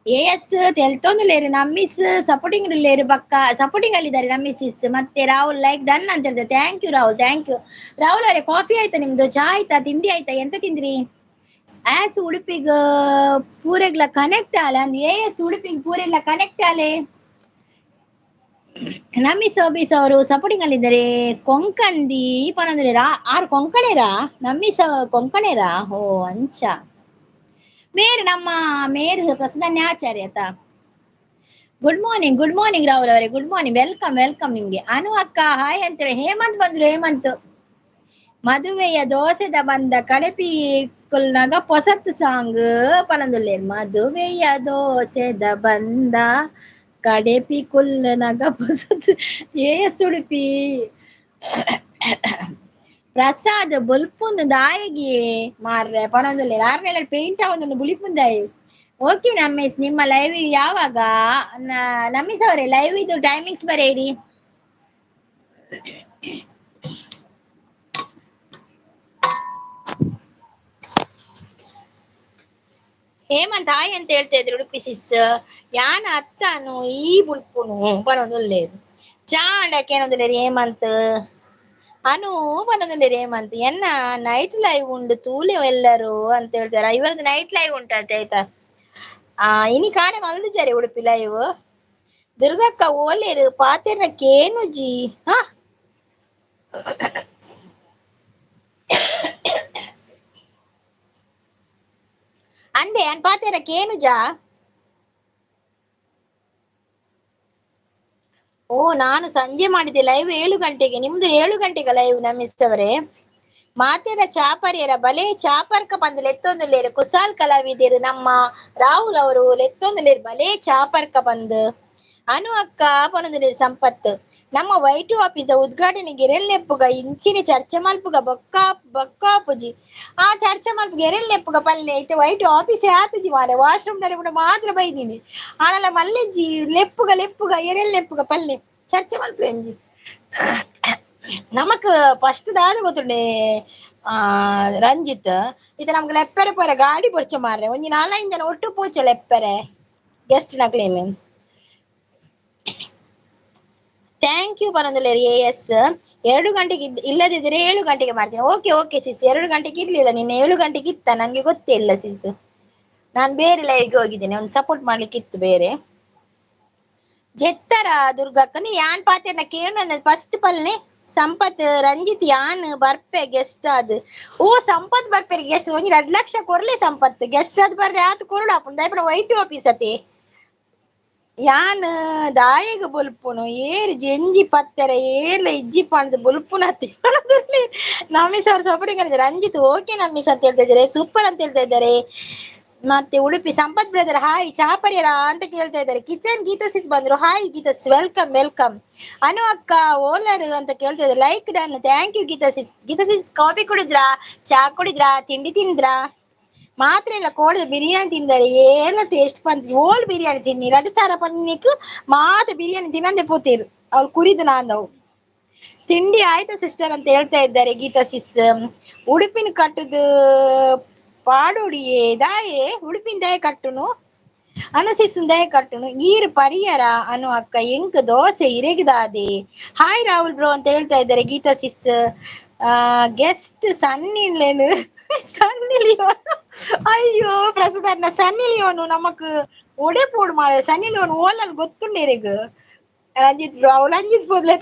ಎ ಎಸ್ ತೆಲ್ತೊಂದುಲ್ಲೆರ್ ನಮ್ಮಿಸ್ ಸಪೋರ್ಟಿಂಗ್ ಉಲ್ಲೇರು ಪಕ್ಕ ಸಪೋರ್ಟಿಂಗ್ ಅಲ್ಲಿದ್ದಾರೆ ನಮ್ಮಿಸ್ ಮತ್ತೆ ರಾಹುಲ್ ಲೈಕ್ ಡನ್ ಅಂತ ಹೇಳ್ತಾರೆ thank you Rahul thank you Rahul ಅವರೇ ಕಾಫಿ ಆಯ್ತಾ ನಿಮ್ದು ಚಾ ಆಯ್ತಾ ತಿಂಡಿ ಆಯ್ತಾ ಎಂತ ತಿಂದ್ರಿ ಆಸ್ ಉಡುಪಿಗ್ ಪೂರೆಗ್ಲ ಕನೆಕ್ಟ್ ಆಲೆ ಅಂದ್ ಎ ಎಸ್ ಉಡುಪಿಗ್ ಪೂರೆಲ್ಲ ಕನೆಕ್ಟ್ ಆಲೆ ನಮ್ಮಿ ಸೋಬಿಸ್ ಅವರು ಸಪೋರ್ಟಿಂಗ್ ಅಲ್ಲಿದ್ದಾರೆ ಕೊಂಕಂದಿ ಪನೊಂದುಲ್ಲೆರಾ ಆರ್ ಕೊಂಕಣೇರಾ ನಮ್ಮಿ ಸ ಕೊಂಕಣೇರಾ ಓ ಅಂಚ ಮೇರ್ ನಮ್ಮ ಮೇರ್ ಪ್ರಸನ್ನ ಆಚಾರ್ಯ good morning good morning Rahul ಅವರೇ ಗುಡ್ ಮಾರ್ನಿಂಗ್ welcome welcome ನಿಮ್ಗೆ ಅನು ಅಕ್ಕ ಹಾಯ್ ಅಂತೇಳಿ ಹೇಮಂತ್ ಬಂದ್ರು ಹೇಮಂತ್ ಮದುವೆಯ ದೋಸೆದ ಬಂದ ಕಡೆಪಿ ಕುಲ್ನಾಗ ಪೊಸತ್ ಸಾಂಗ್ ಪನೊಂದುಲ್ಲೆರ್ ಮದುವೆಯ ದೋಸೆದ ಬಂದ ಕಡೆಪಿ ಕುಲ್ಲನಾಗ ಪೊಸತ್ ಎ ಎಸ್ ಉಡುಪಿ ಪ್ರಸಾದ್ ಬೊಲ್ಪುಂದು ದಾಯಿಗೆ ಮಾರ್ರೆ ಪನೊಂದುಲ್ಲೆರ್ ಆರ್ನೆಲ್ಲ ಪೇಂಟ್ ಆವೊಂದುಂಡು ಬುಳಿಪುಂದಾಯಿ ಓಕೆ ನಮ್ಮಿಸ್ ನಿಮ್ಮ ಲೈವ್ ಯಾವಾಗ ನಮ್ಮಿಸ್ ಅವರೇ ಲೈವ್ ಇದು ಟೈಮಿಂಗ್ಸ್ ಬರೆಯಿರಿ ಹೇಮಂತ್ ಹಾಯ್ ಅಂತ ಹೇಳ್ತಾ ಇದ್ರು ಉಡುಪಿ ಸಿಸ್ ಯಾನ ಅತ್ತಾನು ಈ ಬುಲ್ಪುನು ಪನೊಂದುಲ್ಲೆರ್ ಚಾಂಡಕ್ಕೆ ಏನೊಂದುಲ್ಲೆರ್ ಹೇಮಂತ್ ಅನು ಪನೊಂದುಲ್ಲೆರ್ ಹೇಮಂತ್ ಎನ್ನ ನೈಟ್ ಲೈವ್ ಉಂಡು ತೂಲೆ ಎಲ್ಲರೂ ಅಂತ ಹೇಳ್ತಾರೆ ಇವರದ್ದು ನೈಟ್ ಲೈವ್ ಉಂಟಂತೆ ಆಯ್ತಾ ಆ ಇನಿ ಕಾಣೆ ಮಲ್ದಿಜಾರೆ ಉಡುಪಿ ಲೈವ್ ದುರ್ಗಕ್ಕ ಓಲೇರು ಪಾತೆರ್ನ ಕೇನುಜಿ ಹಾ ಅಂದೆ ಅನ್ ಪಾತೆರ ಕೇನುಜಾ ಓ ನಾನು ಸಂಜೆ ಮಾಡಿದ್ದೆ ಲೈವ್ 7 ಗಂಟೆಗೆ ನಿಮ್ದು 7 ಗಂಟೆಗೆ ಲೈವ್ ನಮ್ಮಿಸ್ ಅವರೇ ಮಾತೆರ ಚಾಪರಿಯರ ಬಲೆ ಚಾಪರ್ಕ ಬಂದು ಲೆತ್ತೊಂದುಲ್ಲೇರು ಕುಸಾಲ್ ಕಲಾವಿದರು ನಮ್ಮ ರಾಹುಲ್ ಅವರು ಲೆತ್ತೊಂದುಲ್ಲೇರು ಬಲೆ ಚಾಪರ್ಕ ಬಂದು ಅನು ಅಕ್ಕ ಪನೊಂದುಲ್ಲೇರು ಸಂಪತ್ ನಮ್ಮ ವೈಟು ಆಫೀಸ್ ಉದ್ಘಾಟನೆಗೆ ಎರೆಲ್ನೆಪ್ಪುಗ ಇಂಚಿನ ಚರ್ಚೆ ಮಲ್ಪುಗ ಬೊಕ್ಕ ಬೊಕ್ಕಾಪುಜಿ ಆ ಚರ್ಚೆ ಮಲ್ಪುಗ ಎರೆಲ್ನೆಪ್ಪುಗ ಪಲ್ಲೆ ಐತೆ ವೈಟು ಆಫೀಸ್ ಆತುಜಿ ಮಾರೆ ವಾಶ್ರೂಮ್ ದರೆ ಕೂಡ ಮಾತ್ರ ಬೈದೀನಿ ಆನಲ ಮಲ್ಲೆಜ್ಜಿ ಲೆಪ್ಪುಗ ಲೆಪ್ಪುಗ ಎರೆಲ್ನೆಪ್ಪುಗ ಪಲ್ಲೆ ಚರ್ಚೆ ಮಲ್ಪು ಎಂಜಿ ನಮಕ್ ಫಸ್ಟ್ ದಾದ ಗೊತ್ತುಂಡೆ ಆ ರಂಜಿತ್ ಇತ್ತೆ ನಮ್ಗೆ ಲೆಪ್ಪೆರೆ ಪೋರೆ ಗಾಡಿ ಪೊರ್ಚ ಮಾರ್ರೆ ಒಂಜಿ ನಾಲೈದು ಜನ ಒಟ್ಟು ಪೋಚೆ ಲೆಪ್ಪೆರೆ ಗೆಸ್ಟ್ ನಕ್ಲೇನು thank you ಪನೊಂದುಲ್ಲೆರ್ ಎ ಎಸ್ 2 ಗಂಟೆಗೆ ಇಲ್ಲದಿದ್ದರೆ 7 ಗಂಟೆಗೆ ಮಾಡ್ತೀನಿ ಓಕೆ ಓಕೆ ಸಿಸ್ 2 ಗಂಟೆಗೆ ಇರ್ಲಿಲ್ಲ ನಿನ್ನೆ 7 ಗಂಟೆಗೆ ಇತ್ತ ನನಗೆ ಗೊತ್ತೇ ಇಲ್ಲ ಸಿಸ್ ನಾನು ಬೇರೆ ಲೈವ್ಗೆ ಹೋಗಿದ್ದೇನೆ ಒಂದು ಸಪೋರ್ಟ್ ಮಾಡ್ಲಿಕ್ಕೆ ಇತ್ತು ಬೇರೆ ಜೆತ್ತರ ದುರ್ಗಕ್ಕಂದು ಯಾನ್ ಪಾತೆರ್ನ ಕೇಳು ಫಸ್ಟ್ ಪಲ್ನೆ ಸಂಪತ್ ರಂಜಿತ್ ಯಾನ್ ಬರ್ಪೆ ಗೆಸ್ಟ್ ಅದು. ಓ ಸಂಪತ್ ಬರ್ಪೆ ಗೆಸ್ಟ್ ಒಂಜಿ 2 ಲಕ್ಷ ಕೊರ್ಲೆ ಸಂಪತ್ ಗೆಸ್ಟ್ ಅದು ಬರ್ರೆ ಆತು ಕೊರಡು ಆಪುಂಡು ದಾಯೆ ವೈಟ್ ಆಫೀಸ್ ಅತೆ. ಯಾನ್ ದಾಯೆಗ್ ಬೊಲ್ಪುನು ಏರ್ ಜೆಂಜಿ ಪತ್ತೆರೆ ಏರ್ಲ ಇಜ್ಜಿ ಪಂದ್ ಬೊಲ್ಪುನ ನಮ್ಮಿ ಸರ್ ಸಪೋರ್ಟಿಂಗ್ ರಂಜಿತ್ ಓಕೆ ನಮ್ಮಿ ಅಂತ ಹೇಳ್ತಾ ಇದ್ದಾರೆ, ಸೂಪರ್ ಅಂತ ಹೇಳ್ತಾ ಇದ್ದಾರೆ. ಮತ್ತೆ ಉಡುಪಿ ಸಂಪತ್ ಬ್ರದರ್ ಹಾಯ್ ಚಾಪರಿಯರ ಅಂತ ಕೇಳ್ತಾ ಇದ್ದಾರೆ. ಕಿಚನ್ ಗೀತಾ ಸಿಸ್ ಬಂದ್ರು, hi Geetha welcome welcome. ಅನು ಅಕ್ಕ ಓಲರ್ ಅಂತ ಕೇಳ್ತಾ ಇದ್ದಾರೆ, like done thank you Geetha sis. Geetha sis coffee ಕುಡಿದ್ರಾ, ಚಾ ಕುಡಿದ್ರಾ, ತಿಂಡಿ ತಿಂದ್ರಾ? ಮಾತ್ರ ಇಲ್ಲ ಕೋಳಿ ಬಿರಿಯಾನಿ ತಿಂದರೆ ಏನ ಟೇಸ್ಟ್ ಬಂತು. ಓಲ್ ಬಿರಿಯಾನಿ ತಿನ್ನಿ 2 ಸಾವಿರ ಪನ್ನಿಕ್ ಮಾತ್ರ ಬಿರಿಯಾನಿ ತಿನ್ನಂದೆ ಪೋತೀರು ಅವ್ಳು ಕುರಿದು ನಾಂದವು. ತಿಂಡಿ ಆಯ್ತಾ ಸಿಸ್ಟರ್ ಅಂತ ಹೇಳ್ತಾ ಇದ್ದಾರೆ ಗೀತಾ ಸಿಸ್. ಉಡುಪಿನ ಕಟ್ಟುದು ಪಾಡೋಡಿಯೇ ದಾಯೆ ಉಡುಪಿನ ದಯ ಕಟ್ಟುನು ಅನುಸಿಸ್ ದಯ ಕಟ್ಟುನು ಈರು ಪರಿಯರ ಅನು ಅಕ್ಕ ಎಂಕ್ ದೋಸೆ ಇರೆಗಿದಾದೆ. ಹಾಯ್ ರಾಹುಲ್ ಬ್ರೋ ಅಂತ ಹೇಳ್ತಾ ಇದ್ದಾರೆ ಗೀತಾ ಸಿಸ್. ಗೆಸ್ಟ್ ಸನ್ನಿ ಸನ್ನಿ ಲಿಯೋನ್, ಅಯ್ಯೋ ಪ್ರಸಾದ್ ಸನ್ನಿ ಲಿಯೋನು ನಮಕ್ ಒಡೆ ಪೋಡು ಮಾರ ಸನ್ನಿ ಲಿಯೋನ್ ಓಲನ್ ಗೊತ್ತುಂಡೇರಿಗ್ ರಂಜಿತ್ ಬ್ರೋ ಅವ್ಳು ರಂಜಿತ್ ಪೋದ್ಲೆ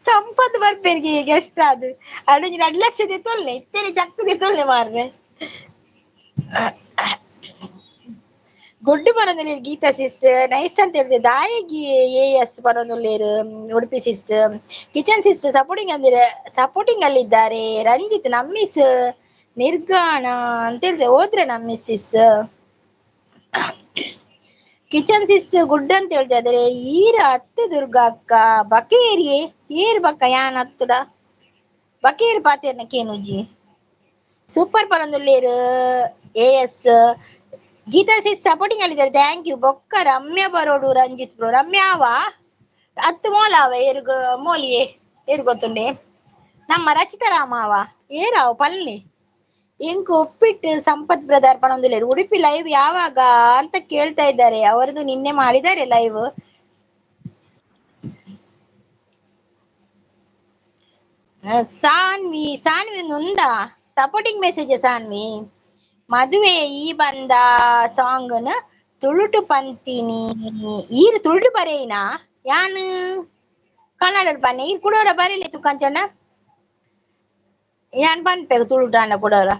ಸಂಪತ್ ಬರ್ಪೇರಿಗೆ ಗೆಸ್ಟ್ ಅದು ಅಡು 2 ಲಕ್ಷ ತೊಲ್ಲೆ ಇತ್ತೇನೆ ಚಕ್ಕದೆ ತೊಲ್ಲೆ ಮಾರ್ರೆ. ಗೊಡ್ಡು ಬರೋದಿಲ್ಲ ಗೀತಾ ಸಿಸ್ ನೈಸ್ ಅಂತ ಹೇಳಿದೆ. ದಾಯಗಿ ಎ ಎಸ್ ಬರೋದುಲ್ಲೇರು Udupi sis. Kitchen sis supporting ಅಂದ್ರೆ ಸಪೋರ್ಟಿಂಗ್ ಅಲ್ಲಿದ್ದಾರೆ. ರಂಜಿತ್ ನಮ್ಮಿಸ್ ನಿರ್ಗಾಣ ಅಂತ ಹೇಳಿದೆ ಹೋದ್ರೆ ನಮ್ಮಿಸ್ ಸಿಸ್. ಕಿಚನ್ ಸಿಸ್ ಗುಡ್ ಅಂತ ಹೇಳ್ತಾ ಇದ್ದಾರೆ. ಈರ ಅತ್ತು ದುರ್ಗಾ ಅಕ್ಕ ಬಕೇರಿಯೇ ಏರ್ ಬಕ್ಕ ಯಾನ್ ಹತ್ತುಡ ಬಕೇರಿ ಪಾತೇರ್ನ ಕೇನುಜಿ ಸೂಪರ್ ಪರಂದುಲ್ಲೇರು A S. Geetha sis supporting ಅಲ್ಲಿದ್ದಾರೆ thank you. ಬೊಕ್ಕ ರಮ್ಯ ಬರೋಡು ರಂಜಿತ್ ಬ್ರೋ. ರಮ್ಯ ಅವ ಅತ್ತು ಮೋಲ ಅವ ಏರು ಮೋಲಿಯೇ ಏರು ಗೊತ್ತುಂಡೆ ನಮ್ಮ ರಚಿತಾ ರಾಮ ಅವ ಏರಾವ ಪಲ್ನಿ ಇಂಕ್ ಒಪ್ಪಿಟ್ಟು ಸಂಪತ್ ಬ್ರದರ್ ಪಣೊಂದುಲ್ಲೇರು. ಉಡುಪಿ ಲೈವ್ ಯಾವಾಗ ಅಂತ ಕೇಳ್ತಾ ಇದ್ದಾರೆ, ಅವರದು ನಿನ್ನೆ ಮಾಡಿದ್ದಾರೆ ಲೈವ್. ಸಾನ್ವಿ ಸಾನ್ವಿ ನೊಂದ ಸಪೋರ್ಟಿಂಗ್ ಮೆಸೇಜ್ ಸಾನ್ವಿ. ಮದುವೆ ಈ ಬಂದ ಸಾಂಗ್ನ ತುಳುಟು ಪಂತಿನಿ ಈರು ತುಳುಟು ಬರೇನಾ ಯಾನ್ ಕನ್ನಡ ಬನ್ನಿ ಈರ್ ಕುಡೋರ ಬರೀಲಿ ತುಕ್ಕಂಚಣ್ಣ ಯಾನ್ ಪನ್ಪೆ ತುಳುಟು ಅಣ್ಣ ಕುಡೋರ.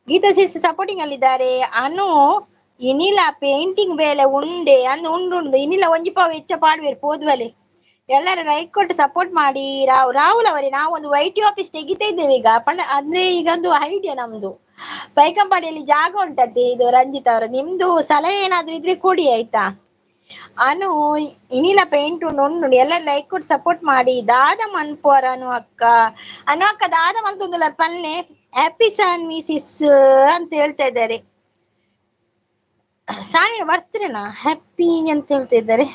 ಗೀತಾ ಸಿಸ್ ಸಪೋರ್ಟಿಂಗ್ ಅಲ್ಲಿದ್ದಾರೆ. ಅನು ಇನಿಲ ಪೇಂಟಿಂಗ್ ಬೇಲೆ ಉಂಡೆ ಅಂದ್ ಉಂಡು ಇನಿಲ ಒಂಜಿ ಪಾವು ಹೆಚ್ಚ ಪಾಡುವೇರು ಪೋದ್ವಲೆ. ಎಲ್ಲರೂ ಲೈಕ್ ಕೊಟ್ಟು ಸಪೋರ್ಟ್ ಮಾಡಿ. ರಾಹುಲ್ ಅವರೇ ನಾವು ಒಂದು ವೈಟಿ ಆಫೀಸ್ ತೆಗಿತಾ ಇದ್ದೇವೆ ಈಗ. ಅಂದ್ರೆ ಈಗ ಒಂದು ಐಡಿಯಾ ನಮ್ದು, ಬೈಕಂಪಾಡಿಯಲ್ಲಿ ಜಾಗ ಉಂಟಂತೆ ಇದು ರಂಜಿತ್ ಅವರ, ನಿಮ್ದು ಸಲಹೆ ಏನಾದ್ರೂ ಇದ್ರೆ ಕೊಡಿ ಆಯ್ತಾ. ಅನು ಇನಿಲ ಪೇಂಟ್ ಉಂಡು ಉಂಡು ಎಲ್ಲ ಲೈಕ್ ಕೊಟ್ಟು ಸಪೋರ್ಟ್ ಮಾಡಿ. ದಾದ ಮನ್ಪೋರ ಅನು ಅಕ್ಕ, ಅನು ಅಕ್ಕ ದಾದ ಮನ್ತೊಂದುಲ್ಲ ಪಲ್ಲೆ. ಹ್ಯಾಪಿ ಸಾನ್ವಿ ಸಿಸ್ ಅಂತ ಹೇಳ್ತಾ ಇದ್ದಾರೆ. ಸಾನ್ವಿ ಬರ್ತೀರನಾ ಹ್ಯಾಪಿ ಅಂತ ಹೇಳ್ತಾ ಇದ್ದಾರೆ.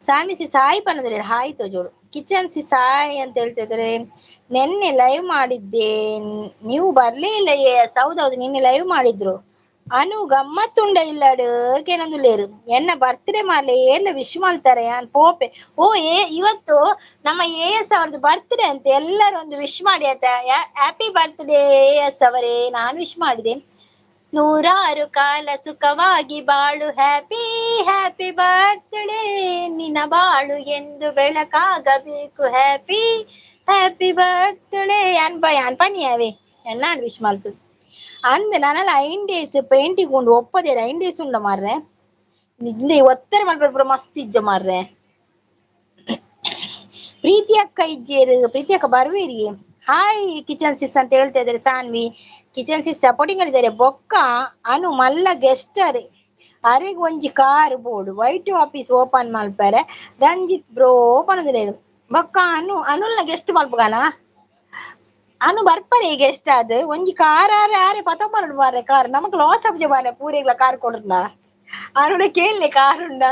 ಸಾನ್ವಿ ಸಿಸ್ ಹಾಯ್ ಪನ್ನದ್ರೆ ಹಾಯ್ ತೋಜೋಡು. ಕಿಚನ್ ಸಿಸ್ ಹಾಯ್ ಅಂತ ಹೇಳ್ತಾ ಇದ್ದಾರೆ. ನಿನ್ನೆ ಲೈವ್ ಮಾಡಿದ್ದೆ ನೀವು ಬರ್ಲೇ ಇಲ್ಲ. ಎಸ್ ಹೌದೌದು ನಿನ್ನೆ ಲೈವ್ ಮಾಡಿದ್ರು. ಅನು ಗಮ್ಮತ್ತುಂಡ ಇಲ್ಲಡು ಕೇನೊಂದುಲ್ಲೇರು ಎನ್ನ ಬರ್ತ್ಡೇ ಮಾರ್ಲೆ ಏರ್ಲ ವಿಶ್ ಮಾಡ್ತಾರೆ ಯಾನ್ ಪೋಪೆ. ಓ ಏ ಇವತ್ತು ನಮ್ಮ ಎ ಎಸ್ ಅವ್ರದ್ದು ಬರ್ತ್ಡೇ ಅಂತ ಎಲ್ಲರೂ ಒಂದು ವಿಶ್ ಮಾಡಿ ಆಯ್ತಾ. ಹ್ಯಾಪಿ ಬರ್ತ್ಡೇ ಎ ಎಸ್ ಅವರೇ, ನಾನು ವಿಶ್ ಮಾಡಿದೆ. 100 ಕಾಲ ಸುಖವಾಗಿ ಬಾಳು, ಹ್ಯಾಪಿ ಹ್ಯಾಪಿ ಬರ್ತ್ಡೇ, ನಿನ್ನ ಬಾಳು ಎಂದು ಬೆಳಕಾಗಬೇಕು, ಹ್ಯಾಪಿ ಹ್ಯಾಪಿ ಬರ್ತ್ಡೇ ಅನ್ಪ ಅನ್ಪನಿಯಾವೆ ಎಲ್ಲ ವಿಶ್ ಮಾಡ್ತು. ಅಂದೆ ನಾನೆಲ್ಲ 5 ಡೇಸ್ ಪೇಂಟಿಂಗ್ ಉಂಡು ಒಪ್ಪದೇ 5 ಡೇಸ್ ಉಂಡ ಮಾರ್ರೆ. ನಿಂದೆ ಒತ್ತರ ಮಲ್ಪೆ ಮಸ್ತ್ ಇಜ್ಜ ಮಾರ್ರೆ. ಪ್ರೀತಿ ಅಕ್ಕ ಇಜ್ಜೇರು, ಪ್ರೀತಿ ಅಕ್ಕ ಬರುವೇರಿ. ಹಾಯ್ ಕಿಚನ್ ಸಿಸ್ ಅಂತ ಹೇಳ್ತಾ ಇದ್ದಾರೆ ಸಾನ್ವಿ. ಕಿಚನ್ ಸಿಸ್ ಸಪೋರ್ಟಿಂಗ್ ಅಲ್ಲಿದ್ದಾರೆ. ಬೊಕ್ಕ ಅನು ಮಲ್ಲ ಗೆಸ್ಟರ್ ಅರೆಗ್ ಒಂಜಿ car board white office open ಮಲ್ಪರೆ ರಂಜಿತ್ ಬ್ರೋ ಓಪನ್ ಬೊಕ್ಕ ಅನು ಅನುಲ್ನ ಗೆಸ್ಟ್ ಮಲ್ಪಗಾನ ಅನು ಬರ್ಪರೆ ಈಗ ಎಷ್ಟ ಅದು ಒಂಜಿ ಕಾರ್ ಆರೆ ಆರೆ ಪತ್ತೊಂಬತ್ತು ಮಾರ್ರೆ ಕಾರ್ ನಮಕ್ ಲಾಸ್ ಆಪುಜ ಮಾರ್ರೆ ಪೂರೆಗ್ಲ ಕಾರ್ ಕೊಡುನ ಅನುಡ ಕೇಳ್ಲೆ ಕಾರ್ ಉಂಡ.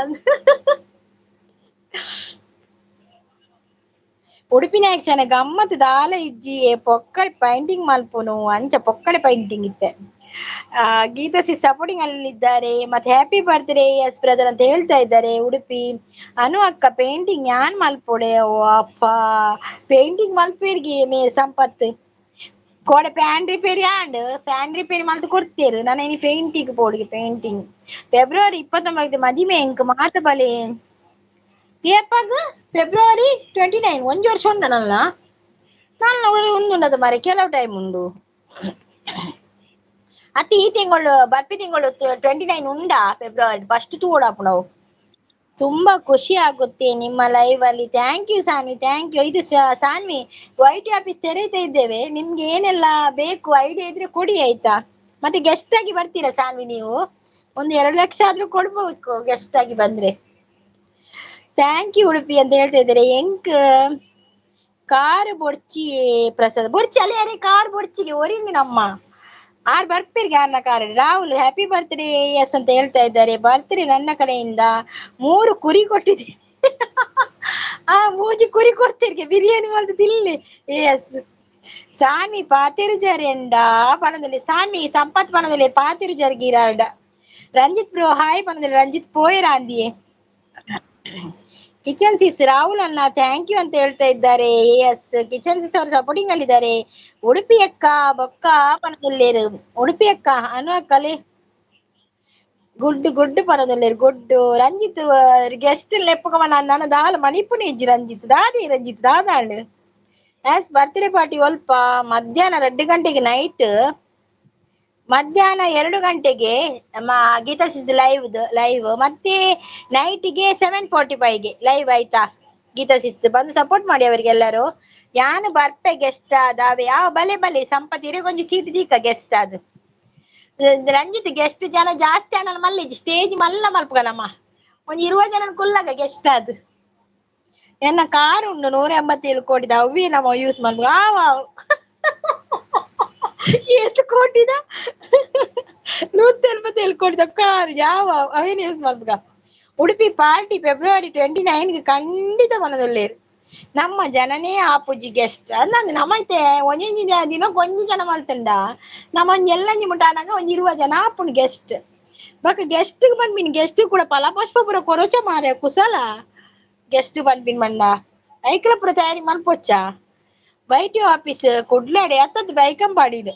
ಉಡುಪಿನ ಚೆನ್ನ ಗಮ್ಮತ್ ದಾಲ ಇಜ್ಜಿ ಪೊಕ್ಕಡೆ ಪೈಂಟಿಂಗ್ ಮಲ್ಪುನು ಅಂಚ ಪೊಕ್ಕಡೆ ಪೈಂಟಿಂಗ್ ಇತ್ತೆ. ಗೀತಾ ಸಿ ಸಪೋರ್ಟಿಂಗ್ ಅಲ್ಲಿದ್ದಾರೆ. ಮತ್ತೆ ಹ್ಯಾಪಿ ಬರ್ತ್ಡೇ ಎಸ್ ಬ್ರದರ್ ಅಂತ ಹೇಳ್ತಾ ಇದ್ದಾರೆ ಉಡುಪಿ. ಅನು ಅಕ್ಕ ಪೇಂಟಿಂಗ್ ಯಾನ್ ಮಲ್ಪೊಡೆ, ಓ ಅಪ್ಪ ಪೇಂಟಿಂಗ್ ಮಲ್ಪೇರ್ಗೆ ಮೇ ಸಂಪತ್. ಕೋಡೆ ಫ್ಯಾನ್ ರಿಪೇರಿ ಆಂಡ್ ಫ್ಯಾನ್ ರಿಪೇರಿ ಮಲ್ತ್ ಕೊಡ್ತೇರು ನಾನು ಇನಿ ಪೇಂಟಿಂಗ್ ಪೋಡಿಗೆ ಪೇಂಟಿಂಗ್ ಫೆಬ್ರವರಿ 29 ಮದಿಮೆ ಎಂಕ್ ಮಾತ ಬಲೆ ಏಪಾಗ ಫೆಬ್ರವರಿ 29 ಒಂಜಿ ವರ್ಷ ಉಂಡನಲ್ಲ ನಾನು ಉಂದುಂಡದ ಮಾರೆ ಕೆಲವು ಟೈಮ್ ಉಂಡು ಅತ್ತಿ ಈ ತಿಂಗಳು ಬರ್ಪಿ ತಿಂಗಳು 29 ಉಂಡಾ ಫೆಬ್ರವರಿ ಫಸ್ಟ್ ತೂಡಪ್ಪು ತುಂಬಾ ಖುಷಿ ಆಗುತ್ತೆ ನಿಮ್ಮ ಲೈವ್ ಅಲ್ಲಿ. Thank you Saanvi, thank you. ಇದು ಸಾನ್ವಿ ವೈಟಿ ಆಫೀಸ್ ತೆರೀತಾ ಇದ್ದೇವೆ, ನಿಮ್ಗೆ ಏನೆಲ್ಲ ಬೇಕು ಐಡಿಯಾ ಇದ್ರೆ ಕೊಡಿ ಆಯ್ತಾ. ಮತ್ತೆ ಗೆಸ್ಟ್ ಆಗಿ ಬರ್ತೀರಾ ಸಾನ್ವಿ ನೀವು? ಒಂದು 2 ಲಕ್ಷ ಆದ್ರೂ ಕೊಡ್ಬೇಕು ಗೆಸ್ಟ್ ಆಗಿ ಬಂದ್ರೆ. Thank you Udupi ಅಂತ ಹೇಳ್ತಾ ಇದ್ದಾರೆ. ಎಂಕ್ ಕಾರು ಬೊಡ್ಚಿ ಪ್ರಸಾದ್ ಬೊಡ್ಚಿ ಅಲ್ಲೇ ಅರೆ ಕಾರ್ ಬೊಡ್ಚಿಗೆ ಒರಿಮಿ ನಮ್ಮ ಆರ್ ಬರ್ಪೇರ್ಗೆ ಆರ್ನ car. Rahul happy birthday S ಅಂತ ಹೇಳ್ತಾ ಇದ್ದಾರೆ. ಬರ್ತ್ಡೇ ನನ್ನ ಕಡೆಯಿಂದ 3 ಕುರಿ ಕೊಟ್ಟಿದ್ದೀನಿ. ಆ ಮೂಜಿ ಕುರಿ ಕೊಡ್ತೀರಿಗೆ ಬಿರಿಯಾನಿ ಮಾಡ್ತಿಲ್ಲ. ಎಸ್ ಸಾನ್ವಿ ಪಾತೇರು ಜರೆಂಡ ಪಣದಲ್ಲಿ ಸಾನ್ವಿ ಸಂಪತ್ ಪಣದಲ್ಲಿ ಪಾತೇರು ಜರ್ಗಿರಾಡ. ರಂಜಿತ್ ಬ್ರೋ ಹಾಯ್ ಪಣದಲ್ಲಿ ರಂಜಿತ್ ಪೋಯರಾಂದಿಯೇ. ಕಿಚನ್ ಸಿಸ್ ರಾಹುಲ್ ಅಣ್ಣ thank you ಅಂತ ಹೇಳ್ತಾ ಇದ್ದಾರೆ. ಎಸ್ ಕಿಚನ್ ಸಿಸ್ ಅವರು ಸಪೋರ್ಟಿಂಗ್ ಅಲ್ಲಿದ್ದಾರೆ. ಉಡುಪಿ ಅಕ್ಕ ಬೊಕ್ಕ ಪನದಲ್ಲೇರು ಉಡುಪಿ ಅಕ್ಕ ಅನು ಅಕ್ಕಲೆ ಗುಡ್ಡು ಗುಡ್ಡು ಪನದಲ್ಲೇರು ಗುಡ್ಡು. ರಂಜಿತ್ ಗೆಸ್ಟ್ ಲೆಪ್ಪಕ ನನ್ನ ದಾಲ ಮಣಿಪುನಿ ಇಜ್ಜಿ ರಂಜಿತ್ ದಾದಿ ರಂಜಿತ್ ದಾದಾಳು. ಎಸ್ ಬರ್ತ್ಡೇ ಪಾರ್ಟಿ ಒಲ್ಪ ಮಧ್ಯಾಹ್ನ 2 ಗಂಟೆಗೆ ನೈಟ್ ಮಧ್ಯಾಹ್ನ 2 ಗಂಟೆಗೆ ನಮ್ಮ ಗೀತಾ ಸಿಸ್ ಲೈವ್ ಲೈವ್ ಮತ್ತೆ ನೈಟಿಗೆ 7:45ಗೆ ಲೈವ್ ಆಯ್ತಾ. ಗೀತಾ ಸಿಸ್ ಬಂದು ಸಪೋರ್ಟ್ ಮಾಡಿ ಅವರಿಗೆಲ್ಲರೂ. ಯಾನು ಬರ್ಪೆ ಗೆಸ್ಟ್ ಆದಾವೆ ಯಾವ ಬಲೆ ಬಲೆ ಸಂಪತ್ ಇರಗೊಂಜಿ ಸೀಟ್ ದೀಕ ಗೆಸ್ಟ್ ಅದು ರಂಜಿತ್ ಗೆಸ್ಟ್ ಜನ ಜಾಸ್ತಿ ಅನ್ನ ಮಲ್ಲಿ ಸ್ಟೇಜ್ ಮಲ್ಲ ಮಲ್ಪಗನಮ್ಮ ಒಂಜಿ 20 ಜನ ಕುಲ್ಲಾಗ ಗೆಸ್ಟ್ ಅದು. ಎನ್ನ ಕಾರ್ ಉಂಡು 187 ಕೋಟಿದ ಅವೇ ನಮ್ಮ ಯೂಸ್ ಮಲ್ಪ ಆವ ಏತ್ ಕೋಟಿದ 187 ಕೋಟಿದ ಕಾರ್ ಯಾವ ಅವೇನು ಯೂಸ್ ಮಲ್ಪಗ. ಉಡುಪಿ ಪಾರ್ಟಿ ಫೆಬ್ರವರಿ 29 ಖಂಡಿತ ಮನದೊಲ್ಲೇರು. ನಮ್ಮ ಜನನೇ ಆಪುಜಿ ಗೆಸ್ಟ್ ಅಂದಂದು ನಮ್ಮೈತೆ ಒಂಜೊಂಜಿ ದಿನ ಒಂಜಿ ಜನ ಮಲ್ತಂಡ ನಮ್ಮ ಒಂಜಿ ಎಲ್ಲಂಜಿ ಮುಟ್ಟಾನಾಗ ಒಂಜಿ 20 ಜನ ಆಪುಂಡು ಗೆಸ್ಟ್. ಬಟ್ ಗೆಸ್ಟ್ ಬಂದ್ಬಿನ್ ಗೆಸ್ಟ್ ಕೂಡ ಫಲಪುಷ್ಪ ಪೂರ ಕೊರೋಚ ಮಾರೆ ಕುಸಲ ಗೆಸ್ಟ್ ಬಂದ್ಬಿನ್ ಮಂಡ ಐಕ್ಲ ಪೂರ ತಯಾರಿ ಮಲ್ಪೊಚ್ಚ. ವೈಟಿ ಆಫೀಸ್ ಕುಡ್ಲಾಡೆ ಅತ್ತದ್ದು ಬೈಕಂಪಾಡಿಡು.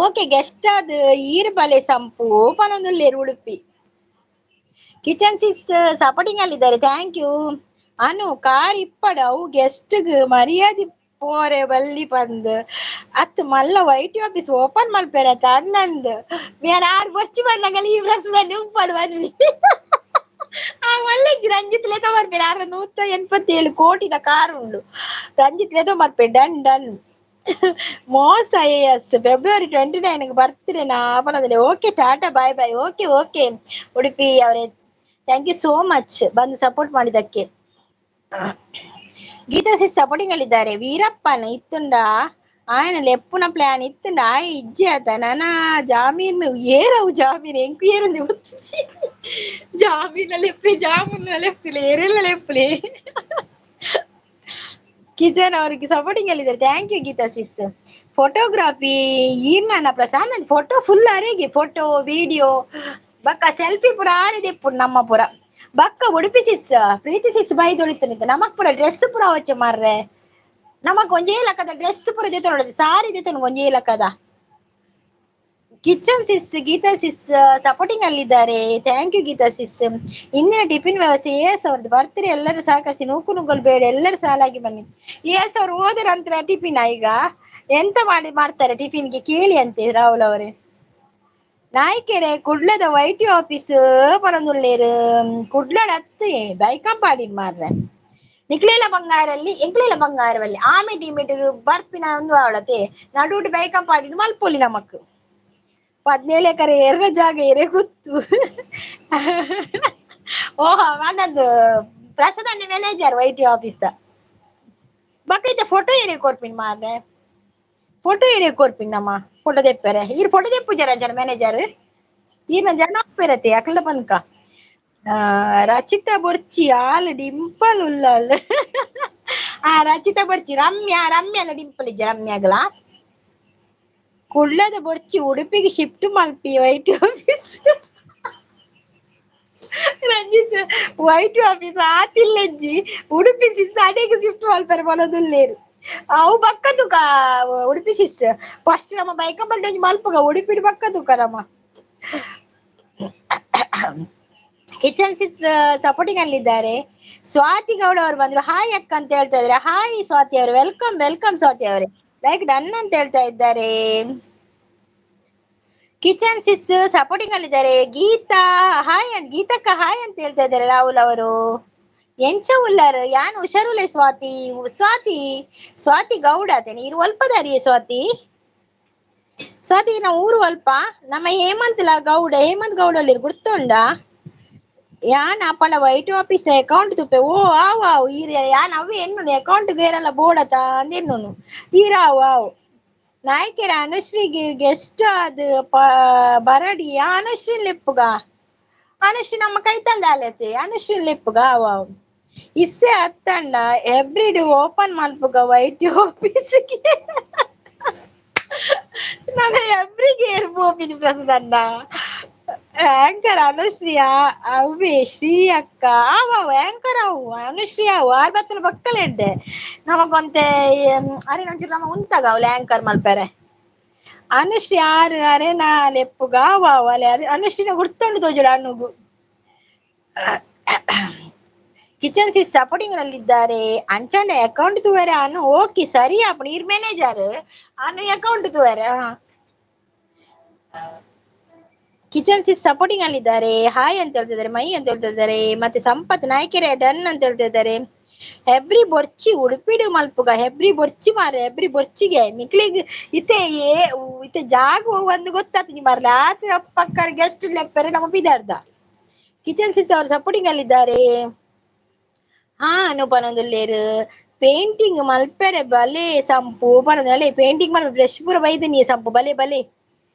ಓಕೆ ಗೆಸ್ಟ್ ಅದು ಈರು ಬಲೆ ಸಂಪು ಪನೊಂದುಲ್ಲೇರು ಉಡುಪಿ. ಕಿಚನ್ ಸಿಸ್ ಸಪೋರ್ಟಿಂಗ್ ಅಲ್ಲಿದ್ದಾರೆ thank you. Anu car ಇಪ್ಪಡ ಅವು ಗೆಸ್ಟ್ ಮರ್ಯಾದೆ ಪೋರೆ ಬಲ್ಲಿ ಬಂದು ಅತ್ ಮಲ್ಲ ವೈಟಿ ಆಫೀಸ್ ಓಪನ್ ಮಲ್ಪೆರತ ಅಂದಂದು ಬೇರೆ ಆರು ಬೊಚ್ಚಿ ಬಂದಂಗಲ್ಲಿ ಈ ಪ್ರಸ್ತುತ ಉಪ್ಪಡು ಬಂದ್ವಿ. ಆ ಮಲ್ಲೆಜ್ಜಿ ರಂಜಿತ್ ಲೇತ ಬರ್ಪೇರು ಆರ 187 ಕೋಟಿದ ಕಾರ್ ಉಂಡು ರಂಜಿತ್ ಲೇತ ಬರ್ಪೆ. ಡನ್ ಡನ್ ಮೋಸ. ಎಸ್ ಫೆಬ್ರವರಿ 29 ಬರ್ತೀರಿ ನಾ ಪನದಲ್ಲಿ. Okay tata bye bye. Okay okay Udupi ಅವರೇ thank you so much ಬಂದು ಸಪೋರ್ಟ್ ಮಾಡಿದ್ದಕ್ಕೆ. ಗೀತಾ ಸಿಸ್ ಸಪೋರ್ಟಿಂಗ್ ಅಲ್ಲಿದ್ದಾರೆ. ವೀರಪ್ಪನ ಇತ್ತುಂಡ ಆಯನ ಲೆಪ್ಪುನ ಪ್ಲಾನ್ ಇತ್ತುಂಡ ಆಯ ಇಜ್ಜೆ ಆತ ನಾನ ಜಾಮೀನು ಏರವು ಜಾಮೀನು ಎಂಕು ಏರಂದು ಗೊತ್ತಿಜ್ಜಿ ಜಾಮೀನ ಲೆಪ್ಪಿ ಜಾಮೂನ್ ಲೆಪ್ಪಲೆ ಏರೆಲ್ಲ ಲೆಪ್ಪಲೆ. ಕಿಚನ್ ಅವರಿಗೆ ಸಪೋರ್ಟಿಂಗ್ ಅಲ್ಲಿದ್ದಾರೆ thank you Geetha sis. Photography ಈರ್ನ ಪ್ರಸಾದ್ ಫೋಟೋ ಫುಲ್ ಅರೆಗೆ ಫೋಟೋ ವಿಡಿಯೋ ಬಕ್ಕ ಸೆಲ್ಫಿ ಪುರ ಆರಿದೆ ನಮ್ಮ ಪುರ ಬಕ್ಕ ಉಡುಪಿ ಸಿಸ್ ಪ್ರೀತಿ ಸಿಸ್ ಬೈದೊಳಿತು ನಮಕ್ ಪುರ ಡ್ರೆಸ್ ಪುರ ವಚ್ಚ ಮಾರ್ರೆ ನಮಕ್ ಒಂಜೇ ಲಕ್ಕದ ಡ್ರೆಸ್ ಪುರ ದೆತೊನೊಡು ಸಾರಿ ದೆತೊನು ಒಂಜೇ ಲಕ್ಕದ. Kitchen sis Geetha sis supporting ಅಲ್ಲಿದ್ದಾರೆ thank you Geetha ಸಿಸ್. ಇಂದಿನ ಟಿಫಿನ್ ವ್ಯವಸ್ಥೆ ಎಸ್ ಅವ್ರದ್ದು ಬರ್ತೀರಿ ಎಲ್ಲರೂ ಸಾಕಷ್ಟು ನೂಕು ನುಗ್ಗಲು ಬೇಡ ಎಲ್ಲರೂ ಸಾಲಾಗಿ ಬನ್ನಿ. ಎಸ್ ಅವ್ರು ಹೋದ ನಂತರ ಟಿಫಿನ್ ಈಗ ಎಂತ ಮಾಡಿ ಮಾಡ್ತಾರೆ ಟಿಫಿನ್ಗೆ ಕೇಳಿ ಅಂತೆ ರಾಹುಲ್ ಅವರೇ. ನಾಯ್ಕೆರೆ ಕುಡ್ಲದ ವೈಟಿ ಆಫೀಸ್ ಪರೊಂದುಲ್ಲೇರು ಕುಡ್ಲಡ್ ಅತ್ತು ಬೈಕಂಪಾಡಿನ ಮಾರ್ರೆ ನಿಕ್ಲೇಲ ಬಂಗಾರಲ್ಲಿ ಎಂಕ್ಲೇಲ ಬಂಗಾರವಲ್ಲಿ ಆಮೆ ಟೀಮೆಟ್ ಬರ್ಪಿನ ಒಂದು ಅವಳತೆ ನಡುಟು ಬೈಕಂಪಾಡಿನ ಮಲ್ಪೊಲಿ ನಮಕ್ 17 ಎಕರೆ ಎರ್ರ ಜಾಗ ಎರೆ ಗೊತ್ತು. ಓಹೋ ನಂದು ಪ್ರಸಾದ್ ಮ್ಯಾನೇಜರ್ ವೈಟಿ ಆಫೀಸ್ ಬಕ್ಕೈತೆ ಫೋಟೋ ಏರಿ ಕೊರ್ಪಿನ್ ಮಾರ್ರೆ ಫೋಟೋ ಏರಿ ಕೊರ್ಪಿನ್ ನಮ್ಮ ಫೋಟೋ ದೆಪ್ಪರೆ ಈರ್ ಫೋಟೋ ದೆಪ್ಪು ಜರ ಜನ ಮ್ಯಾನೇಜರ್ ಈರ್ನ ಜನ ಒಪ್ಪಿರತ್ತೆ ಅಕ್ಲ ಪನ್ಕ. ರಚಿತಾ ಬೊರ್ಚಿ ಆಲ್ ಡಿಂಪಲ್ ಉಲ್ಲಲ್ ಆ ರಚಿತಾ ಬೊರ್ಚಿ ರಮ್ಯಾ ರಮ್ಯಾಲ ಡಿಂಪಲ್ ಇಜ್ಜ ರಮ್ಯಾಗಲ ಕುಡ್ಲದ ಬೊರ್ಚಿ ಉಡುಪಿಗೆ ಶಿಫ್ಟ್ ಮಲ್ಪಿ ವೈಟಿ ಆಫೀಸ್ ರಂಜಿತ್ ವೈಟಿ ಆಫೀಸ್ ಆತಿಲ್ಲಜ್ಜಿ ಉಡುಪಿ ಸಿಸ್ ಅಡೆಗೆ ಶಿಫ್ಟ್ ಮಲ್ಪರೆ ಬರೋದುಲ್ಲೇರು. ಅವು ಬಕ್ಕ ತುಕ ಉಡುಪಿ ಸಿಸ್ ಫಸ್ಟ್ ನಮ್ಮ ಬೈಕಂಬಳ್ಳಿ ಒಂಜಿ ಮಲ್ಪುಗ ಉಡುಪಿಡು ಬಕ್ಕ ತುಕ ನಮ್ಮ kitchen sis supporting ಅಲ್ಲಿದ್ದಾರೆ. Swathi Gowda ಅವರು ಬಂದ್ರು, ಹಾಯ್ ಅಕ್ಕ ಅಂತ ಹೇಳ್ತಾ ಇದ್ದಾರೆ. ಹಾಯ್ ಸ್ವಾತಿ ಅವರು, welcome welcome Swati ಅವರೇ, ಲೈಕ್ ಡನ್ ಅಂತ ಹೇಳ್ತಾ ಇದ್ದಾರೆ. ಕಿಚನ್ ಸಿಸ್ ಸಪೋರ್ಟಿಂಗ್ ಅಲ್ಲಿದ್ದಾರೆ. ಗೀತಾ ಹಾಯ್ ಅಂತ, ಗೀತಕ್ಕ ಹಾಯ್ ಅಂತ ಹೇಳ್ತಾ ಇದ್ದಾರೆ ರಾಹುಲ್ ಅವರು. ಎಂಚ ಉಲ್ಲಾರು ಯಾನ್ ಹುಷಾರುಲೆ ಸ್ವಾತಿ, ಸ್ವಾತಿ ಸ್ವಾತಿ ಗೌಡ ಅತೇನೆ ಇರು ಅಲ್ಪದಾರಿ ಸ್ವಾತಿ. ಸ್ವಾತಿ ನಾವು ಊರು ಅಲ್ಪ ನಮ್ಮ ಹೇಮಂತ್ ಲಾ ಗೌಡ, ಹೇಮಂತ್ ಗೌಡ ಅಲ್ಲಿ ಗುರ್ತುಂಡ ಯಾನ್ ಅಪ್ಪಣ ವೈಟ್ ಆಫೀಸ್ ಅಕೌಂಟ್ ತುಪ್ಪೆ. ಓ ಆವು ಆವು ಈರ ಯಾನ್ ಅವೇ ಎನ್ನುನು ಅಕೌಂಟ್ ಬೇರೆಲ್ಲ ಬೋಡತ ಅಂದೆನ್ನುನು ಈರ ಆವು ಆವು. ನಾಯಕರ ಅನುಶ್ರೀಗೆ ಗೆಸ್ಟ್ ಅದು ಬರಡಿ ಅನುಶ್ರೀ ಲೆಪ್ಪುಗ, ಅನುಶ್ರೀ ನಮ್ಮ ಕೈ ತಂದಾಲತೆ ಅನುಶ್ರೀ ಲೆಪ್ಪುಗ ಆವು ಆವು. ಇಸ್ಸೆ ಅತ್ತಂಡ ಎವ್ರಿ ಡೇ ಓಪನ್ ಮಲ್ಪುಗ ವೈಟ್ ಆಫೀಸ್ಗೆ. ನಾನು ಎವ್ರಿಗೆ ಏರ್ಬೋಪಿನಿ ಪ್ರಸದಣ್ಣ. ಆಂಕರ್ ಅನುಶ್ರೀ ಅವೇ ಶ್ರೀ ಅಕ್ಕ ಆವ ಆಂಕರ್ ಅವು ಅನುಶ್ರೀ ಅವು ಆರ್ ಬತ್ತಲ ಬಕ್ಕಲೆ ಎಡ್ಡೆ ನಮಗೊಂತೆ ಅರೆ ಒಂಚೂರು ನಮ್ಮ ಉಂತಾಗ ಅವಳು ಆಂಕರ್ ಮಲ್ಪೆರೆ. ಅನುಶ್ರೀ ಆರು ಅರೆ ನಾಲೆಪ್ಪುಗ ಆವ ಅಲೆ ಅನುಶ್ರೀನ ಗುರ್ತುಂಡು ತೋಜುಡು ಅನುಗು. ಕಿಚನ್ ಸಿ ಸಪೋರ್ಟಿಂಗ್ ನಲ್ಲಿದ್ದಾರೆ. ಅಂಚನೆ ಅಕೌಂಟ್ ತುವರೆ ಅನು ಓಕೆ ಸರಿ ಅಪ್ಪ ನೀರ್ ಮ್ಯಾನೇಜರ್ ಅನು ಅಕೌಂಟ್ ತುವರೆ. ಕಿಚನ್ ಸಿ ಸಪೋರ್ಟಿಂಗ್ ಅಲ್ಲಿದ್ದಾರೆ. ಹಾಯ್ ಅಂತ ಹೇಳ್ತಿದ್ದಾರೆ, ಮೈ ಅಂತ ಹೇಳ್ತಿದ್ದಾರೆ. ಮತ್ತೆ ಸಂಪತ್ ನಾಯ್ಕೆರೆ ಡನ್ ಅಂತ ಹೇಳ್ತಿದ್ದಾರೆ. ಹೆಬ್ರಿ ಬೊರ್ಚಿ ಉಡುಪಿಡು ಮಲ್ಪುಗ, ಹೆಬ್ರಿ ಬೊರ್ಚಿ ಮಾರೆ, ಹೆಬ್ರಿ ಬೊರ್ಚಿಗೆ ಮಿಕ್ಲಿಗ್ ಇತ್ತೆ ಏ ಇತ್ತೆ ಜಾಗ ಒಂದು ಗೊತ್ತಾಗ್ತದೆ ಮಾರ್ಲ ಆತ ಪಕ್ಕ ಗೆಸ್ಟ್ ಲೆಪ್ಪರೆ ನಮ್ಮ ಬಿದಾರ್ದ. ಕಿಚನ್ ಸಿಸ್ ಅವರು ಸಪೋರ್ಟಿಂಗ್ ಅಲ್ಲಿದ್ದಾರೆ. ಹಾ ಅನುಪನೊಂದುಲ್ಲೇರು ಪೇಂಟಿಂಗ್ ಮಲ್ಪೆರೆ ಬಲೆ ಸಂಪು ಪನೊಂದು ಪೇಂಟಿಂಗ್ ಮಲ್ಪ ಬ್ರಷ್ ಪೂರ ಬೈದನಿ ಸಂಪು ಬಲೆ ಬಲೆ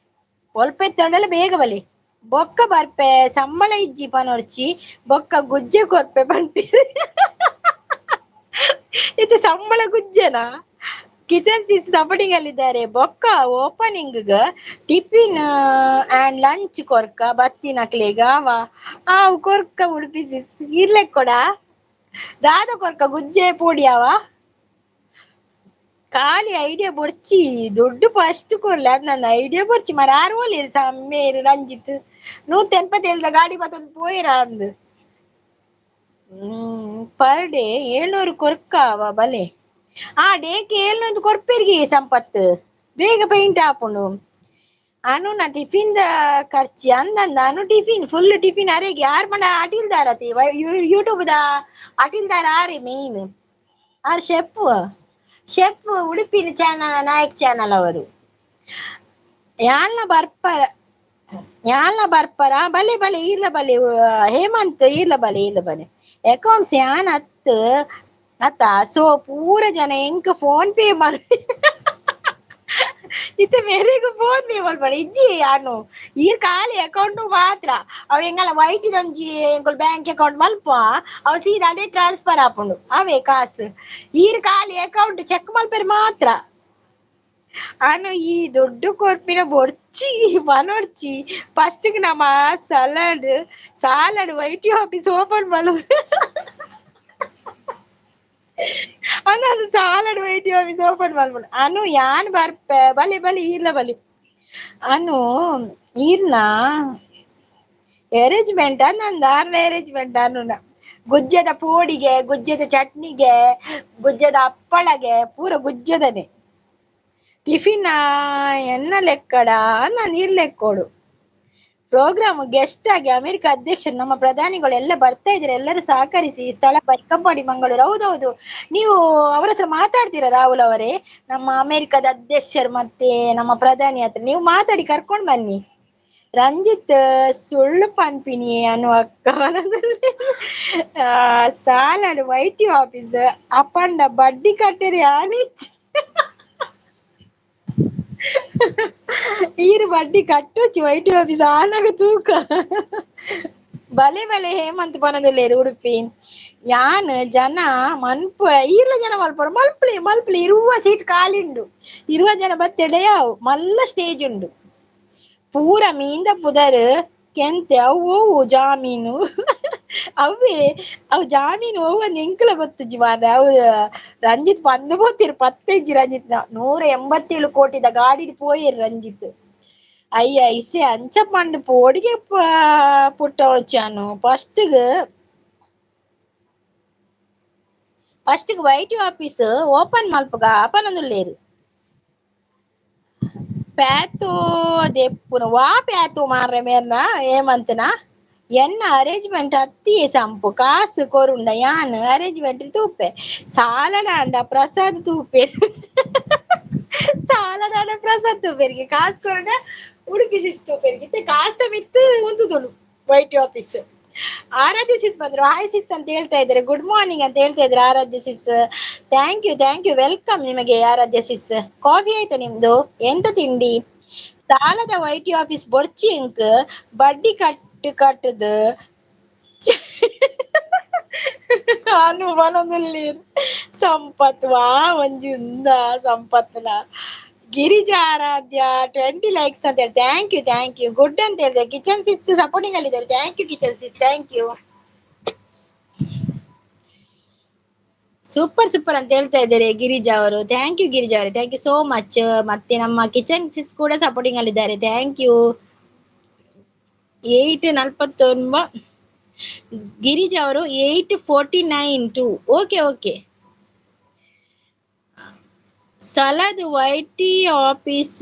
ಒಲ್ಪ ಎತ್ತಂಡಲ ಬೇಗ ಬಲೆ. ಬೊಕ್ಕ ಬರ್ಪೆ ಸಂಬಳ ಇಜ್ಜಿ ಪನೊರ್ಚಿ ಬೊಕ್ಕ ಗುಜ್ಜೆ ಕೊರ್ಪೆ ಪನ್ಪೇರು. ಇದು ಸಂಬಳ ಗುಜ್ಜೆನಾ? ಕಿಚನ್ ಸಿಸ್ ಸಪೋರ್ಟಿಂಗ್ ಅಲ್ಲಿದ್ದಾರೆ. ಬೊಕ್ಕ ಓಪನಿಂಗ್ ಟಿಫಿನ್ ಅಂಡ್ ಲಂಚ್ ಕೊರ್ಕ ಬತ್ತಿನಕ್ಲೆಗ ಅವ ಆವು ಕೊರ್ಕ ಉಡುಪಿ ಸಿಸ್ ಇರ್ಲೆಕ್ ಕೊಡ ದಾದ ಕೊರ್ಕ ಗುಜ್ಜೆ ಪೋಡಿಯಾವ ಖಾಲಿ ಐಡಿಯಾ ಬೊರ್ಚಿ ದುಡ್ಡು ಫಸ್ಟ್ ಕೊರ್ಲೆ ಅದ್ ನನ್ನ ಐಡಿಯಾ ಬೊರ್ಚಿ ಮರ ಆರು ಒಲಿ ಸಮ್ಮೇರು ರಂಜಿತ್ 187 ಗಾಡಿ ಬತ್ತೊಂದು ಪೋಯಿರ ಅಂದು. ಪರ್ ಡೇ 700 ಕೊರ್ಕ ಅವ ಬಲೆ. ಆ ಡೇಗೆ 700 ಕೊರ್ಪೆರ್ಗೆ ಸಂಪತ್ತು ಬೇಗ ಪೇಂಟ್ ಹಾಪುಂಡು. ಅನು ನಾ ಟಿಫಿನ್ the ಖರ್ಚಿ ಅಂದಂದ ಅನು ಟಿಫಿನ್ ಫುಲ್ ಟಿಫಿನ್ ಅರೆಗೆ ಯಾರ್ ಮನ ಅಟಿಲ್ದಾರತಿ ಯೂಟ್ಯೂಬ್ the ಅಟಿಲ್ದಾರ ಆರೆ main R chef, chef ಉಡುಪಿನ ಚಾನಲ್ ನಾಯಕ್ ಚಾನಲ್ ಅವರು. ಯಾಲ್ನ ಬರ್ಪರ ಯಾಲ್ನ ಬರ್ಪರ ಬಲೆ ಬಲೆ ಈರ್ಲ ಬಲೆ ಹೇಮಂತ್ ಈರ್ಲ ಬಲೆ ಈರ್ಲ ಬಲೆ ಅಕೌಂಟ್ಸ್ ಯಾನ್ ಅತ್ ಅತ್ತ ಸೊ ಪೂರ ಜನ ಎಂಕ್ ಫೋನ್ ಪೇ ಮಾಡ ಇತ್ತೆ ಮೇರೆಗೂ ಫೋನ್ ಪೇ ಮಲ್ಪಡ ಇಜ್ಜಿ ಯಾನು ಈರ್ ಖಾಲಿ ಅಕೌಂಟ್ ಮಾತ್ರ ಅವ ಎಂಗಲ ವೈಟ್ ಇದೊಂಜಿ ಎಂಕುಲ್ ಬ್ಯಾಂಕ್ ಅಕೌಂಟ್ ಮಲ್ಪ ಅವ ಸೀದಾ ಅದೇ ಟ್ರಾನ್ಸ್ಫರ್ ಆಪುಂಡು ಅವೇ ಕಾಸು. ಈರ್ ಖಾಲಿ ಅಕೌಂಟ್ ಚೆಕ್ ಮಲ್ಪೆರ್ ಮಾತ್ರ. ಅನು ಈ ದೊಡ್ಡ ಕೊರ್ಪಿನ ಬೊರ್ಚಿ ಪನೊರ್ಚಿ ಫಸ್ಟ್ ನಮ್ಮ salad salad white office open ಮಲ್ ಅನು ಸಾಲಡ್ ವೈಟ್ ಆಫೀಸ್ ಓಪನ್ ಮಲ್ಪುಂಡು. ಅನು ಯಾನ್ ಬರ್ಪೆ ಬಲೆ ಬಲೆ ಈರ್ಲ ಬಲೆ ಅನು ಈರ್ನ ಅರೇಂಜ್ಮೆಂಟ್ ನಂದು ಆರ್ನ ಅರೇಂಜ್ಮೆಂಟ್ ಅನುನ ಗುಜ್ಜದ ಪೋಡಿಗೆ ಗುಜ್ಜದ ಚಟ್ನಿಗೆ ಗುಜ್ಜದ ಹಪ್ಪಳಗೆ ಪೂರ ಗುಜ್ಜದನೆ. ಟಿಫಿನ್ ಎನ್ನ ಲೆಕ್ಕಡ ನಾನು ನೀರ್ ಲೆಕ್ಕೋಡು. ಪ್ರೋಗ್ರಾಮ್ ಗೆಸ್ಟ್ ಆಗಿ ಅಮೆರಿಕ ಅಧ್ಯಕ್ಷರು ನಮ್ಮ ಪ್ರಧಾನಿಗಳು ಎಲ್ಲ ಬರ್ತಾ ಇದ್ದಾರೆ, ಎಲ್ಲರೂ ಸಹಕರಿಸಿ. ಸ್ಥಳ ಬೈಕಂಪಾಡಿ ಮಂಗಳೂರು. ಹೌದೌದು, ನೀವು ಅವರ ಹತ್ರ ಮಾತಾಡ್ತೀರಾ ರಾಹುಲ್ ಅವರೇ? ನಮ್ಮ ಅಮೆರಿಕದ ಅಧ್ಯಕ್ಷರು ಮತ್ತೆ ನಮ್ಮ ಪ್ರಧಾನಿ ಹತ್ರ ನೀವು ಮಾತಾಡಿ ಕರ್ಕೊಂಡ್ ಬನ್ನಿ. ರಂಜಿತ್ ಸುಳ್ಳು ಪನ್ಪಿನಿ ಅನ್ನುವ ಅಕ್ಕ ಸಾಲಡ್ ವೈಟಿ ಆಫೀಸ್ ಅಪ್ಪಂಡ ಬಡ್ಡಿ ಕಟ್ಟರಿ ಆನಿಚ್ ಈರು ಬಡ್ಡಿ ಕಟ್ಟೊಚ್ಚಿ ವೈಟಿ ಆಫೀಸ್ ಆನಾಗ ತೂಕ ಬಲೆ ಬಲೆ ಹೇಮಂತ್ ಪನದುಲ್ಲೇರು ಉಡುಪಿ. ಯಾನ್ ಜನ ಮನ್ಪು ಈರ್ಲ ಜನ ಮಲ್ಪರು ಮಲ್ಪಲಿ ಮಲ್ಪಲಿ ಇರುವ ಸೀಟ್ ಖಾಲಿ ಉಂಡು, ಇರುವ ಜನ ಬತ್ತೆಡೆಯಾವು ಮಲ್ಲ ಸ್ಟೇಜ್ ಉಂಡು. ಪೂರ ಮೀಂದ ಪುದರ್ ಕೆಂತೆ ಅವು ಜಾಮೀನು. ಅವೇ ಅವು ಜಾಮೀನು ಒವ್ವ ಎಂಕಲ ಗೊತ್ತುಜಿ ಮಾರ್ರೆ. ಅವು ರಂಜಿತ್ ಬಂದು ಪೋತಿರು ಪತ್ತೆಜ್ಜಿ ರಂಜಿತ್ 187 ಕೋಟಿದ ಗಾಡಿ ಪೋಯಿರು ರಂಜಿತ್. ಅಯ್ಯ ಇಸೆ ಅಂಚ ಪಂಡು ಪೋಡಿಗೆ ಪುಟ್ಟ ವಚ್ಚಾನು. ಫಸ್ಟ್ಗ್ ಫಸ್ಟ್ಗ್ ವೈಟ್ ಆಫೀಸ್ ಓಪನ್ ಮಲ್ಪುಗ ಪನೊಂದುಲ್ಲೇರು. ಪ್ಯಾತೋ ದೆಪ್ಪುನ ವಾ ಪ್ಯಾತು ಮಾರ್ರೆ ಮೇರ್ನ ಏಮಂತನ ಎನ್ನ ಅರೇಂಜ್ಮೆಂಟ್ ಅತ್ತಿಯೇ ಸಂಪು ಕಾಸು ಕೊರುಂಡ ಯಾನ್ ಅರೇಂಜ್ಮೆಂಟ್ ತೂಪೆ ಸಾಲಡಾಂಡ ಪ್ರಸಾದ್ ತೂಪೆ ಸಾಲಡಾಂಡ ಪ್ರಸಾದ್ ತೂಪೆರಿಗೆ ಕಾಸು ಕೊರುಂಡ ಉಡುಪಿ ಸಿಸ್ ತೂಪೆರಿಗೆ ಇತ್ತೆ ಕಾಸ ಮಿತ್ತು ಉಂತುದುಳು ವೈಟ್ ಆಫೀಸ್. ಆರಾಧ್ಯ ಸಿಸ್ ಬಂದ್ರು, ಹಾಯ್ ಸಿಸ್ ಅಂತ ಹೇಳ್ತಾ ಇದ್ದಾರೆ, ಗುಡ್ ಮಾರ್ನಿಂಗ್ ಅಂತ ಹೇಳ್ತಾ ಇದ್ದಾರೆ Aradhya sis. Thank you thank you, welcome ನಿಮಗೆ ಆರಾಧ್ಯ ಸಿಸ್. ಕಾಫಿ ಆಯ್ತಾ ನಿಮ್ದು? ಎಂತ ತಿಂಡಿ? ಸಾಲದ ವೈಟಿ ಆಫೀಸ್ ಬೊಡ್ಚಿ ಇಂಕ್ ಬಡ್ಡಿ ಕಟ್ಟು ಕಟ್ಟುದು ಅನು ಸಂಪತ್ ವಾ ಒಂಜಿ ಉಂದ ಸಂಪತ್ನ. ಗಿರಿಜಾ ಆರಾಧ್ಯ 20 ಲೈಕ್ಸ್ ಅಂತ ಹೇಳಿ thank you thank you. Good ಅಂತ ಹೇಳಿದೆ. ಕಿಚನ್ ಸಿಸ್ ಸಪೋರ್ಟಿಂಗ್ ಅಲ್ಲಿ ಇದ್ದಾರೆ, thank you kitchen sis, thank you. Super super ಅಂತ ಹೇಳ್ತಾ ಇದ್ದಾರೆ ಗಿರಿಜಾ ಅವರು, thank you Girija ಅವರೇ, thank you so much. ಮತ್ತೆ ನಮ್ಮ ಕಿಚನ್ ಸಿಸ್ ಕೂಡ ಸಪೋರ್ಟಿಂಗ್ ಅಲ್ಲಿ ಇದ್ದಾರೆ, thank you. 8:49 Girija ಅವರು 8:49 ಟು. Okay okay. ಸಾಲದ ವೈಟಿ ಆಫೀಸ್,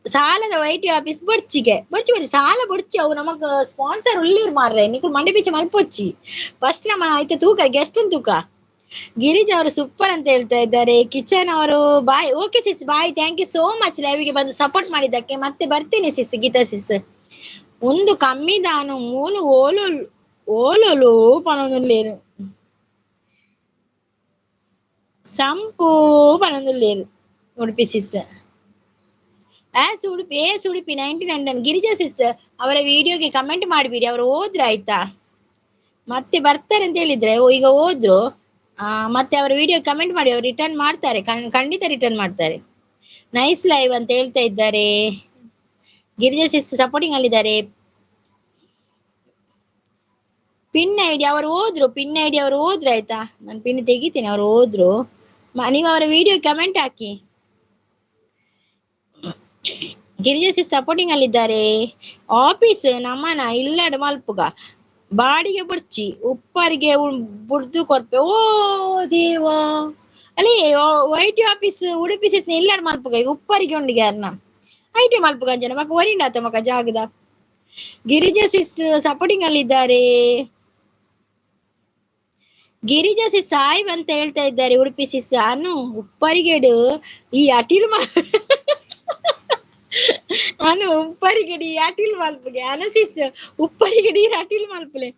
ಸಾಲದ ವೈಟಿ ಆಫೀಸ್ ಬೊಡ್ಚಿಗೆ ಬೊಡ್ಚಿ ಬೊಡ್ಚಿ ಸಾಲ ಬೊಡ್ಚಿ. ಅವು ನಮಗ್ ಸ್ಪಾನ್ಸರ್ ಉಳ್ಳೀರ್ ಮಾರ್ರೆ, ನಿಕುಲು ಮಂಡೆ ಬೀಚ ಮಲ್ಪೊಚ್ಚಿ. ಫಸ್ಟ್ ನಮ್ಮ ಐತೆ ತೂಕ ಗೆಸ್ಟ್ ತೂಕ. ಗಿರಿಜ್ ಅವರು ಸೂಪರ್ ಅಂತ ಹೇಳ್ತಾ ಇದ್ದಾರೆ. ಕಿಚನ್ ಅವರು bye. Okay sis bye, thank you so much ಲೈವ್ಗೆ ಬಂದು ಸಪೋರ್ಟ್ ಮಾಡಿದ್ದಕ್ಕೆ. ಮತ್ತೆ ಬರ್ತೀನಿ ಸಿಸ್, ಗೀತಾ ಸಿಸ್. ಒಂದು ಕಮ್ಮಿದಾನು ಮೂಲು ಓಲು ಓಲೋಲು ಪನೊಂದುಲ್ಲೇರು ಸಂಪು ಪನೊಂದುಲ್ಲೇರು Udupi sis. As Udupi S Udupi 99. Girija sis ಅವರ ವಿಡಿಯೋಗೆ ಕಮೆಂಟ್ ಮಾಡಿಬಿಡಿ, ಅವರು ಹೋದ್ರು ಆಯ್ತಾ, ಮತ್ತೆ ಬರ್ತಾರೆ ಅಂತ ಹೇಳಿದ್ರೆ ಈಗ ಹೋದ್ರು. ಮತ್ತೆ ಅವರ ವಿಡಿಯೋ ಕಮೆಂಟ್ ಮಾಡಿ, ಅವ್ರು ರಿಟರ್ನ್ ಮಾಡ್ತಾರೆ, ಖಂಡಿತ ರಿಟರ್ನ್ ಮಾಡ್ತಾರೆ. ನೈಸ್ ಲೈವ್ ಅಂತ ಹೇಳ್ತಾ ಇದ್ದಾರೆ. Girija sis supporting ಅಲ್ಲಿದ್ದಾರೆ. Pin ID ಅವರು ಹೋದ್ರು, ಪಿನ್ ಐಡಿ ಅವರು ಹೋದ್ರು ಆಯ್ತಾ, ನಾನು ಪಿನ್ ತೆಗಿತೀನಿ, ಅವರು ಹೋದ್ರು. ನೀವು ಅವರ ವಿಡಿಯೋ ಕಮೆಂಟ್ ಹಾಕಿ. ಗಿರಿಜಾ ಸಿಸ್ ಸಪೋರ್ಟಿಂಗ್ ಅಲ್ಲಿದ್ದಾರೆ. ಆಫೀಸ್ ನಮ್ಮನ ಇಲ್ಲಡ ಮಲ್ಪುಗ ಬಾಡಿಗೆ ಬುಡ್ಚಿ ಉಪ್ಪರಿಗೆ ಬುಡ್ದು ಕೊರ್ಪೆ. ಓ ದೇವಾ, ಅಲ್ಲಿ ವೈಟಿ ಆಫೀಸ್ ಉಡುಪಿ ಸಿಸ್ ಇಲ್ಲಡ ಮಲ್ಪುಗ ಈಗ ಉಪ್ಪರಿಗೆ ಉಂಡಿಗೆ ಅರ್ನ IT ಮಲ್ಪುಗ ಅಂಜನ ಮಕ್ಕ ಒರಿಂಡಾತ ಮಕ್ಕ ಜಾಗದ. ಗಿರಿಜಾ ಸಿಸ್ ಸಪೋರ್ಟಿಂಗ್ ಅಲ್ಲಿದ್ದಾರೆ. ಗಿರಿಜಾ ಸಿಸ್ ಸಾಯಿಬ್ ಅಂತ ಹೇಳ್ತಾ ಇದ್ದಾರೆ ಉಡುಪಿ ಸಿಸ್. ಅನು ಉಪ್ಪರಿಗೆಡು ಈ ಅಟಿಲ್ ಅನು ಉಪ್ಪರಿಗೆಡಿ ಅಟಿಲ್ ಮಲ್ಪುಗೆ ಅನು ಸಿಸ್ ಉಪ್ಪರಿಗೆಡಿ ಅಟಿಲ್ ಮಲ್ಪುಲೆ.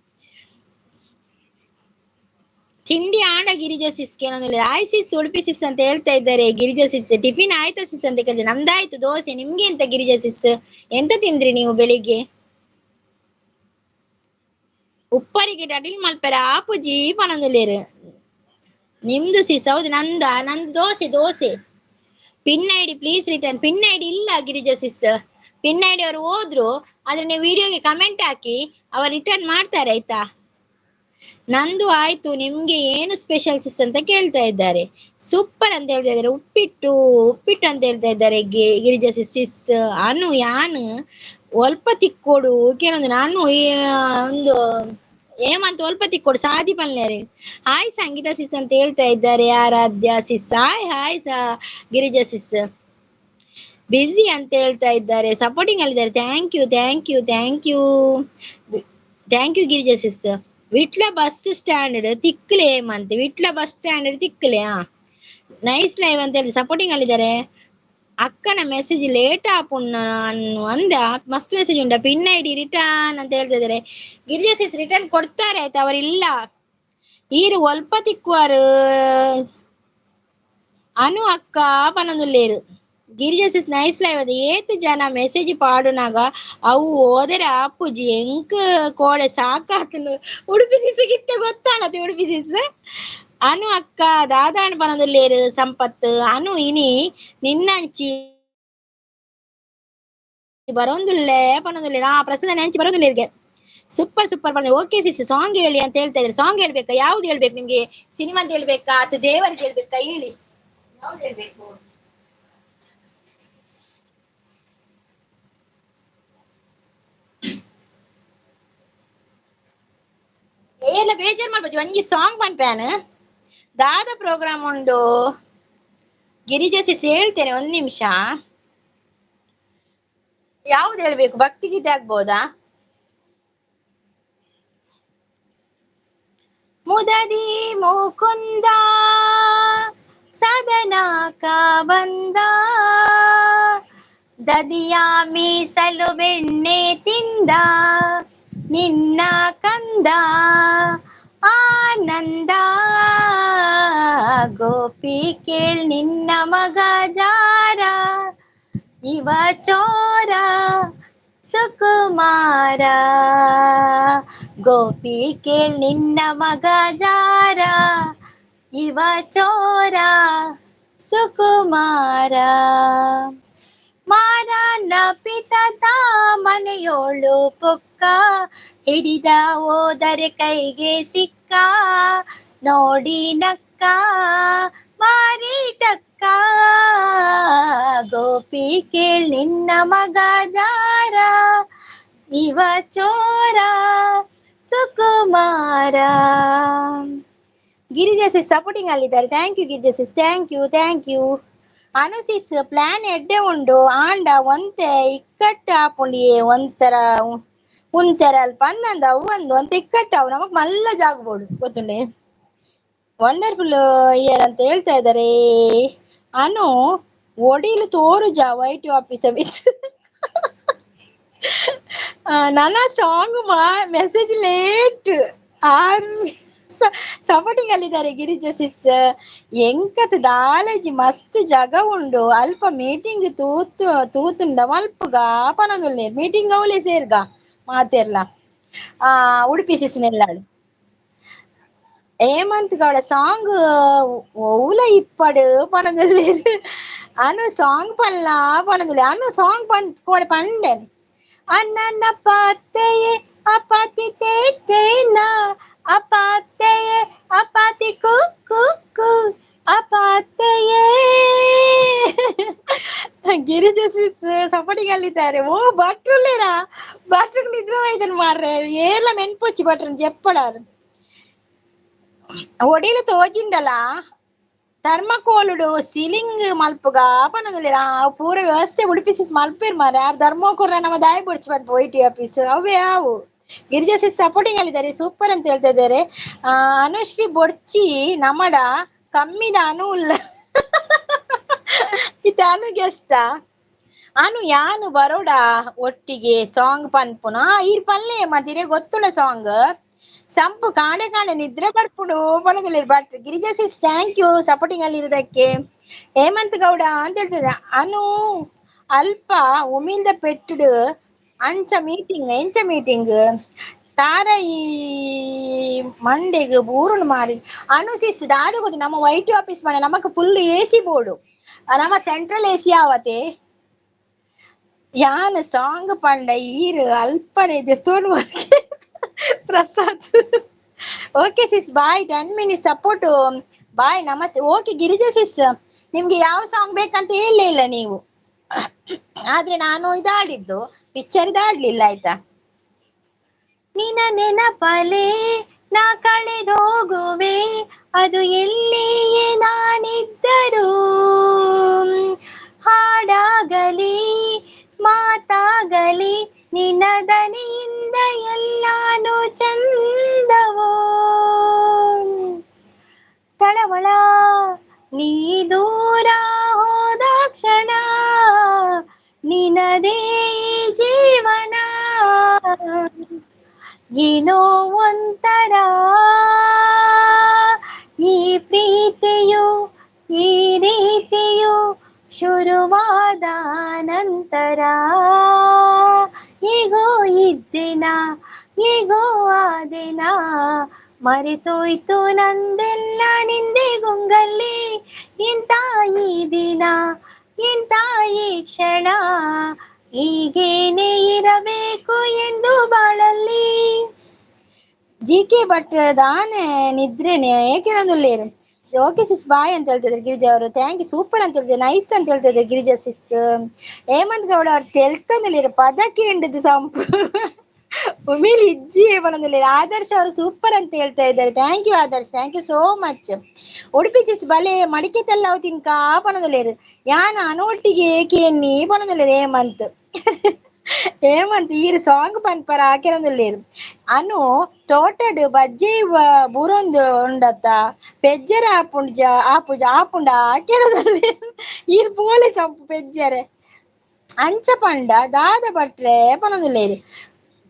ತಿಂಡಿ ಆಂಡ ಗಿರಿಜಾ ಸಿಸ್ಗೆ ಏನೊಂದಿಲ್ಲ. ಆಯ್ ಸಿಸ್ ಉಡುಪಿ ಸಿಸ್ ಅಂತ ಹೇಳ್ತಾ ಇದ್ದಾರೆ ಗಿರಿಜಾ ಸಿಸ್. ಟಿಫಿನ್ ಆಯ್ತಾ ಸಿಸ್ ಅಂತ ಕೇಳಿದೆ. ನಮ್ದಾಯ್ತು ದೋಸೆ, ನಿಮ್ಗೆ ಎಂತ ಗಿರಿಜಾ ಸಿಸ್, ಎಂತ ತಿಂದ್ರಿ ನೀವು ಬೆಳಿಗ್ಗೆ? ಉಪ್ಪರಿಗೆ ಅಟಿಲ್ ಮಲ್ಪೆರ ಆಪುಜಿ ಪನೊಂದುಲ್ಲೇರು. ನಿಮ್ದು ಸಿಸ್? ಹೌದು ನಂದ, ನಂದು dosa dosa. Pin ID please return. Pin ID ಇಲ್ಲ ಗಿರಿಜಾ ಸಿಸ್, ಪಿನ್ ಐಡಿ ಅವರು ಹೋದ್ರು. ಆದ್ರೆ ನೀವು ವಿಡಿಯೋಗೆ ಕಮೆಂಟ್ ಹಾಕಿ, ಅವರು ರಿಟರ್ನ್ ಮಾಡ್ತಾರೆ ಆಯ್ತಾ. ನಂದು ಆಯ್ತು, ನಿಮ್ಗೆ ಏನು ಸ್ಪೆಷಲ್ ಸಿಸ್ ಅಂತ ಕೇಳ್ತಾ ಇದ್ದಾರೆ. ಸೂಪರ್ ಅಂತ ಹೇಳ್ತಾ ಇದ್ದಾರೆ. ಉಪ್ಪಿಟ್ಟು ಉಪ್ಪಿಟ್ಟು ಅಂತ ಹೇಳ್ತಾ ಇದ್ದಾರೆ ಗಿರಿಜಾ ಸಿಸ್. ಸಿಸ್ ಅನು ಯಾನ್ ಒಲ್ಪ ತಿಕ್ಕೋಡು ಕೇನೊಂದು ನಾನು ಒಂದು ಏಮಂತ ಒಲ್ಪ ತಿಕ್ಕೋಡು ಸಾದಿ ಪಲ್ಲೇರಿ. ಹಾಯ್ ಸಂಗೀತ ಸಿಸ್ ಅಂತ ಹೇಳ್ತಾ ಇದ್ದಾರೆ Aradhya sis. Hi hi Girija sis. Busy ಅಂತ ಹೇಳ್ತಾ ಇದ್ದಾರೆ, ಸಪೋರ್ಟಿಂಗ್ ಅಲ್ಲಿದ್ದಾರೆ. Thank you thank you thank you thank you Girija sister. Vitla bus stand ತಿಕ್ಲೆ ಏಮಂತೆ, ವಿಟ್ಲ bus stand ತಿಕ್ಲೆ. ಹಾ ನೈಸ್ ಲೈವ್ ಅಂತ ಹೇಳಿ ಸಪೋರ್ಟಿಂಗ್ ಅಲ್ಲಿದ್ದಾರೆ. ಅಕ್ಕನ ಮೆಸೇಜ್ ಲೇಟ್ ಆಪುಣ್ಣ ಅಂದ ಮಸ್ತ್ ಮೆಸೇಜ್ ಉಂಟ. ಪಿನ್ ಐಡಿ ರಿಟರ್ನ್ ಅಂತ ಹೇಳ್ತಾ ಇದ್ದಾರೆ. ಗಿರಿಜಾ ಸಿಸ್ ರಿಟರ್ನ್ ಕೊಡ್ತಾರೆ ಆಯ್ತಾ, ಅವರಿಲ್ಲ. ಈರು ಒಲ್ಪ ತಿಕ್ಕುವಾರು ಅನು ಅಕ್ಕ ಪನೊಂದುಲ್ಲೇರು. ಗಿರಿಜಾ ಸಿಸ್ ನೈಸ್ ಲೈವ್ ಅದ. ಏತ್ ಜನ ಮೆಸೇಜ್ ಪಾಡುನಾಗ ಅವು ಓದರೆ ಆಪುಜಿ ಎಂಕ್ ಕೋಡೆ ಸಾಕಾತನು. ಉಡುಪಿ ಸಿಸ್ ಗಿತ್ತೆ ಗೊತ್ತಾಣತೆ ಉಡುಪಿ ಸಿಸ್. ಅನು ಅಕ್ಕ ದಾದಾಣ ಪನೊಂದುಲ್ಲೇರು ಸಂಪತ್. ಅನು ಇನಿ ನಿನ್ನಂಚಿ ಬರೋಂದುಲ್ಲೆ ಪನೊಂದುಲ್ಲೇರು. ಆ ಪ್ರಸನ್ನ ಅಂಚಿ ಬರೋಂದುಲ್ಲೇರಿಗೆ. ಸೂಪರ್ ಸೂಪರ್ ಬಂದೆ. ಓಕೆ ಸಿಸ್, ಸಾಂಗ್ ಹೇಳಿ ಅಂತ ಹೇಳ್ತಾ ಇದ್ದಾರೆ. ಸಾಂಗ್ ಹೇಳ್ಬೇಕಾ? ಯಾವ್ದು ಹೇಳ್ಬೇಕು ನಿಮ್ಗೆ? ಸಿನಿಮಾ ಅಂತ ಹೇಳ್ಬೇಕಾ ಅಥವಾ ದೇವರಿಗೆ ಹೇಳ್ಬೇಕಾ? ಹೇಳಿ, ಯಾವ್ದು ಹೇಳ್ಬೇಕು? ಎಲ್ಲ ಬೇಜಾರ್ ಮಾಡ್ಬೋದು. ಒಂಜಿ ಸಾಂಗ್ ಪನ್ಪ್ಯಾನ್ ದಾದ ಪ್ರೋಗ್ರಾಮ್ ಉಂಡು ಗಿರಿಜಾ ಸಿಸ್ ಹೇಳ್ತೇನೆ, ಒಂದ್ ನಿಮಿಷ. ಯಾವ್ದು ಹೇಳ್ಬೇಕು? ಭಕ್ತಿಗೀತೆ ಆಗ್ಬೋದಾ? ಮುದದಿ ಮುಕುಂದ ಸದನಾಕ ಬಂದ, ದದಿಯ ಮೀಸಲು ಬೆಣ್ಣೆ ತಿಂದ, ನಿನ್ನ ಕಂದ ಆನಂದ, ಗೋಪಿ ಕೇಳ್ ನಿನ್ನ ಮಗ ಜಾರ, ಇವ ಚೋರ ಸುಕುಮಾರ, ಗೋಪಿ ಕೇಳ್ ನಿನ್ನ ಮಗ ಜಾರ, ಇವ ಚೋರ ಸುಕುಮಾರ. ಮಾರನ ಪಿತ ಮನೆಯೋಳು ಪುಕ್ಕ, ಹಿಡಿದ ಹೋದರೆ ಕೈಗೆ ಸಿಕ್ಕ, ನೋಡಿ ನಕ್ಕ ಮಾರಿ ಟಕ್ಕ, ಗೋಪಿ ಕೇಳ್ ನಿನ್ನ ಮಗ ಜಾರ, ಇವ ಚೋರ ಸುಕುಮಾರ. ಗಿರಿಜಾ ಸಿಸ್ ಸಪೋರ್ಟಿಂಗ್ ಅಲ್ಲಿದ್ದಾರೆ. Thank you Girija sis, thank you thank you. Anu sis plan ಎಡ್ಡೆ ಉಂಡು ಆಂಡ ಒಂತೆ ಇಕ್ಕಟ್ಟು ಆಪುಂಡಿಯೇ ಒಂಥರ ಉಂತೆರ ಅಲ್ಪ ಅಂದಂದ ಅವು ಒಂದು ಒಂತೆ ಇಕ್ಕಟ್ಟು ಅವು ನಮಗ್ ಮಲ್ಲ ಜಾಗಬೋಡು ಗೊತ್ತುಂಡೆ. ವಂಡರ್ಫುಲ್ ಇಯರ್ ಅಂತ ಹೇಳ್ತಾ ಇದ್ದಾರೆ. ಅನು ಒಡಿಲು ತೋರುಜ ವೈಟ್ ಆಫೀಸ್ ಬಿತ್ತು. ನನ್ನ ಸಾಂಗ್ ಮಾ ಮೆಸೇಜ್ ಲೇಟ್. ಆರ್ಮಿ ಸಪೋರ್ಟಿಂಗ್ ಅಲ್ಲಿದ್ದಾರೆ ಗಿರಿಜಾ ಸಿಸ್. ಎಂಕತ್ ದಾಲಜಿ ಮಸ್ತ್ ಜಾಗ ಉಂಡು ಅಲ್ಪ ಮೀಟಿಂಗ್ ತೂತು ತೂತುಂಡ ಮಲ್ಪುಗ ಪನದುಲ್ಲೇರ್ ಮೀಟಿಂಗ್ ಅವಲೇ ಸೇರ್ಗ ಮಾತೆರ್ಲ. ಆ ಉಡುಪಿ ಸಿಸ್ನೆಲ್ಲಾಳು ಹೇಮಂತ್ ಗೌಡ ಸಾಂಗ್ ಓಲ ಇಪ್ಪಡು ಪನದುಲ್ಲೇರ್. ಅನು ಸಾಂಗ್ ಪಲ್ಲ ಪನದುಲ್ಲೆ ಅನು ಸಾಂಗ್ ಪನ್ ಕೋಡೆ ಪಂಡೆ. ಅಣ್ಣನ ಪಾತೆಯೇ ಅಪಾತಿ ತೇನ ಅಪಾತೆಯೇ ಅಪಾತಿ ಕು ಕು ಕು ಅಪಾತೆಯೇ. Girija sis supporting ಅಲ್ಲಿದ್ದಾರೆ. ಓ ಭಟ್ರುಲ್ಲೇರಾ? ಭಟ್ರು ನಿದ್ರೆ ಹೋಯ್ತಾನೆ ಮಾರ್ರೆ, ಏರ್ಲ ಮೆನ್ಪೊಚ್ಚಿ ಭಟ್ರನ್ ಜೆಪ್ಪಡಾರು. ಒಡಿಲು ತೋಜಿಂಡಲ ಧರ್ಮಕೋಲುಡು ಸೀಲಿಂಗ್ ಮಲ್ಪುಗ ಪನದುಲ್ಲೇರ. ಪೂರ ವ್ಯವಸ್ಥೆ ಉಡುಪಿ ಸಿಸ್ ಮಲ್ಪೇರ್ ಮಾರ್ರೆ. ಯಾರು ಧರ್ಮಕೋರ ನಮ್ಮ ದಾಯ ಬುಡ್ಚಿ ಪನ್ಪ ವೈಟಿ ಆಫೀಸ್ ಅವೇ ಅವು. ಗಿರಿಜಾ ಸಿಸ್ ಸಪೋರ್ಟಿಂಗ್ ಅಲ್ಲಿದ್ದಾರೆ, ಸೂಪರ್ ಅಂತ ಹೇಳ್ತಾ ಇದ್ದಾರೆ. ಅನುಶ್ರೀ ಬೊಡ್ಚಿ ನಮಡ ಕಮ್ಮಿದ ಅನು ಉಲ್ಲ ಇತ್ತ ಅನು ಗೆಸ್ಟ ಅನು ಯಾನು ಬರೋಡ ಒಟ್ಟಿಗೆ ಸಾಂಗ್ ಪನ್ಪುನ ಈರ್ ಪಲ್ಲೆ ಮತ್ತಿರೇ ಗೊತ್ತುಳ್ಳ ಸಾಂಗ್ ಸಂಪು ಕಾಣೆ ಕಾಣೆ ನಿದ್ರೆ ಬರ್ಪುಡು ಪನದಿಲ್ಲ. But Girija sis thank you supporting ಅಲ್ಲಿ ಇರೋದಕ್ಕೆ. ಹೇಮಂತ್ ಗೌಡ ಅಂತ ಹೇಳ್ತಿದ್ದೆ. ಅನು ಅಲ್ಪ ಉಮಿಲ್ದ ಪೆಟ್ಟುಡು ಅಂಚ ಮೀಟಿಂಗ್ ಎಂಚ ಮೀಟಿಂಗ್ ತಾರ ಈ ಮಂಡೆಗ್ ಬೂರುನು ಮಾರಿ. ಅನು ಸಿಸ್ ದಾದ ಗೊತ್ತು ನಮ್ಮ ವೈಟ್ ಆಫೀಸ್ ಮನೆ ನಮಕ್ ಫುಲ್ ಎ ಸಿ ಬೋರ್ಡು, ನಮ್ಮ ಸೆಂಟ್ರಲ್ ಎ ಸಿ ಆವತೆ. ಯಾನ್ ಸಾಂಗ್ ಪಂಡ ಈರು ಅಲ್ಪನೆ ದೆಸ್ತೋನ್ ಮಾರ್ಕೆ Prasad. Okay sis bye, 10 minutes support bye, ನಮಸ್ತೆ. ಓಕೆ ಗಿರಿಜಾ ಸಿಸ್, ನಿಮ್ಗೆ ಯಾವ ಸಾಂಗ್ ಬೇಕಂತ ಹೇಳಲೇ ಇಲ್ಲ ನೀವು. ಆದ್ರೆ ನಾನು ಇದಾಡಿದ್ದು ಪಿಕ್ಚರ್ ಇದಾಡ್ಲಿಲ್ಲ ಆಯ್ತಾ. ನಿನ್ನ ನೆನಪಲೆ ನಾ ಕಳೆದೋಗುವೆ, ಅದು ಎಲ್ಲಿಯೇ ನಾನಿದ್ದರೂ, ಹಾಡಾಗಲಿ ಮಾತಾಗಲಿ ನಿನ್ನ ದನಿಯಿಂದ ಎಲ್ಲಾನು ಚಂದವೋ. ತಳವಳ ನೀ ದೂರ ಹೋದ ಕ್ಷಣ ನಿನದೇ ಜೀವನ ಏನೋ ಒಂಥರ, ಈ ಪ್ರೀತಿಯು ಈ ರೀತಿಯು ಶುರುವಾದ ನಂತರ, ಈಗೋ ಇದ್ದಿನ ಈಗೋ ಆ ದಿನ ಮರೆತೋಯ್ತು ನಂದೆಲ್ಲ ನಿಂದೆ ಗುಂಗಲ್ಲಿ, ಇಂಥ ಈ ದಿನ ಇಂಥ ಈ ಕ್ಷಣ ಹೀಗೇನೆ ಇರಬೇಕು ಎಂದು ಬಾಳಲ್ಲಿ. ಜಿ ಕೆ ಭಟ್ ದಾನೆ ನಿದ್ರೆನೆ ಏಕೆನೊಂದುಲ್ಲೇರು. ಓಕೆ ಸಿಸ್ ಬಾಯ್ ಅಂತ ಹೇಳ್ತಿದ್ರು ಗಿರಿಜಾ ಅವರು. Thank you, super ಅಂತ ಹೇಳ್ತಿದ್ರು, ನೈಸ್ ಅಂತ ಹೇಳ್ತಿದ್ರು ಗಿರಿಜಾ ಸಿಸ್. ಹೇಮಂತ್ ಗೌಡ ಅವ್ರು ತೆಲ್ತಂದಿಲ್ಲ ಪದಕ್ಕೆ ಹಿಂಡದು ಸಂಪು ಉಮಿಲಿ ಇಜ್ಜಿ ಬಂದಿಲ್ಲ. ಆದರ್ಶ ಅವರು ಸೂಪರ್ ಅಂತ ಹೇಳ್ತಾ ಇದ್ದಾರೆ. Thank you Adarsh, thank you so much. Udupi sis ಬಲೆ ಮಡಿಕೆ ತಲ್ಲ ತಿನ್ಕಾ ಪನದಲ್ಲೇರು ಯಾನ ಅನೋಟ್ಟಿಗೆ ಏಕೆ ಪನದಲ್ಲೇರು. ಹೇಮಂತ್ ಹೇಮಂತ್ ಈರು ಸಾಂಗ್ ಪನ್ಪರ ಹಾಕಿರೋದಿಲ್ಲೇರು. ಅನು ತೋಟಡ್ ಬಜ್ಜೆ ಬೂರೊಂದು ಉಂಡತ್ತ ಪೆಜ್ಜರ ಆಪುಂಡ ಆಪುಜ ಆಪುಂಡ ಹಾಕಿರೋದಿಲ್ಲ. ಈರು ಪೋಲೆ ಸಂಪು ಪೆಜ್ಜರೆ ಅಂಚ ಪಂಡ ದಾದ ಭಟ್ರೆ ಪನೊಂದುಲ್ಲೇರು.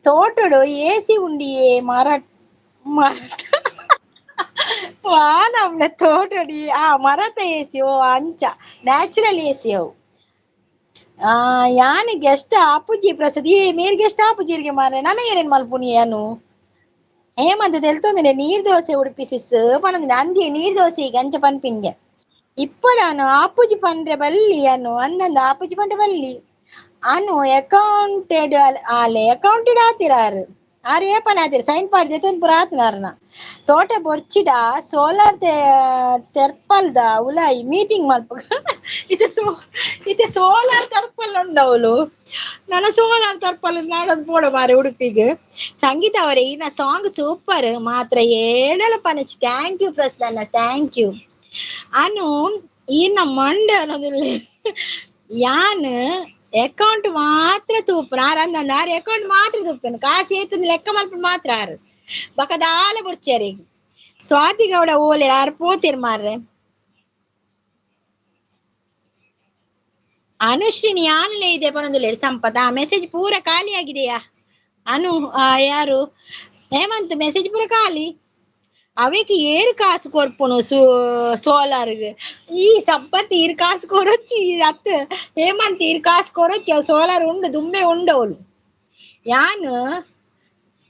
ತೋಟಡು ಏಸಿ ಉಂಡಿಯೇ ಮರ ಮರಟ ವಾನಮ್ನ ತೋಟಡಿ ಆ ಮರತ ಏಸಿ ಓ ಅಂಚ ನ್ಯಾಚುರಲ್ ಏಸಿ ಅವು. ಯಾನ್ ಗೆಸ್ಟ್ ಆಪುಜಿ ಪ್ರಸಾದ್ ಈ ಮೇರ್ ಗೆಸ್ಟ್ ಆಪುಜಿರಿಗೆ ಮಾರ್ರೆ ನನ ಏನೇನ್ ಮಲ್ಪುನಿ ಯಾನು. ಹೇಮಂತ ತೆಲ್ತೊಂದಿನಿ ನೀರ್ ದೋಸೆ ಉಡುಪಿ ಸಿಸ್ ಪನೊಂದಿನಿ ಅಂದಿ ನೀರ್ ದೋಸೆ ಈಗ ಅಂಚ ಪನ್ಪಿನ್ಗೆ. ಇಪ್ಪಡಾನು ಆಪುಜಿ ಪಂಡ್ರೆ ಬಲ್ಲಿ ಅನು ಅಂದಂದ ಆಪುಜಿ ಪಂಡ್ರೆ ಬಲ್ಲಿ ಅನು ಅಕೌಂಟೆಡ್ ಆಲೆ ಅಕೌಂಟೆಡ್ ಆತಿರಾರು ಆರು ಏಪನ ಆತಿರ ಸೈನ್ ಪಾಡ್ದೆ ತೊಂದು ಪೂರ ಆತಿನಾರನ. ತೋಟ ಬೊರ್ಚಿಡ ಸೋಲಾರ್ ತೆರ್ಪಲ್ದ ಉಲಾಯಿ ಮೀಟಿಂಗ್ ಮಲ್ಪ ಇತ್ತೆ ಸೋ ಇತ್ತೆ ಸೋಲಾರ್ ತರ್ಪಲ್ ಉಂಡವಳು ನನ್ನ ಸೋಲಾರ್ ತರ್ಪಲ್ ನಾಡೊಂದು ಪೋಡ ಮಾರೆ ಉಡುಪಿಗೆ. ಸಂಗೀತ ಅವರೇ ಈ ಸಾಂಗ್ ಸೂಪರ್ ಮಾತ್ರ ಏಳಲ ಪನಚಿ. Thank you Prasanna, thank you. ಅನು ಈರ್ನ ಮಂಡೆ ಅನ್ನೋದಿಲ್ಲ ಯಾನ್ ಅಕೌಂಟ್ ಮಾತ್ರ ತೂಪುನ ಆರ್ ಅಂದಂದ ಆರ್ ಅಕೌಂಟ್ ಮಾತ್ರ ತೂಪುನ ಕಾಸು ಏತುಂದು ಲೆಕ್ಕ ಮಲ್ಪುನ ಮಾತ್ರ ಆರು ಬಕದಾಲ ಬುಡ್ಚಾರಿ. ಸ್ವಾತಿ ಗೌಡ ಓಲೆ ಆರ್ ಪೋತಿರ್ ಮಾರ್ರೆ. ಅನುಶ್ರೀನಿ ಯಾನ್ಲೇ ಇದೆ ಪನೊಂದುಲ್ಲೇರ್ ಸಂಪತ್. ಆ ಮೆಸೇಜ್ ಪೂರ ಖಾಲಿ ಆಗಿದೆಯಾ ಅನು? ಯಾರು ಹೇಮಂತ್ ಮೆಸೇಜ್ ಪೂರ ಖಾಲಿ. ಅವೆಕ್ ಏರು ಕಾಸು ಕೊರ್ಪುನು ಸೋಲಾರ್ಗ್ ಈ ಸಂಪತ್ ಈರ್ ಕಾಸು ಕೊರೊಚ್ಚಿ ಅತ್ ಹೇಮಂತ್ ಈರ್ ಕಾಸು ಕೊರೊಚ್ಚಿ ಅವು ಸೋಲಾರ್ ಉಂಡು ದುಂಬೆ ಉಂಡವಳು. ಯಾನ್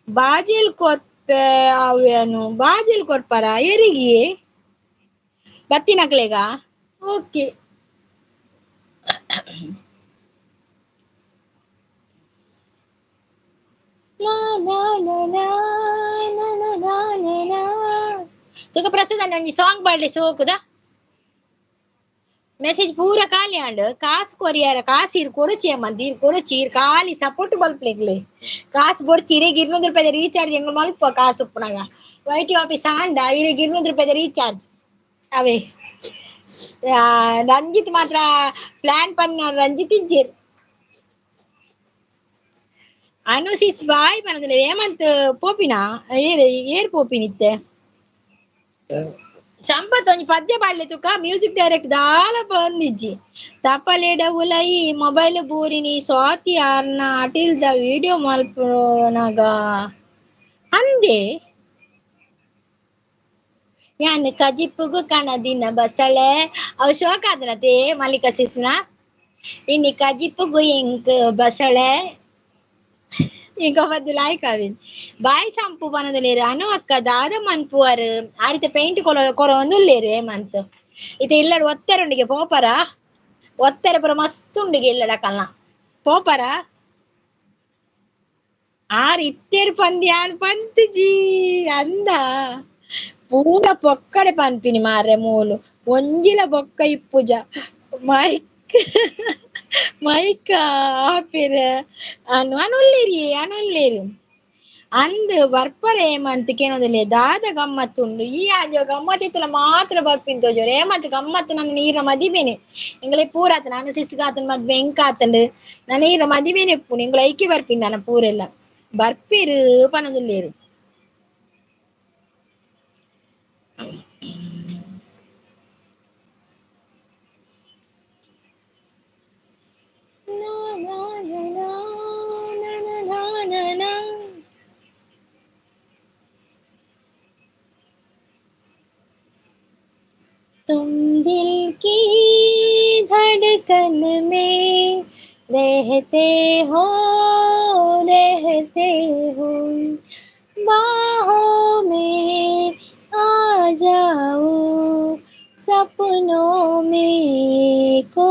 ಬಾಜೆಲ್ ಕೊರ್ಪೆ ಅವೇನು ಬಾಜೆಲ್ ಕೊರ್ಪರ ಎರಿಗಿ ಬತ್ತಿನಕ್ಲೆಗ ಓಕೆ. ಲಾ ಲಾ ಲಾ ಲಾ ಲಾ ಲಾ ಲಾ ಲಾ. ತುಕ ಪ್ರಸಾದ್ ಒಂಜಿ ಸಾಂಗ್ ಪಾಡ್ಲೆ ಸೋಕುದ ಮೆಸೇಜ್ ಪೂರ ಖಾಲಿ ಆಂಡ್. ಕಾಸು ಕೊರಿಯಾರ ಕಾಸು ಇರ್ ಕೊರೊಚಿ ಅಮ್ಮಂತ ಇರ್ ಕೊರೊಚಿ ಇರ್ ಖಾಲಿ ಸಪೋರ್ಟ್ ಮಲ್ಪಲೆಗ್ಲೆ ಕಾಸು ಬೊಡ್ಚಿ ಇರೆಗ್ 200 ರೂಪಾಯಿದ ರೀಚಾರ್ಜ್ ಎಂಗ್ಲು ಮಲ್ಪ ಕಾಸು ಉಪ್ಪುನಗ ವೈಟಿ ಆಫೀಸ್ ಆಂಡ ಇರೆಗ್ 200 ರೂಪಾಯಿದ ರೀಚಾರ್ಜ್ ಅವೇ. ರಂಜಿತ್ ಮಾತ್ರ ಪ್ಲಾನ್ ಪನ್ನ ರಂಜಿತ್ ಇಜ್ಜೆರ್. ಅನುಸಿಸ್ ಬಾಯ್ ಪನಂದ್ರೆ ಹೇಮಂತ್ ಪೋಪಿನ ಏರ್ ಏರ್ ಪೋಪಿನಿತ್ತೆ ಸಂಪತ್ ಒಂಜಿ ಪದ್ಯ ಪಾಡ್ಲೆ ತುಕ ಮ್ಯೂಸಿಕ್ ಡೈರೆಕ್ಟ್ ದಾಲ ಬಂದಿಜ್ಜಿ. ತಪಲೆಡ ಉಲಯಿ ಮೊಬೈಲ್ ಬೂರಿನಿ ಸ್ವಾತಿ ಆರ್ನ ಅಟಿಲ್ದ ವಿಡಿಯೋ ಮಲ್ಪುನಗ ಅಂದೆ ಯಾನ್ ಕಜಿಪ್ಪುಗು ಕಣದಿನ ಬಸಳೆ ಅವು ಶೋಕ ಆದನತೆ ಮಲ್ಲಿಕ ಸಿಸ್ನ ಇನಿ ಕಜಿಪ್ಪುಗು ಇಂಕ್ ಬಸಳೆ ಇಂಕ ಬದ್ದು ಲಾಯ್ಕ್ ಅವಿನ್ ಬಾಯ್ ಸಂಪು ಪನೊಂದುಲ್ಲೇರು. ಅನು ಅಕ್ಕ ದಾದ ಮನ್ಪುವರು ಆರಿತ ಪೇಂಟ್ ಕೊರೊಂದುಲ್ಲೇರು ಹೇಮಂತ್ ಇತ್ತೆ ಇಲ್ಲಡ್ ಒತ್ತೆರುಂಡಿಗೆ ಪೋಪರ ಒತ್ತೆರೆ ಪೂರ ಮಸ್ತ್ ಉಂಡಿಗೆ ಇಲ್ಲಡ ಕಲ್ನ ಪೋಪರ ಆರ್ ಇತ್ತೆರ್ ಪಂದ್ ಯಾನ್ ಪಂತುಜಿ ಅಂದ ಪೂರ ಪೊಕ್ಕಡೆ ಪನ್ಪಿನಿ ಮಾರ್ರೆ ಮೂಲು ಒಂಜಿಲ ಬೊಕ್ಕ ಇಪ್ಪುಜ ಮೈಕ್ ಮೈಕ ಆಪಿರ ಅನು ಅನುಲ್ಲೇರಿ ಅನುಲ್ಲೇರಿ ಅಂದ್ ಬರ್ಪರೆ ಹೇಮಂತ್ ಕೇನೊಂದುಲ್ಲೆ ದಾದ ಗಮ್ಮತ್ತುಂಡು ಈ ಆಂಜೋ ಗಮ್ಮತ್ ಇತ್ತಲ ಮಾತ್ರ ಬರ್ಪಿನ್ ತೋಜೋರು. ಹೇಮಂತ್ ಗಮ್ಮತ್ತು ನನ್ನ ನೀರ ಮದಿಬೇನೆ ಎಂಗ್ಲೆ ಪೂರ ಆತ ನಾನು ಸಿಸ್ಗಾತನ್ ಮದ್ವೆ ಎಂಕಾತಂಡು ನನ್ನ ನೀರ ಮದಿಬೇನೆ ಇಪ್ಪುನು ಎಂಗ್ಲ ಐಕೆ ಬರ್ಪಿನ್ ನನ್ನ ಪೂರೆಲ್ಲ ಬರ್ಪಿರು ಪನೊಂದುಲ್ಲೇರು. तुम दिल की धड़कन में रहते हो रहते हो बाहों में आ जाओ सपनों में खो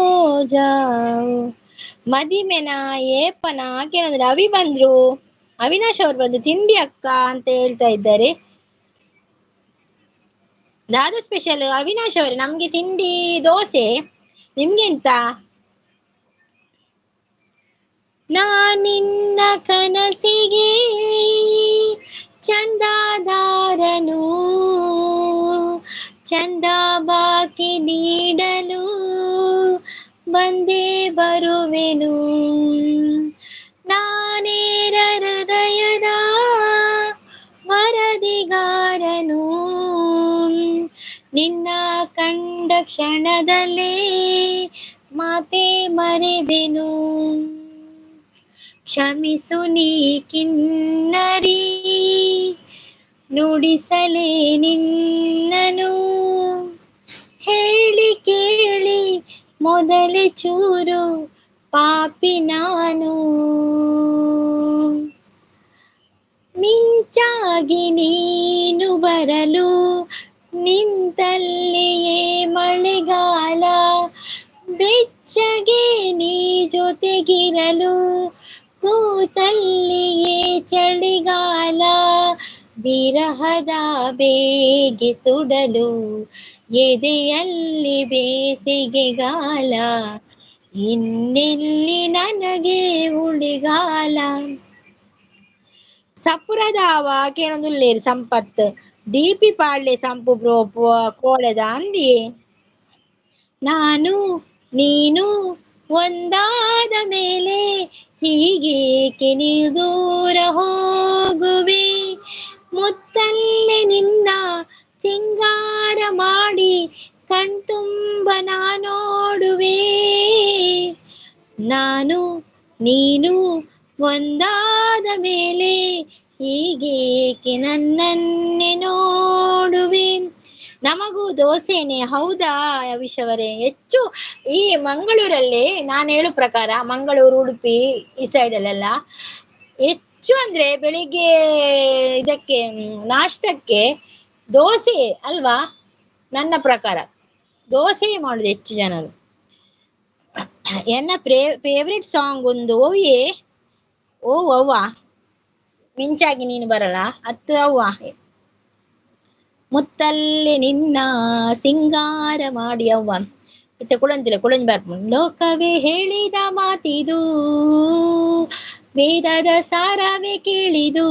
जाओ ಮದಿಮೆನ ಏಪನ ಕೇನೊಂದಿಲ್ಲ. ಅವಿ ಬಂದ್ರು, ಅವಿನಾಶ್ ಅವರು ಬಂದು ತಿಂಡಿ ಅಕ್ಕ ಅಂತ ಹೇಳ್ತಾ ಇದ್ದಾರೆ. ದಾದ ಸ್ಪೆಷಲ್ ಅವಿನಾಶ್ ಅವರೇ? ನಮ್ಗೆ ತಿಂಡಿ ದೋಸೆ, ನಿಮ್ಗೆಂತ? ನಾನಿನ್ನ ಕನಸಿಗೆ ಚಂದಾದಾರನು, ಚಂದ ಬಾಕಿ ನೀಡಲು ಬಂದೇ ಬರುವೆನು. ನಾನೇರ ಹೃದಯದ ವರದಿಗಾರನು, ನಿನ್ನ ಕಂಡ ಕ್ಷಣದಲ್ಲೇ ಮಾತೆ ಮರೆವೆನು. ಕ್ಷಮಿಸು ನೀ ಕಿನ್ನರಿ, ನುಡಿಸಲೇ ನಿನ್ನನು, ಹೇಳಿ ಕೇಳಿ ಮೊದಲೇ ಚೂರು ಪಾಪಿ ನಾನು. ಮಿಂಚಾಗಿ ನೀನು ಬರಲು ನಿಂತಲ್ಲಿಯೇ ಮಳೆಗಾಲ, ಬೆಚ್ಚಗೆ ನೀ ಜೊತೆಗಿರಲು ಕೂತಲ್ಲಿಯೇ ಚಳಿಗಾಲ. ವಿರಹದ ಬೇಗೆ ಸುಡಲು ಎದೆಯಲ್ಲಿ ಬೇಸಿಗೆಗಾಲ, ಇನ್ನೆಲ್ಲಿ ನನಗೆ ಉಳಿಗಾಲ. ಸಪುರದಾವ ಕೇನೊಂದುಲ್ಲೇರು ಸಂಪತ್ ದೀಪಿ ಪಾಡ್ಲೆ ಸಂಪು ಬ್ರೋ ಕೋಳೆದ ಅಂದಿಯೇ. ನಾನು ನೀನು ಒಂದಾದ ಮೇಲೆ ಹೀಗೇಕೆ ನೀ ದೂರ ಹೋಗುವೆ? ಮುತ್ತಲ್ಲೆ ನಿನ್ನ ಸಿಂಗಾರ ಮಾಡಿ ಕಣ್ತುಂಬ ನಾನೋಡುವೆ. ನಾನು ನೀನು ಒಂದಾದ ಮೇಲೆ ಹೀಗೇಕೆ ನನ್ನನ್ನೇ ನೋಡುವೆ? ನಮಗೂ ದೋಸೆನೆ. ಹೌದಾ ಅವಿಶವರೇ? ಹೆಚ್ಚು ಈ ಮಂಗಳೂರಲ್ಲಿ ನಾನು ಹೇಳೋ ಪ್ರಕಾರ ಮಂಗಳೂರು, ಉಡುಪಿ ಈ ಸೈಡಲ್ಲೆಲ್ಲ ಹೆಚ್ಚು ಅಂದ್ರೆ ಬೆಳಿಗ್ಗೆ ಇದಕ್ಕೆ ನಾಷ್ಟಕ್ಕೆ ದೋಸೆ ಅಲ್ವಾ? ನನ್ನ ಪ್ರಕಾರ ದೋಸೆ ಮಾಡುದು ಹೆಚ್ಚು ಜನರು. ಎನ್ನ ಫೇವ್ರೆಟ್ ಸಾಂಗ್ ಒಂದು ಓಯೇ ಓ ಅವ್ವ ಮಿಂಚಾಗಿ ನೀನು ಬರಲ್ಲ ಅತ್ತು ಅವ್ವ ಮುತ್ತಲ್ಲೆ ನಿನ್ನ ಸಿಂಗಾರ ಮಾಡಿ ಅವ್ವ ಇತ್ತ ಕುಳಂತಿಲ್ಲ ಕುಳಂಜ್ ಬರ್ಪು. ಲೋಕವೇ ಹೇಳಿದ ಮಾತಿದು, ವೇದದ ಸಾರವೇ ಕೇಳಿದು,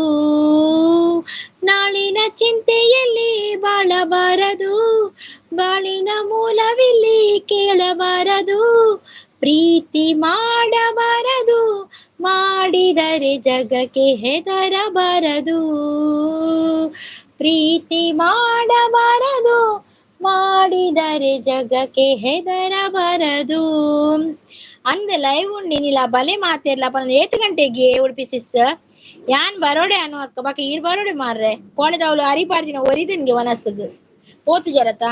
ನಾಳಿನ ಚಿಂತೆಯಲ್ಲಿ ಬಾಳಬಾರದು, ಬಾಳಿನ ಮೂಲವಿಲ್ಲಿ ಕೇಳಬಾರದು, ಪ್ರೀತಿ ಮಾಡಬಾರದು, ಮಾಡಿದರೆ ಜಗಕ್ಕೆ ಹೆದರಬಾರದು, ಪ್ರೀತಿ ಮಾಡಬಾರದು, ಮಾಡಿದರೆ ಜಗಕ್ಕೆ ಹೆದರಬಾರದು. ಅಂದ ಲೈವ್ ಉಂಡಿನಿಲ್ಲ ಬಲೆ ಮಾತಿರ್ಲ ಪಂದ್ ಏತ್ ಗಂಟೆಗೆ ಉಡುಪಿ ಸಿಸ್ ಯಾನ್ ಬರೋಡೆ ಅನು ಅಕ್ಕ ಬಾಕ ಈರ್ ಬರೋಡೆ ಮಾರ್ರೆ ಕೋಳೆದವಳು ಅರಿಬಾರ್ದಿನ ಒರಿದನ್ಗೆ ವನಸ್ಸುಗು ಪೋತು ಜರತ.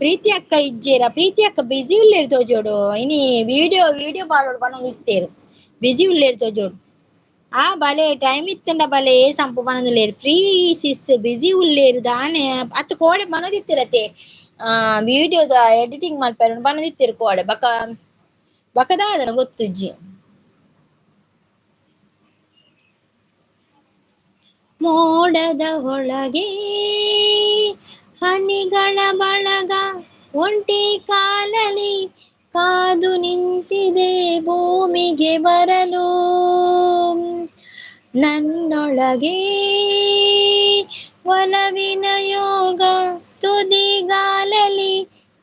ಪ್ರೀತಿ ಅಕ್ಕ ಇಜ್ಜೇರ, ಪ್ರೀತಿ ಅಕ್ಕ ಬಿಸಿ ಉಲ್ಲೇರು ತೋಜೋಡು, ಇನಿ ವಿಡಿಯೋ ವಿಡಿಯೋ ಬಾಳೋಡು ಬನ್ನೊಂದು ಇತ್ತೇರು ಬಿಸಿ ಉಲ್ಲೇರು ತೋಜೋಡು. ಆ ಬಲೆ ಟೈಮ್ ಇತ್ತಂಡ ಬಲೆ ಸಂಪು ಬನ್ನೊಂದುಲ್ಲೇರು ಫ್ರೀ ಸಿಸ್ ಬಿಸಿ ಉಲ್ಲೇರು ದಾನೆ ಅತ್ತ ಕೋಡೆ ಬನ್ನೊಂದಿತ್ತಿರತೆ. ಆ ವಿಡಿಯೋದ ಎಡಿಟಿಂಗ್ ಮಲ್ಪೆರೆ ಬನ್ನೊಂದಿತ್ತಿರು ಕೋಡೆ ಬಕ ಬಕದಾದನ ಗೊತ್ತುಜ್ಜಿ. ಮೋಡದ ಒಳಗೆ ಹನಿಗಳ ಬಳಗ ಒಂಟಿ ಕಾಲಲಿ ಕಾದು ನಿಂತಿದೆ ಭೂಮಿಗೆ ಬರಲು. ನನ್ನೊಳಗೆ ಒಲವಿನ ಯೋಗ ತುದಿಗಾಲಲಿ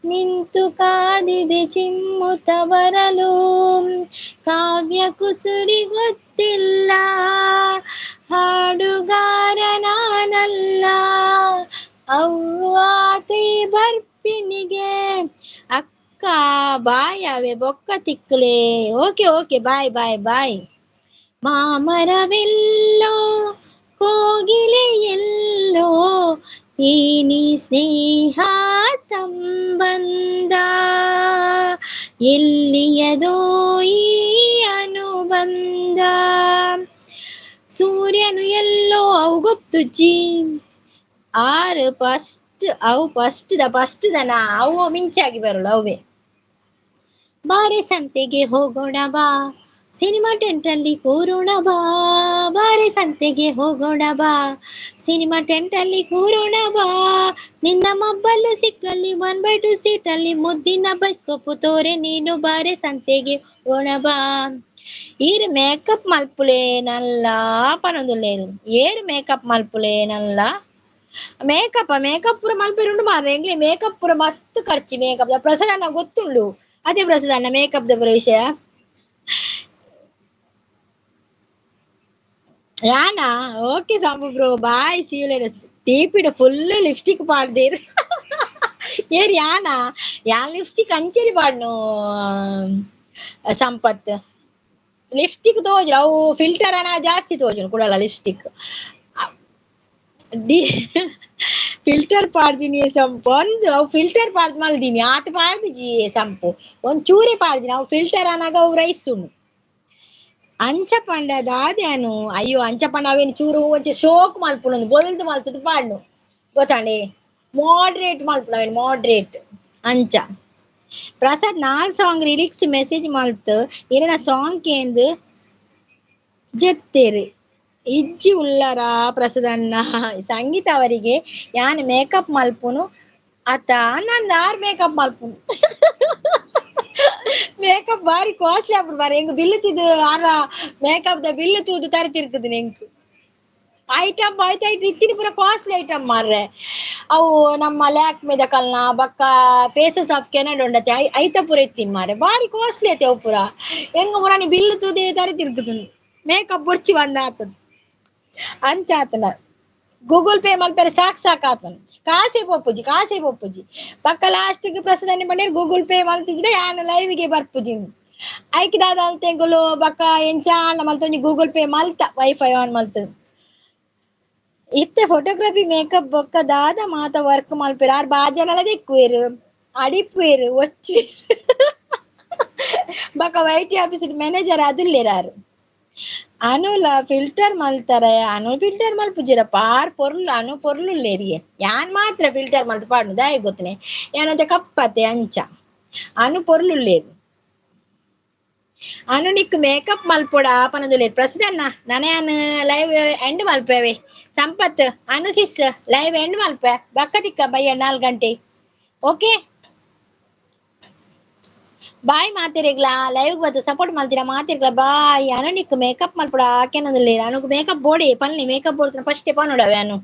ನಿಂತು ಕಾದಿದೆ ಚಿಮ್ಮುತ ಬರಲು. ಕಾವ್ಯ ಕುಸುರಿ ಗೊತ್ತಿಲ್ಲ, ಹಾಡುಗಾರ ನಾನಲ್ಲ, ಅವ್ವಾತೆ ಬರ್ಪಿನಿಗೆ ಅಕ್ಕ ಬಾಯ್ ಅವೆ ಬೊಕ್ಕ ತಿಕ್ಕಲೆ. Okay okay bye bye bye. ಮಾಮರವೆಲ್ಲೋ ಕೋಗಿಲೆಯೆಲ್ಲೋ ಏನಿ ಸ್ನೇಹ ಸಂಬಂಧ, ಎಲ್ಲಿಯದೋ ಈ ಅನುಬಂಧ. ಸೂರ್ಯನು ಎಲ್ಲೋ ಅವು ಗೊತ್ತುಜ್ಜಿ, ಆರು ಫಸ್ಟ್ ಅವು ಫಸ್ಟ್ the first ದನ ಅವು ಮಿಂಚಾಗಿ ಬರಲು ಅವೇ. ಬಾರೆ ಸಂತೆಗೆ ಹೋಗೋಣ ಬಾ, Cinema ಟೆಂಟಲ್ಲಿ ಕೂರೋಣ ಬಾ, ಬಾರೆ ಸಂತೆಗೆ ಹೋಗೋಣ ಬಾ. ಸಿನಿಮಾ ಟೆಂಟಲ್ಲಿ ಕೂರೋಣ ಬಾ, ನಿನ್ನ ಮಬ್ಬಲ್ಲು ಸಿಕ್ಕಲ್ಲಿ 1/2 ಸೀಟಲ್ಲಿ ಮುದ್ದಿನ ಬೈಸ್ಕೋಪು ತೋರೆ ನೀನು ಬಾರೆ ಸಂತೆಗೆ ಹೋಗೋಣ ಬಾ. ಈರು ಮೇಕಪ್ ಮಲ್ಪುಲೇ ನಲ್ಲ ಪನೊಂದುಲ್ಲೇರು, ಏರು ಮೇಕಪ್ ಮಲ್ಪುಲೇ ನಲ್ಲ. ಮೇಕಪ್ ಮೇಕಪ್ ಪೂರ ಮಲ್ಪೆರುಂಡು ಮಾರ್ರೆ, ಎಂಗ್ಲೆ ಮೇಕಪ್ ಪೂರ ಮಸ್ತ್ ಖರ್ಚು ಮೇಕಪ್. ಪ್ರಸಾದ್ ಅಣ್ಣ ಗೊತ್ತುಂಡು, ಅದೇ ಪ್ರಸಾದ್ ಅಣ್ಣ ಮೇಕಪ್ ದ ಪೂರ ವಿಷಯ. Yana okay Sambu bro, bye, see you later. ಟೀಪಿಡ್ full lipstick ಪಾಡ್ದೇರು ಏರ್ ಯಾನಾ ಯಾನ್ ಲಿಪ್ಸ್ಟಿಕ್ ಅಂಚೆರಿ ಪಾಡ್ನು ಸಂಪತ್. ಲಿಪ್ಸ್ಟಿಕ್ ತೋಜು ಅವು ಫಿಲ್ಟರ್ ಅನ ಜಾಸ್ತಿ ತೋಜುನು ಕುಡಲ lipstick. D filter ಪಾಡ್ದಿನಿ ಸಂಪು ಒಂದು ಅವು ಫಿಲ್ಟರ್ ಪಾಡ್ದು ಮಲ್ದಿನಿ ಆತ ಪಾಡ್ದಿಜಿ ಸಂಪು ಒಂದ್ ಚೂರೆ ಪಾಡ್ದಿನಿ ಅವು ಫಿಲ್ಟರ್ ಅನಾಗ ಅವು ರೈಸ್ ಉಂಡು. ಅಂಚ ಪಂಡ ದಾದ್ಯಾನು ಅಯ್ಯೋ ಅಂಚ ಪಂಡ ಅವೇನು ಚೂರು ಒಂಚೆ ಶೋಕ್ ಮಲ್ಪುನು ಬೊಲ್ದು ಮಲ್ತದ ಪಾಡ್ನು ಗೊತ್ತಾಂಡೆ, ಮಾಡ್ರೇಟ್ ಮಲ್ಪುನು ಅವೇನು ಮಾಡ್ರೇಟ್ ಅಂಚ. ಪ್ರಸಾದ್ 4 song lyrics message ಮಲ್ತ್ ಇರನ ಸಾಂಗ್ ಕೇಂದ್ ಜೆತ್ತೇರು ಇಜ್ಜಿ ಉಲ್ಲರ ಪ್ರಸಾದನ್ನ. ಸಂಗೀತ ಅವರಿಗೆ ಯಾನ್ ಮೇಕಪ್ ಮಲ್ಪುನು ಅತ ನಂದು ಆರ್ ಮೇಕಪ್ ಮಲ್ಪುನು. ಮೇಕಪ್ ಬಾರಿ ಕಾಸ್ಟ್ಲಿ ಆಪುಂಡು ಬಾರಿ, ಎಂಕ್ ಬಿಲ್ಲು ತಿದ್ದು ಆರ makeup the bill ತೂದು ತರಿತಿರ್ಕುದು ಎಂಕ್. ಐಟಮ್ ಆಯ್ತು ಆಯ್ತು ಇತ್ತಿನ ಪೂರ ಕಾಸ್ಟ್ಲಿ ಐಟಮ್ ಮಾರ್ರೆ. ಅವು ನಮ್ಮ ಲ್ಯಾಕ್ಮೆದ ಕಲ್ನ ಬಕ್ಕ faces of Canada ಉಂಡತೆ ಐತ ಪೂರ ಇತ್ತಿನ ಮಾರ್ರೆ, ಬಾರಿ ಕಾಸ್ಟ್ಲಿ ಐತೆ ಅವು ಪೂರ. ಹೆಂಗ ಪೂರ ನೀ ಬಿಲ್ಲು ತೂದೆ ತರಿತಿರ್ಕುದು ಮೇಕಪ್ ಬೊರ್ಚಿ ಬಂದ ಆತದ ಅಂಚ ಆತನ. ಗೂಗಲ್ ಪೇ ಮಲ್ಪೆರೆ ಸಾಕು ಸಾಕು ಆತನ, ಕಾಸೆ ಪೋಪುಜಿ ಕಾಸೆ ಪೋಪುಜಿ. ಪಕ್ಕ ಲಾಸ್ಟಿಗೆ ಪ್ರಸಾದ ಪಂಡೇರ್ ಗೂಗಲ್ ಪೇ ಮಲ್ತಿದ್ರೆ ಯಾನ್ ಲೈವ್ಗೆ ಬರ್ಪುಜಿ. ಐಕ್ ದಾದ ತೆಂಗುಲು ಬಕ್ಕ ಎಂಚ ಮಲ್ತೊಂಜಿ ಗೂಗಲ್ ಪೇ ಮಲ್ತ ವೈಫೈ ಆನ್ ಮಲ್ತ. ಇತ್ತೆ ಫೋಟೋಗ್ರಫಿ ಮೇಕಪ್ ಬೊಕ್ಕ ದಾದ ಮಾತ ವರ್ಕ್ ಮಲ್ಪೆರ್ ಆರ್ ಬಾಜನಲ ದೆಕ್ಕುವೆರ್ ಅಡಿಪುವೆರ್ ಒಚ್ಚು ಬೊಕ್ಕ YT office manager ಅದುಲ್ಲೇರ್. ಅನುಲ filter ಮಲ್ತಾರ, ಅನು ಫಿಲ್ಟರ್ ಮಲ್ಪುಜಿರಪ್ಪ ಆರ್ ಪೊರ್ಲು ಅನು ಪೊರ್ಲುಲ್ಲೇರಿಯೆ, ಯಾನ್ ಮಾತ್ರ ಫಿಲ್ಟರ್ ಮಲ್ತ್ ಪಾಡ್ನು ದಾಯೆ ಗೊತ್ತನೆ ಯಾನಂತೆ ಕಪ್ಪತೆ ಅಂಚ. ಅನು ಪೊರ್ಲುಲ್ಲೇರು ಅನು ನಿಕ್ ಮೇಕಪ್ ಮಲ್ಪೊಡ ಪನೊಂದುಲ್ಲೇರ್. ಪ್ರಸಿದನ್ನ ನನ ಲೈವ್ ಎಂಡ್ ಮಲ್ಪೇವೆ ಸಂಪತ್ ಅನು ಸಿಸ್ ಲೈವ್ ಎಂಡ್ ಮಲ್ಪೆ ಬಕ್ಕ ತಿಕ್ಕ ಬಯ್ಯ 4 ಗಂಟೆ. ಓಕೆ ಬಾಯ್ ಮಾತಿರ್ಗ್ಲಾ ಲೈವ್ ಬತ್ತು ಸಪೋರ್ಟ್ ಮಲ್ತಿರ ಮಾತಿರ್ಗ್ಲಾ ಬಾಯ್. ಅನು ನಿಕ್ ಮೇಕಪ್ ಮಲ್ಪೊಡ ಆಕೆನೊಂದುಲ್ಲೇರ್, ಅನುಗ್ ಮೇಕಪ್ ಬೋಡಿ ಪನ್ಲಿ ಮೇಕಪ್ ಬೋಡ್ತಾನ ಫಸ್ಟ್ ಪನೊಡವೆ. ಅನು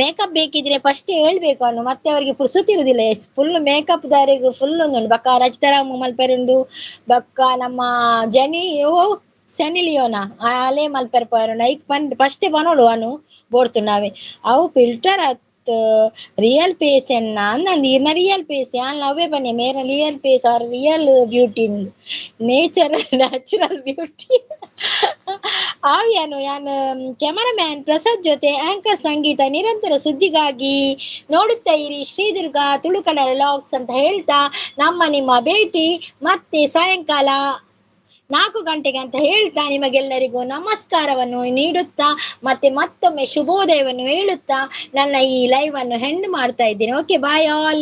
ಮೇಕಪ್ ಬೇಕಿದ್ರೆ ಫಸ್ಟ್ ಹೇಳ್ಬೇಕು ಅನು, ಮತ್ತೆ ಅವರಿಗೆ ಪುರ್ಸೊತ್ತಿರುದಿಲ್ಲ. ಫುಲ್ ಮೇಕಪ್ ದಾರಿಗೆ ಫುಲ್ ಉಂಡು. ಬಕ್ಕ ರಚಿತಾರಾಮ್ ಮಲ್ಪೆರುಂಡು, ಬಕ್ಕ ನಮ್ಮ ಜನಿ ಓ ಸೆನಿ ಲಿಯೋನಾ ಅಲೆ ಮಲ್ಪೆರ್ ಪೋಯರು ಐಕ್ ಪನ್ ಫಸ್ಟ್ ಪನೊಡು ಅನು ಬೋಡ್ತುಂಡಾವೆ. ಅವು ಫಿಲ್ಟರ್ ಅತ್ ರಿಯಲ್ ಫೇಸ್ ಎನ್ನ ಅಂದಂದು ಇರ್ನ ರಿಯಲ್ ಫೇಸ್ ಯಾನ್ ಅವೇ ಬನ್ನಿ Mera real face or real beauty nature natural beauty. ಆವ್ಯಾನು ಯಾನ್ ಕ್ಯಾಮರಾಮ್ಯಾನ್ ಪ್ರಸಾದ್ ಜೊತೆ ಆಂಕರ್ ಸಂಗೀತ ನಿರಂತರ ಸುದ್ದಿಗಾಗಿ ನೋಡುತ್ತಾ ಇರಿ ಶ್ರೀದುರ್ಗ ತುಳು ಕನ್ನಡ ವ್ಲಾಗ್ಸ್ ಅಂತ ಹೇಳ್ತಾ ನಮ್ಮ ನಿಮ್ಮ ಭೇಟಿ ಮತ್ತೆ ಸಾಯಂಕಾಲ 4 ಗಂಟೆಗೆ ಅಂತ ಹೇಳ್ತಾ ನಿಮಗೆಲ್ಲರಿಗೂ ನಮಸ್ಕಾರವನ್ನು ನೀಡುತ್ತಾ ಮತ್ತೆ ಮತ್ತೊಮ್ಮೆ ಶುಭೋದಯವನ್ನು ಹೇಳುತ್ತಾ ನನ್ನ ಈ ಲೈವ್ ಅನ್ನು ಹೆಂಡ್ ಮಾಡ್ತಾ ಇದ್ದೇನೆ. Okay, bye all.